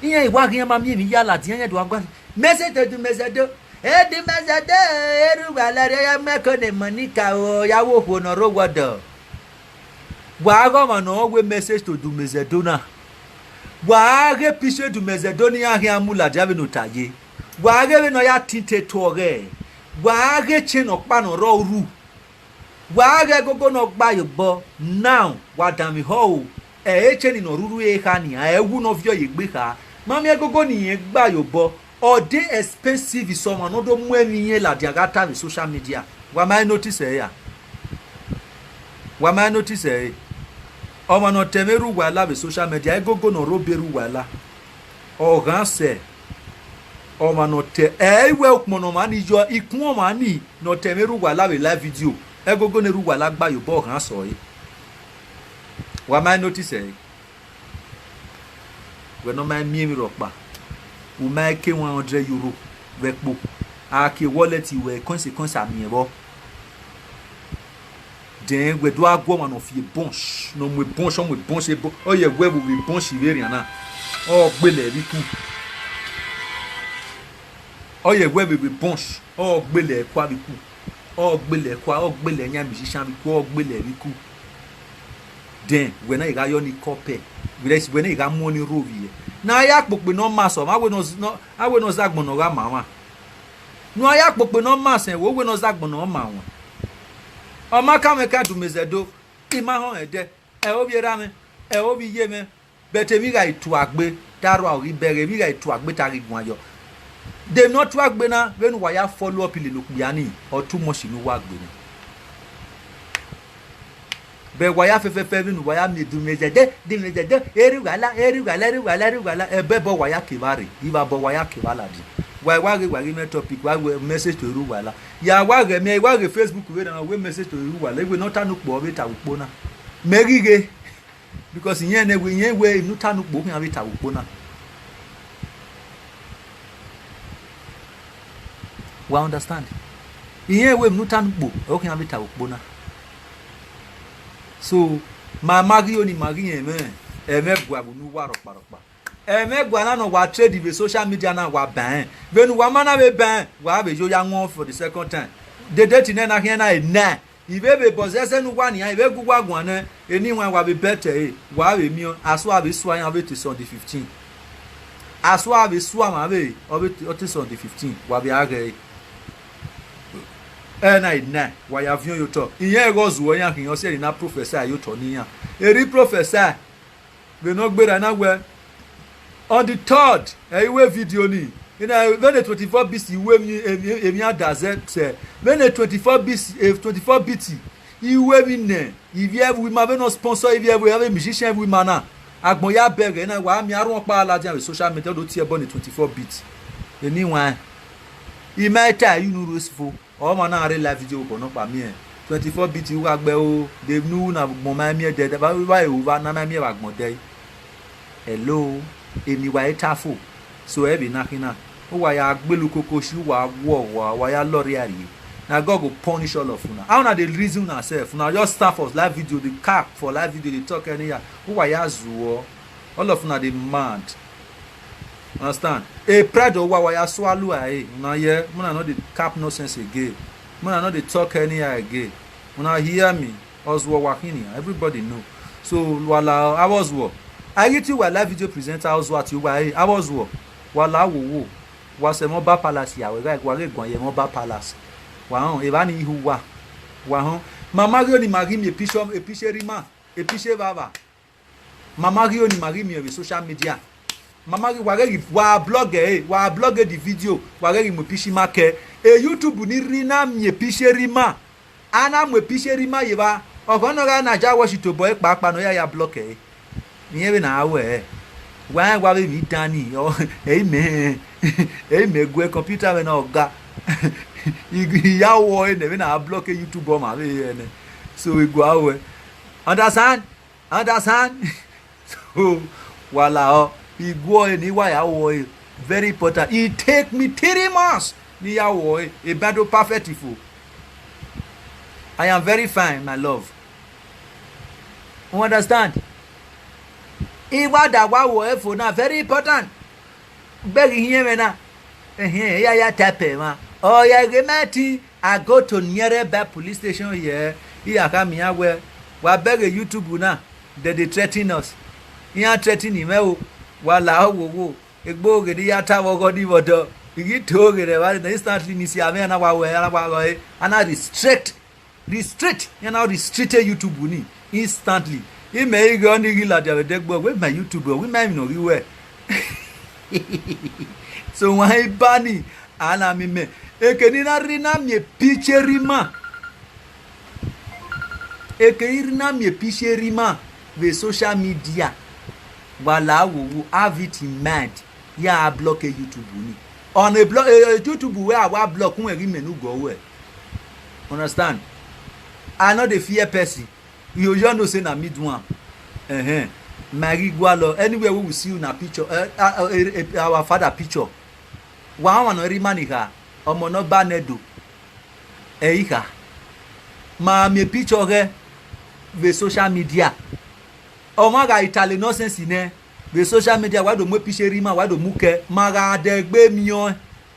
Iran i wa ghi, iran ma miẹn emwi ya ladian, iran do gha gualọ. Message to Dumezẹdo. Edumezẹdo, erha uwala rre ya mu ẹko ne Monica o, ya wu okhuo ne ọ rre owọdọ. Wa ghe ọmwa ne ọ wẹ message to Dumezẹdo na. Wa ghe picture Dumezẹdo ne iran khian mu ladian vbene ota ye. Wa ghe vbene ọ ya tin te eto ọghẹe. Wa ghe chain ọkpa ne ọ rrọọ ru. Wa ghe ẹgogo ne ọ gba ye obọ. Now, wa danmwehọ o. Ẹ i re chain ne ọ rhurhu ẹre kha nian, ẹwu ne ọ viọ ye egbe kha. Ma miẹn ẹgogo ne irẹn gba ye obọ. Ọ de expensive sẹ ọmwa ne ọ do mu ẹmwẹ irẹn ladian gha ta vbe social media. Wa ma notice ẹre ra? Wa ma notice ẹre? Ọmwa ne ọ ta ẹmwẹ erha uwala vbe social media, ẹgogo ne ọ rre obọ erha uwala, ọ ghan sẹ. Ọmwa ne ọ te, ẹ i wẹ ukpọn ne ọmwa ni yọ, ikun ọmwa ni ne ọ te mwẹ erha uwa la vbe live video, ẹgogo ne erha uwa la gba ye obọ ghan sẹ ọre. Wa ma notice ẹre. Wẹ ne ọ ma miẹn emwi rhọkpa, u ma ke one hundred euro vbe ẹkpo, a ke wallet wẹ coins coins a miẹn vbọ. Then wẹ do gha gu ọmwa ne ọ fi bunch, ne ọ mu bunch, ọ mu bunch, ọ ye wẹ vbe ovbi bunch vbe errian na, ọ gbele ẹre vbe iku. Ọ ye wẹ vbe ovbi bunch, ọ gbele ẹre kua vbe iku. Ọ gbele ẹre kua, ọ gbele ẹre yan musician vbe iku, ọ gbele ẹre vbe iku. Then wẹ na i gha yọ ni kọpẹ, wẹ na i gha mu ọni rhovbiẹ. Ne a ya kpokpe ne ọ ma sẹ ọmwa, a wẹ ne ọ z-, ne ọ, a wẹ ne ọ zẹ agbọn ne ọ gha ma ọmwa. Ne a ya kpokpe ne ọ ma sẹ ẹvbo, wẹ ne ọ zẹ agbọn ne ọ ma wan. Ọ ma ka mwẹ ka du mẹ zẹ do, I ma họn ẹdẹ, ẹ ovbi erha mwẹ, ẹ ovbi iye mwẹ, but emwi gha i tuagbe, te a rua ghi bẹghe, emwi gha i tuagbe te a ghi guan yọ. De emwi ne ọ tuagbe na, vbene uwa ya follow up lele okpia ni, ọ too much ne uwa gbe nẹ. Bẹ wa ya fẹfẹfẹ vbene uwa ya miẹn edumwẹzẹdẹ, edumwẹzẹdẹ, erha uwa la, erha uwa la, erha uwa la, erha uwa la, ẹbẹbọ wa ya kevba rre, ivbabọ wa ya kevba ladian. Wa, wa ghe, wa ghi mwẹ topic, wa ghe message to erha uwa la. Ya wa ghẹ miẹn, wa ghe Facebook vbe na, wẹ message to erha uwa la, iwẹ ne ọ ta ne ukpo ọ vbe ta vbe ukpo na. Mẹ ghi ghe, because irẹn nẹ wẹ, irẹn wẹ emwi ne u ta ne ukpo ọ khian vbe ta vbe ukpo na. Wa understand? Irẹn wẹ emwi ne u ta ne ukpo ọ khian vbe ta vbe ukpo na. So, ma ma ghi oni ma ghi rẹn mwẹ, ẹmwẹ ẹguae vbe unu uwa rhọkpa rhọkpa. Ẹmwẹ ẹguae na ne wa trade vbe social media na wa ban rẹn. Vbene uwa ma na vbe ban rẹn, wa vbe yo ya wọn for the second time. Dede te nẹ na khian na e nẹ. I vbe vbe bọ zẹzẹ ne uwa nian, I vbe gu uwa guan nẹ, eni wan wa vbe bẹtẹ ẹre, wa vbe miẹn, asua vbe sua iran vbe te Sunday fifteen. Asua vbe sua mwa vbe, ọ vbe te, ọ te Sunday fifteen, wa vbe a ghẹ ẹre. Ẹna i na, wa ya viọn ye otọ. Irẹn ẹghẹ ọ zuọ iran khian, ọ si ẹre na prophesy ye otọ ne iran. Erha prophesy. Vbene ọ gberra na wẹẹ, on the third, ẹ i ru video ni, I na vbene twenty-four B C i ru emwi, emwi, emwi adazẹ sẹ, vbene twenty-four B C, eh, twenty-four beat, i ru emwi nẹ, ivbi ẹvbo ima vbene ọ sponsor ivbi ẹvbo, avbe musician ẹvbo ima na, agbọn ya bẹghe na, wa miẹn arhuọn ọkpa ladian vbe social media, ọ do tie ẹbọ ne twenty-four beat. Eni wan, I ma ta ẹre unu rre fo. Ọmwa na rre live video vbe obọ nọkpa miẹn, twenty-four beat u gha gbe o, de ne u na agbọn ma miẹn dẹ, vbe a ru evba na ma miẹn vbe agbọn dẹ. Hello, emwi wa i ta fo. So, ẹ vbe na khin na, uwa ya gbele ukoko shi, uwa guọ, uwa, uwa ya lọrria rrie. Na God go punish all of una. How una dey reason una sef? Una just stand for live video, dey cap for live video, dey talk anyhow. Uwa ya zuọ. All of una dey mad. Understand? A pride uwa, uwa ya swallow ẹre. Una hear? Una no dey cap nonsense again. Una no dey talk anyhow again. Una hear me? Ozuo wa khin nian, everybody know. So, wa la avbe Ozuo. A ghi tie uwa live video presenter Ozuo a tie uwa ẹre, avbe Ozuo. Wa la wowo. Wa sẹ ẹmwẹ Ọba Palace ya, wa gha, wa ghe guan ye ẹmwẹ Ọba Palace. Wa họn, evba ni i hu uwa. Wa họn. Ma ma ghi oni ma ghi miẹn epishe, epishe erha ima, epishe evbavba. Ma ma ghi oni ma ghi miẹn vbe social media. Ma ma ghi, wa ghẹ ghi, wa blog ẹre, wa blog the video, wa ghẹ ghi mu epishe ima kẹ. E YouTube ni rhie na miẹn epishe erha ima. A na mu epishe erha ima ye evba, ọghọ ne ọ gha na ja wẹ shi tobọ ẹre kpakpa ne ọ ya ya block ẹre. Irẹn vbene a ru ẹre. Wa rẹn wa vbe emwi dan ni, ọ, ẹ i mẹ, ẹ i mẹ guẹ computer mwẹ na ọ ga. I, I ya ru ẹre nẹ vbene a block YouTube ọmwa vbe ẹre nẹ. So, I gua ru ẹre. Understand? Understand? So, wa lahọ, I gu ẹre ne I wa ya ru ẹre, very important. It take me three months ne I ya ru ẹre, eban do perfect fo. I am very fine, my love. You understand? I wa da wa ru ẹre fo na, very important. Gbe ghi hiẹn mwẹ na, ehẹn, I ya ya type ẹmwẹ. Ọ ya ghe ma ti, I go to nearby police station here, I ya khama iran wẹẹ, wa bẹghe YouTube na, they dey threaten us. Iran threaten mwẹ o, wa lahọ wowo. Egbe oghe ne I ya ta vbe ọghọ ni vbe ọdọ, I ghi to ghe rẹ evba na, instantly ni sia mwẹ na wa wẹ, a na wa ghọe, a na restrict, restrict, iran na restrict YouTube ni instantly. Imẹ i ghe ọnii ghi ladian vbe ẹdẹgbo, wẹ ma YouTube, wẹ ma emwi ne ọ ghi wẹ. So, wan i ba ni, a na miẹn mẹ. Eke ne I na rhie na miẹn epishe erha ima. Eke ne I rhie na miẹn epishe erha ima vbe social media. Wa la wowo, have it in mind. Ya block YouTube ni. Ọna e blo-, eh, YouTube wẹ a wa block uwẹ ghi mẹ ne u gọ ruẹ. Understand? I no dey fear person. You just know say na me do am. Ẹhẹn. Ma ghi gualọ, anywhere we will see una picture, eh, ah, ah, eh, eh, our father picture. Wa ọmwa ne ọ rre ima ni kha, ọmọ ne ọ ba nẹ do. Ẹ i kha. Ma miẹn picture ọghẹ vbe social media. Ọmwa gha Italy nonsense nẹ, vbe social media, wa do mu picture rhie ima, wa do mu kẹ, ma gha dẹgbe miẹn ọẹn.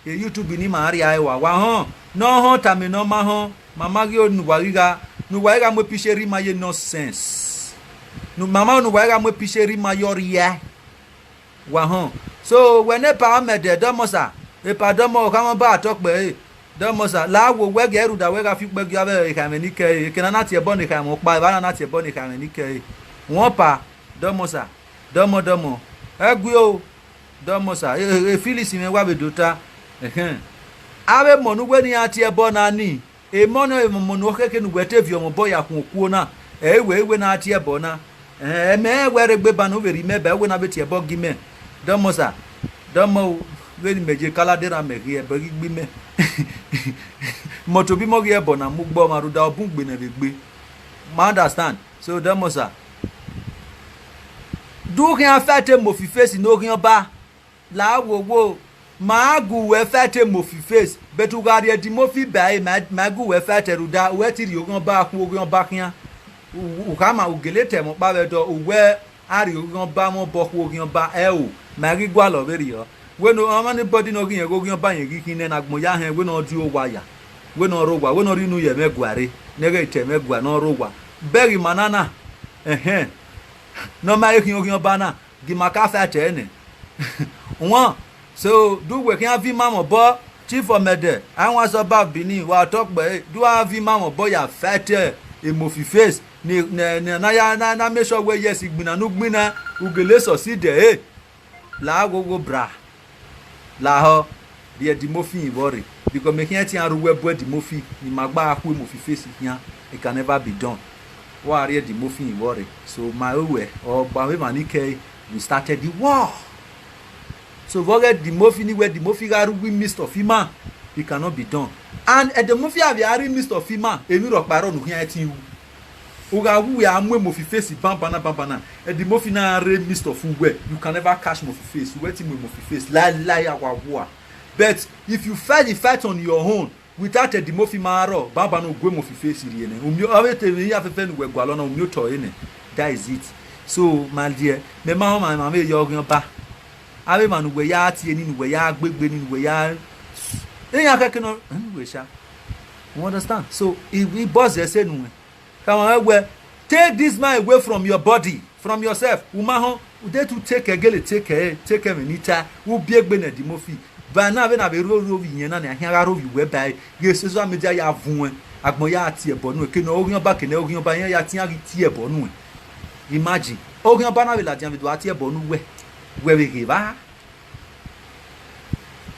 E YouTube ni ma rria ẹre wa, wa họn, ne ọ họn tama ne ọ ma họn, ma ma ghi ne uwa ghi gha, ne uwa ghi gha mu picture rhie ima ye nonsense. Ne ma ma ne uwa ghi gha mu picture rhie ima ye ọrriẹ. Wa họn. So, wẹ ne epa ọmẹdẹ, dọmọ sa, epa dọmọ, okhamọ ba tọ kpẹ ẹre, dọmọ sa, la wo wẹ gie rhunmwuda wẹ gha fi ukpẹ gie avbe ekhaẹmwẹ ni kẹre, eke ne a na tie ẹbọ ne ekhaẹmwẹ ọkpa, evba na na tie ẹbọ ne ekhaẹmwẹ ni kẹre. Wọn pa, dọmọ sa, dọmọ dọmọ, ẹguio, dọmọ sa, e, e, e Felix mwẹ wa vbe do ta, ẹhẹn. Avbe emọ ne uwẹ ne iran tie ẹbọ na ni, emọ ne, emọ ne ọ khẹke ne uwẹ te viọ mwẹ obọ ya khuan okuo na, ẹ i wẹ, i wẹ ne a tie ẹbọ na. Ẹhẹn, ẹmẹ rẹn wẹ rre egbe ban ne u vbe rhie imẹ ba, wẹ ne a vbe tie ẹbọ gie imẹ. Dọmọ sa, dọmọ o, vbene imẹ ye kala de ra mẹ ghi ẹbọ ghi gbe imẹ. Mẹ tobọ imẹ ghi ẹbọ na mu gbe ọmwa rhunmwuda ọ bun gbe nẹ vbe egbe. Ma understand. So, dọmọ sa, do u khian fight Emofi Face ne oghian ọba. La wo wo, ma gu wẹ fight Emofi Face, but u gha rhie Edimofi ba ẹre, ma, ma gu wẹ fight ẹre rhunmwuda, uwẹ te rhie oghian ọba khu oghian ọba khian. U, u khama, u gele ta ẹmwẹ ọkpa vbe ẹdẹ, uwẹ a rhie oghian ọba mwẹ obọ khu oghian ọba, ẹ o, ma ghi gualọ vberriọ. Wẹ ne ọmwa ni body ne ọ ghi rẹn ghe oghian ọba rẹn ghi khin nẹ ne agbọn ya hẹn, wẹ ne ọ die owa ya, wẹ ne ọ rre owa, wẹ ne ọ rhie unu ye ẹmwẹ ẹguare, ne ẹghẹ te ẹmwẹ ẹgua ne ọ rre owa. Bẹghe ima na na, ẹhẹn, ne ọ ma he khian oghian ọba na, gie ima ka fight ẹre nẹ. Wan, so, do uwẹ khian viọ ima mwẹ obọ, Chief Ọmẹdẹ, Awanzọba Benin, wa tọ kpẹ ẹre, do a viọ ima mwẹ obọ ya fight Emofi Face, ne, ne, ne, na ya, na, na make sure wẹ yes, igbinna ne u gbinna, u gele succeed ẹre. La wo wo bra. Lahọ, rhie Edimofi vbọ rre, because mẹ khian te iran rre uwu ẹbu Edimofi, ne ima gba khu Emofi Face khian, it can never be done. Wa rhie Edimofi vbọ rre, so ma ruẹ, ọ gba vbe emwa ni kẹre, you started the war. So vbe ọghe Edimofi ni wẹ Edimofi gha rre uwu midst of ima, it cannot be done. And Edimofi a vbe a rre midst of ima, emwi rhọkpa rrọọ ne u khian ẹtin ru. U gha wu a mu Emofi Face banbanna banbanna, Edimofi na rre midst of uwẹ, you can never catch Emofi Face, uwẹ te mu Emofi Face, laelae a wa wua. But if you fight the fight on your own, without Edimofi ma rrọọ, banbanna u gu Emofi Face rrie nẹ. U miẹn, ọ vbe te emwi hia fẹfẹ ne uwẹ gualọ na, u miẹn otọ ẹre nẹ. That is it. So, ma dear, mẹ ma họn ma, ma vbe ye oghian ọba. Avbe emwa ne uwẹ ya tie ni, ne uwẹ ya gbe egbe ni, ne uwẹ ya, iran khẹke nọ, anyway sha. You understand? So, I, I boss ẹse nuẹn. Khama mwẹ wẹ, take this man away from your body, from yourself. U ma họn, u de tu take, gele take, take ẹmwẹ ni ta, u biẹ egbe ne Edimofi. Ba na vbene a vbe roro ovbi iyẹn na, ne a khian gha rhovbi uwẹ ba ẹre, ghe social media ya vuẹn, agbọn ya tie ẹbọ nuẹn, kene oghian ọba, kene oghian ọba, iran ya tian ghi tie ẹbọ nuẹn. Imagine, oghian ọba na vbe ladian vbe do a tie ẹbọ ne uwẹ, wẹ vbe ghe evba.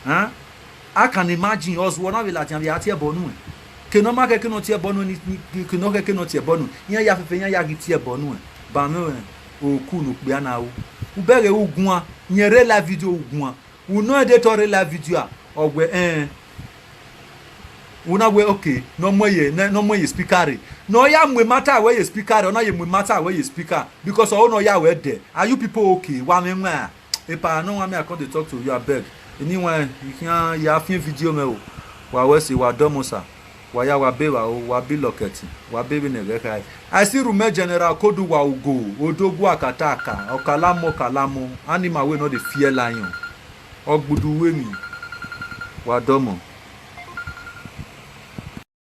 Huh? I can imagine, ọzuọ na vbe ladian vbe a tie ẹbọ nuẹn. Kene ọ ma khẹke ne ọ tie ẹbọ nuẹn, ni, ni, kene ọ khẹke ne ọ tie ẹbọ nuẹn. Iran ya fẹfẹ, iran ya ghi tie ẹbọ nuẹn. Ba mwẹ oku ne okpia na ru. U bẹghe u guan, rẹn rre live video u guan. U nọ ẹn de te ọ rre live video a, ọ wẹ ẹn. U na wẹ, okay, ne ọ mu ẹre ye, ne, ne ọ mu ẹre ye speaker rre. Ne ọ ya mu emata wẹ ye speaker rre, ọ na ye mu emata wẹ ye speaker. Because ọ ho ne ọ ya wẹ dẹ. Are you people okay? Wa mwẹ wan. Epa, no wan me, I come dey talk to you, abeg. Eni wan, I khian ya fian video mẹ o. Wa wẹ ẹse, wa dọmọ sa. Wa ya, wa be evba o, wa be lọkẹtin, wa be vbene ẹghẹ khae. I still remember General Kodu wa ugo, odogwu akataka, ọkalamọ, ọkalamọ, animal wey no dey fear lion. Ọgbudu uwu emwi, wa dọmọ.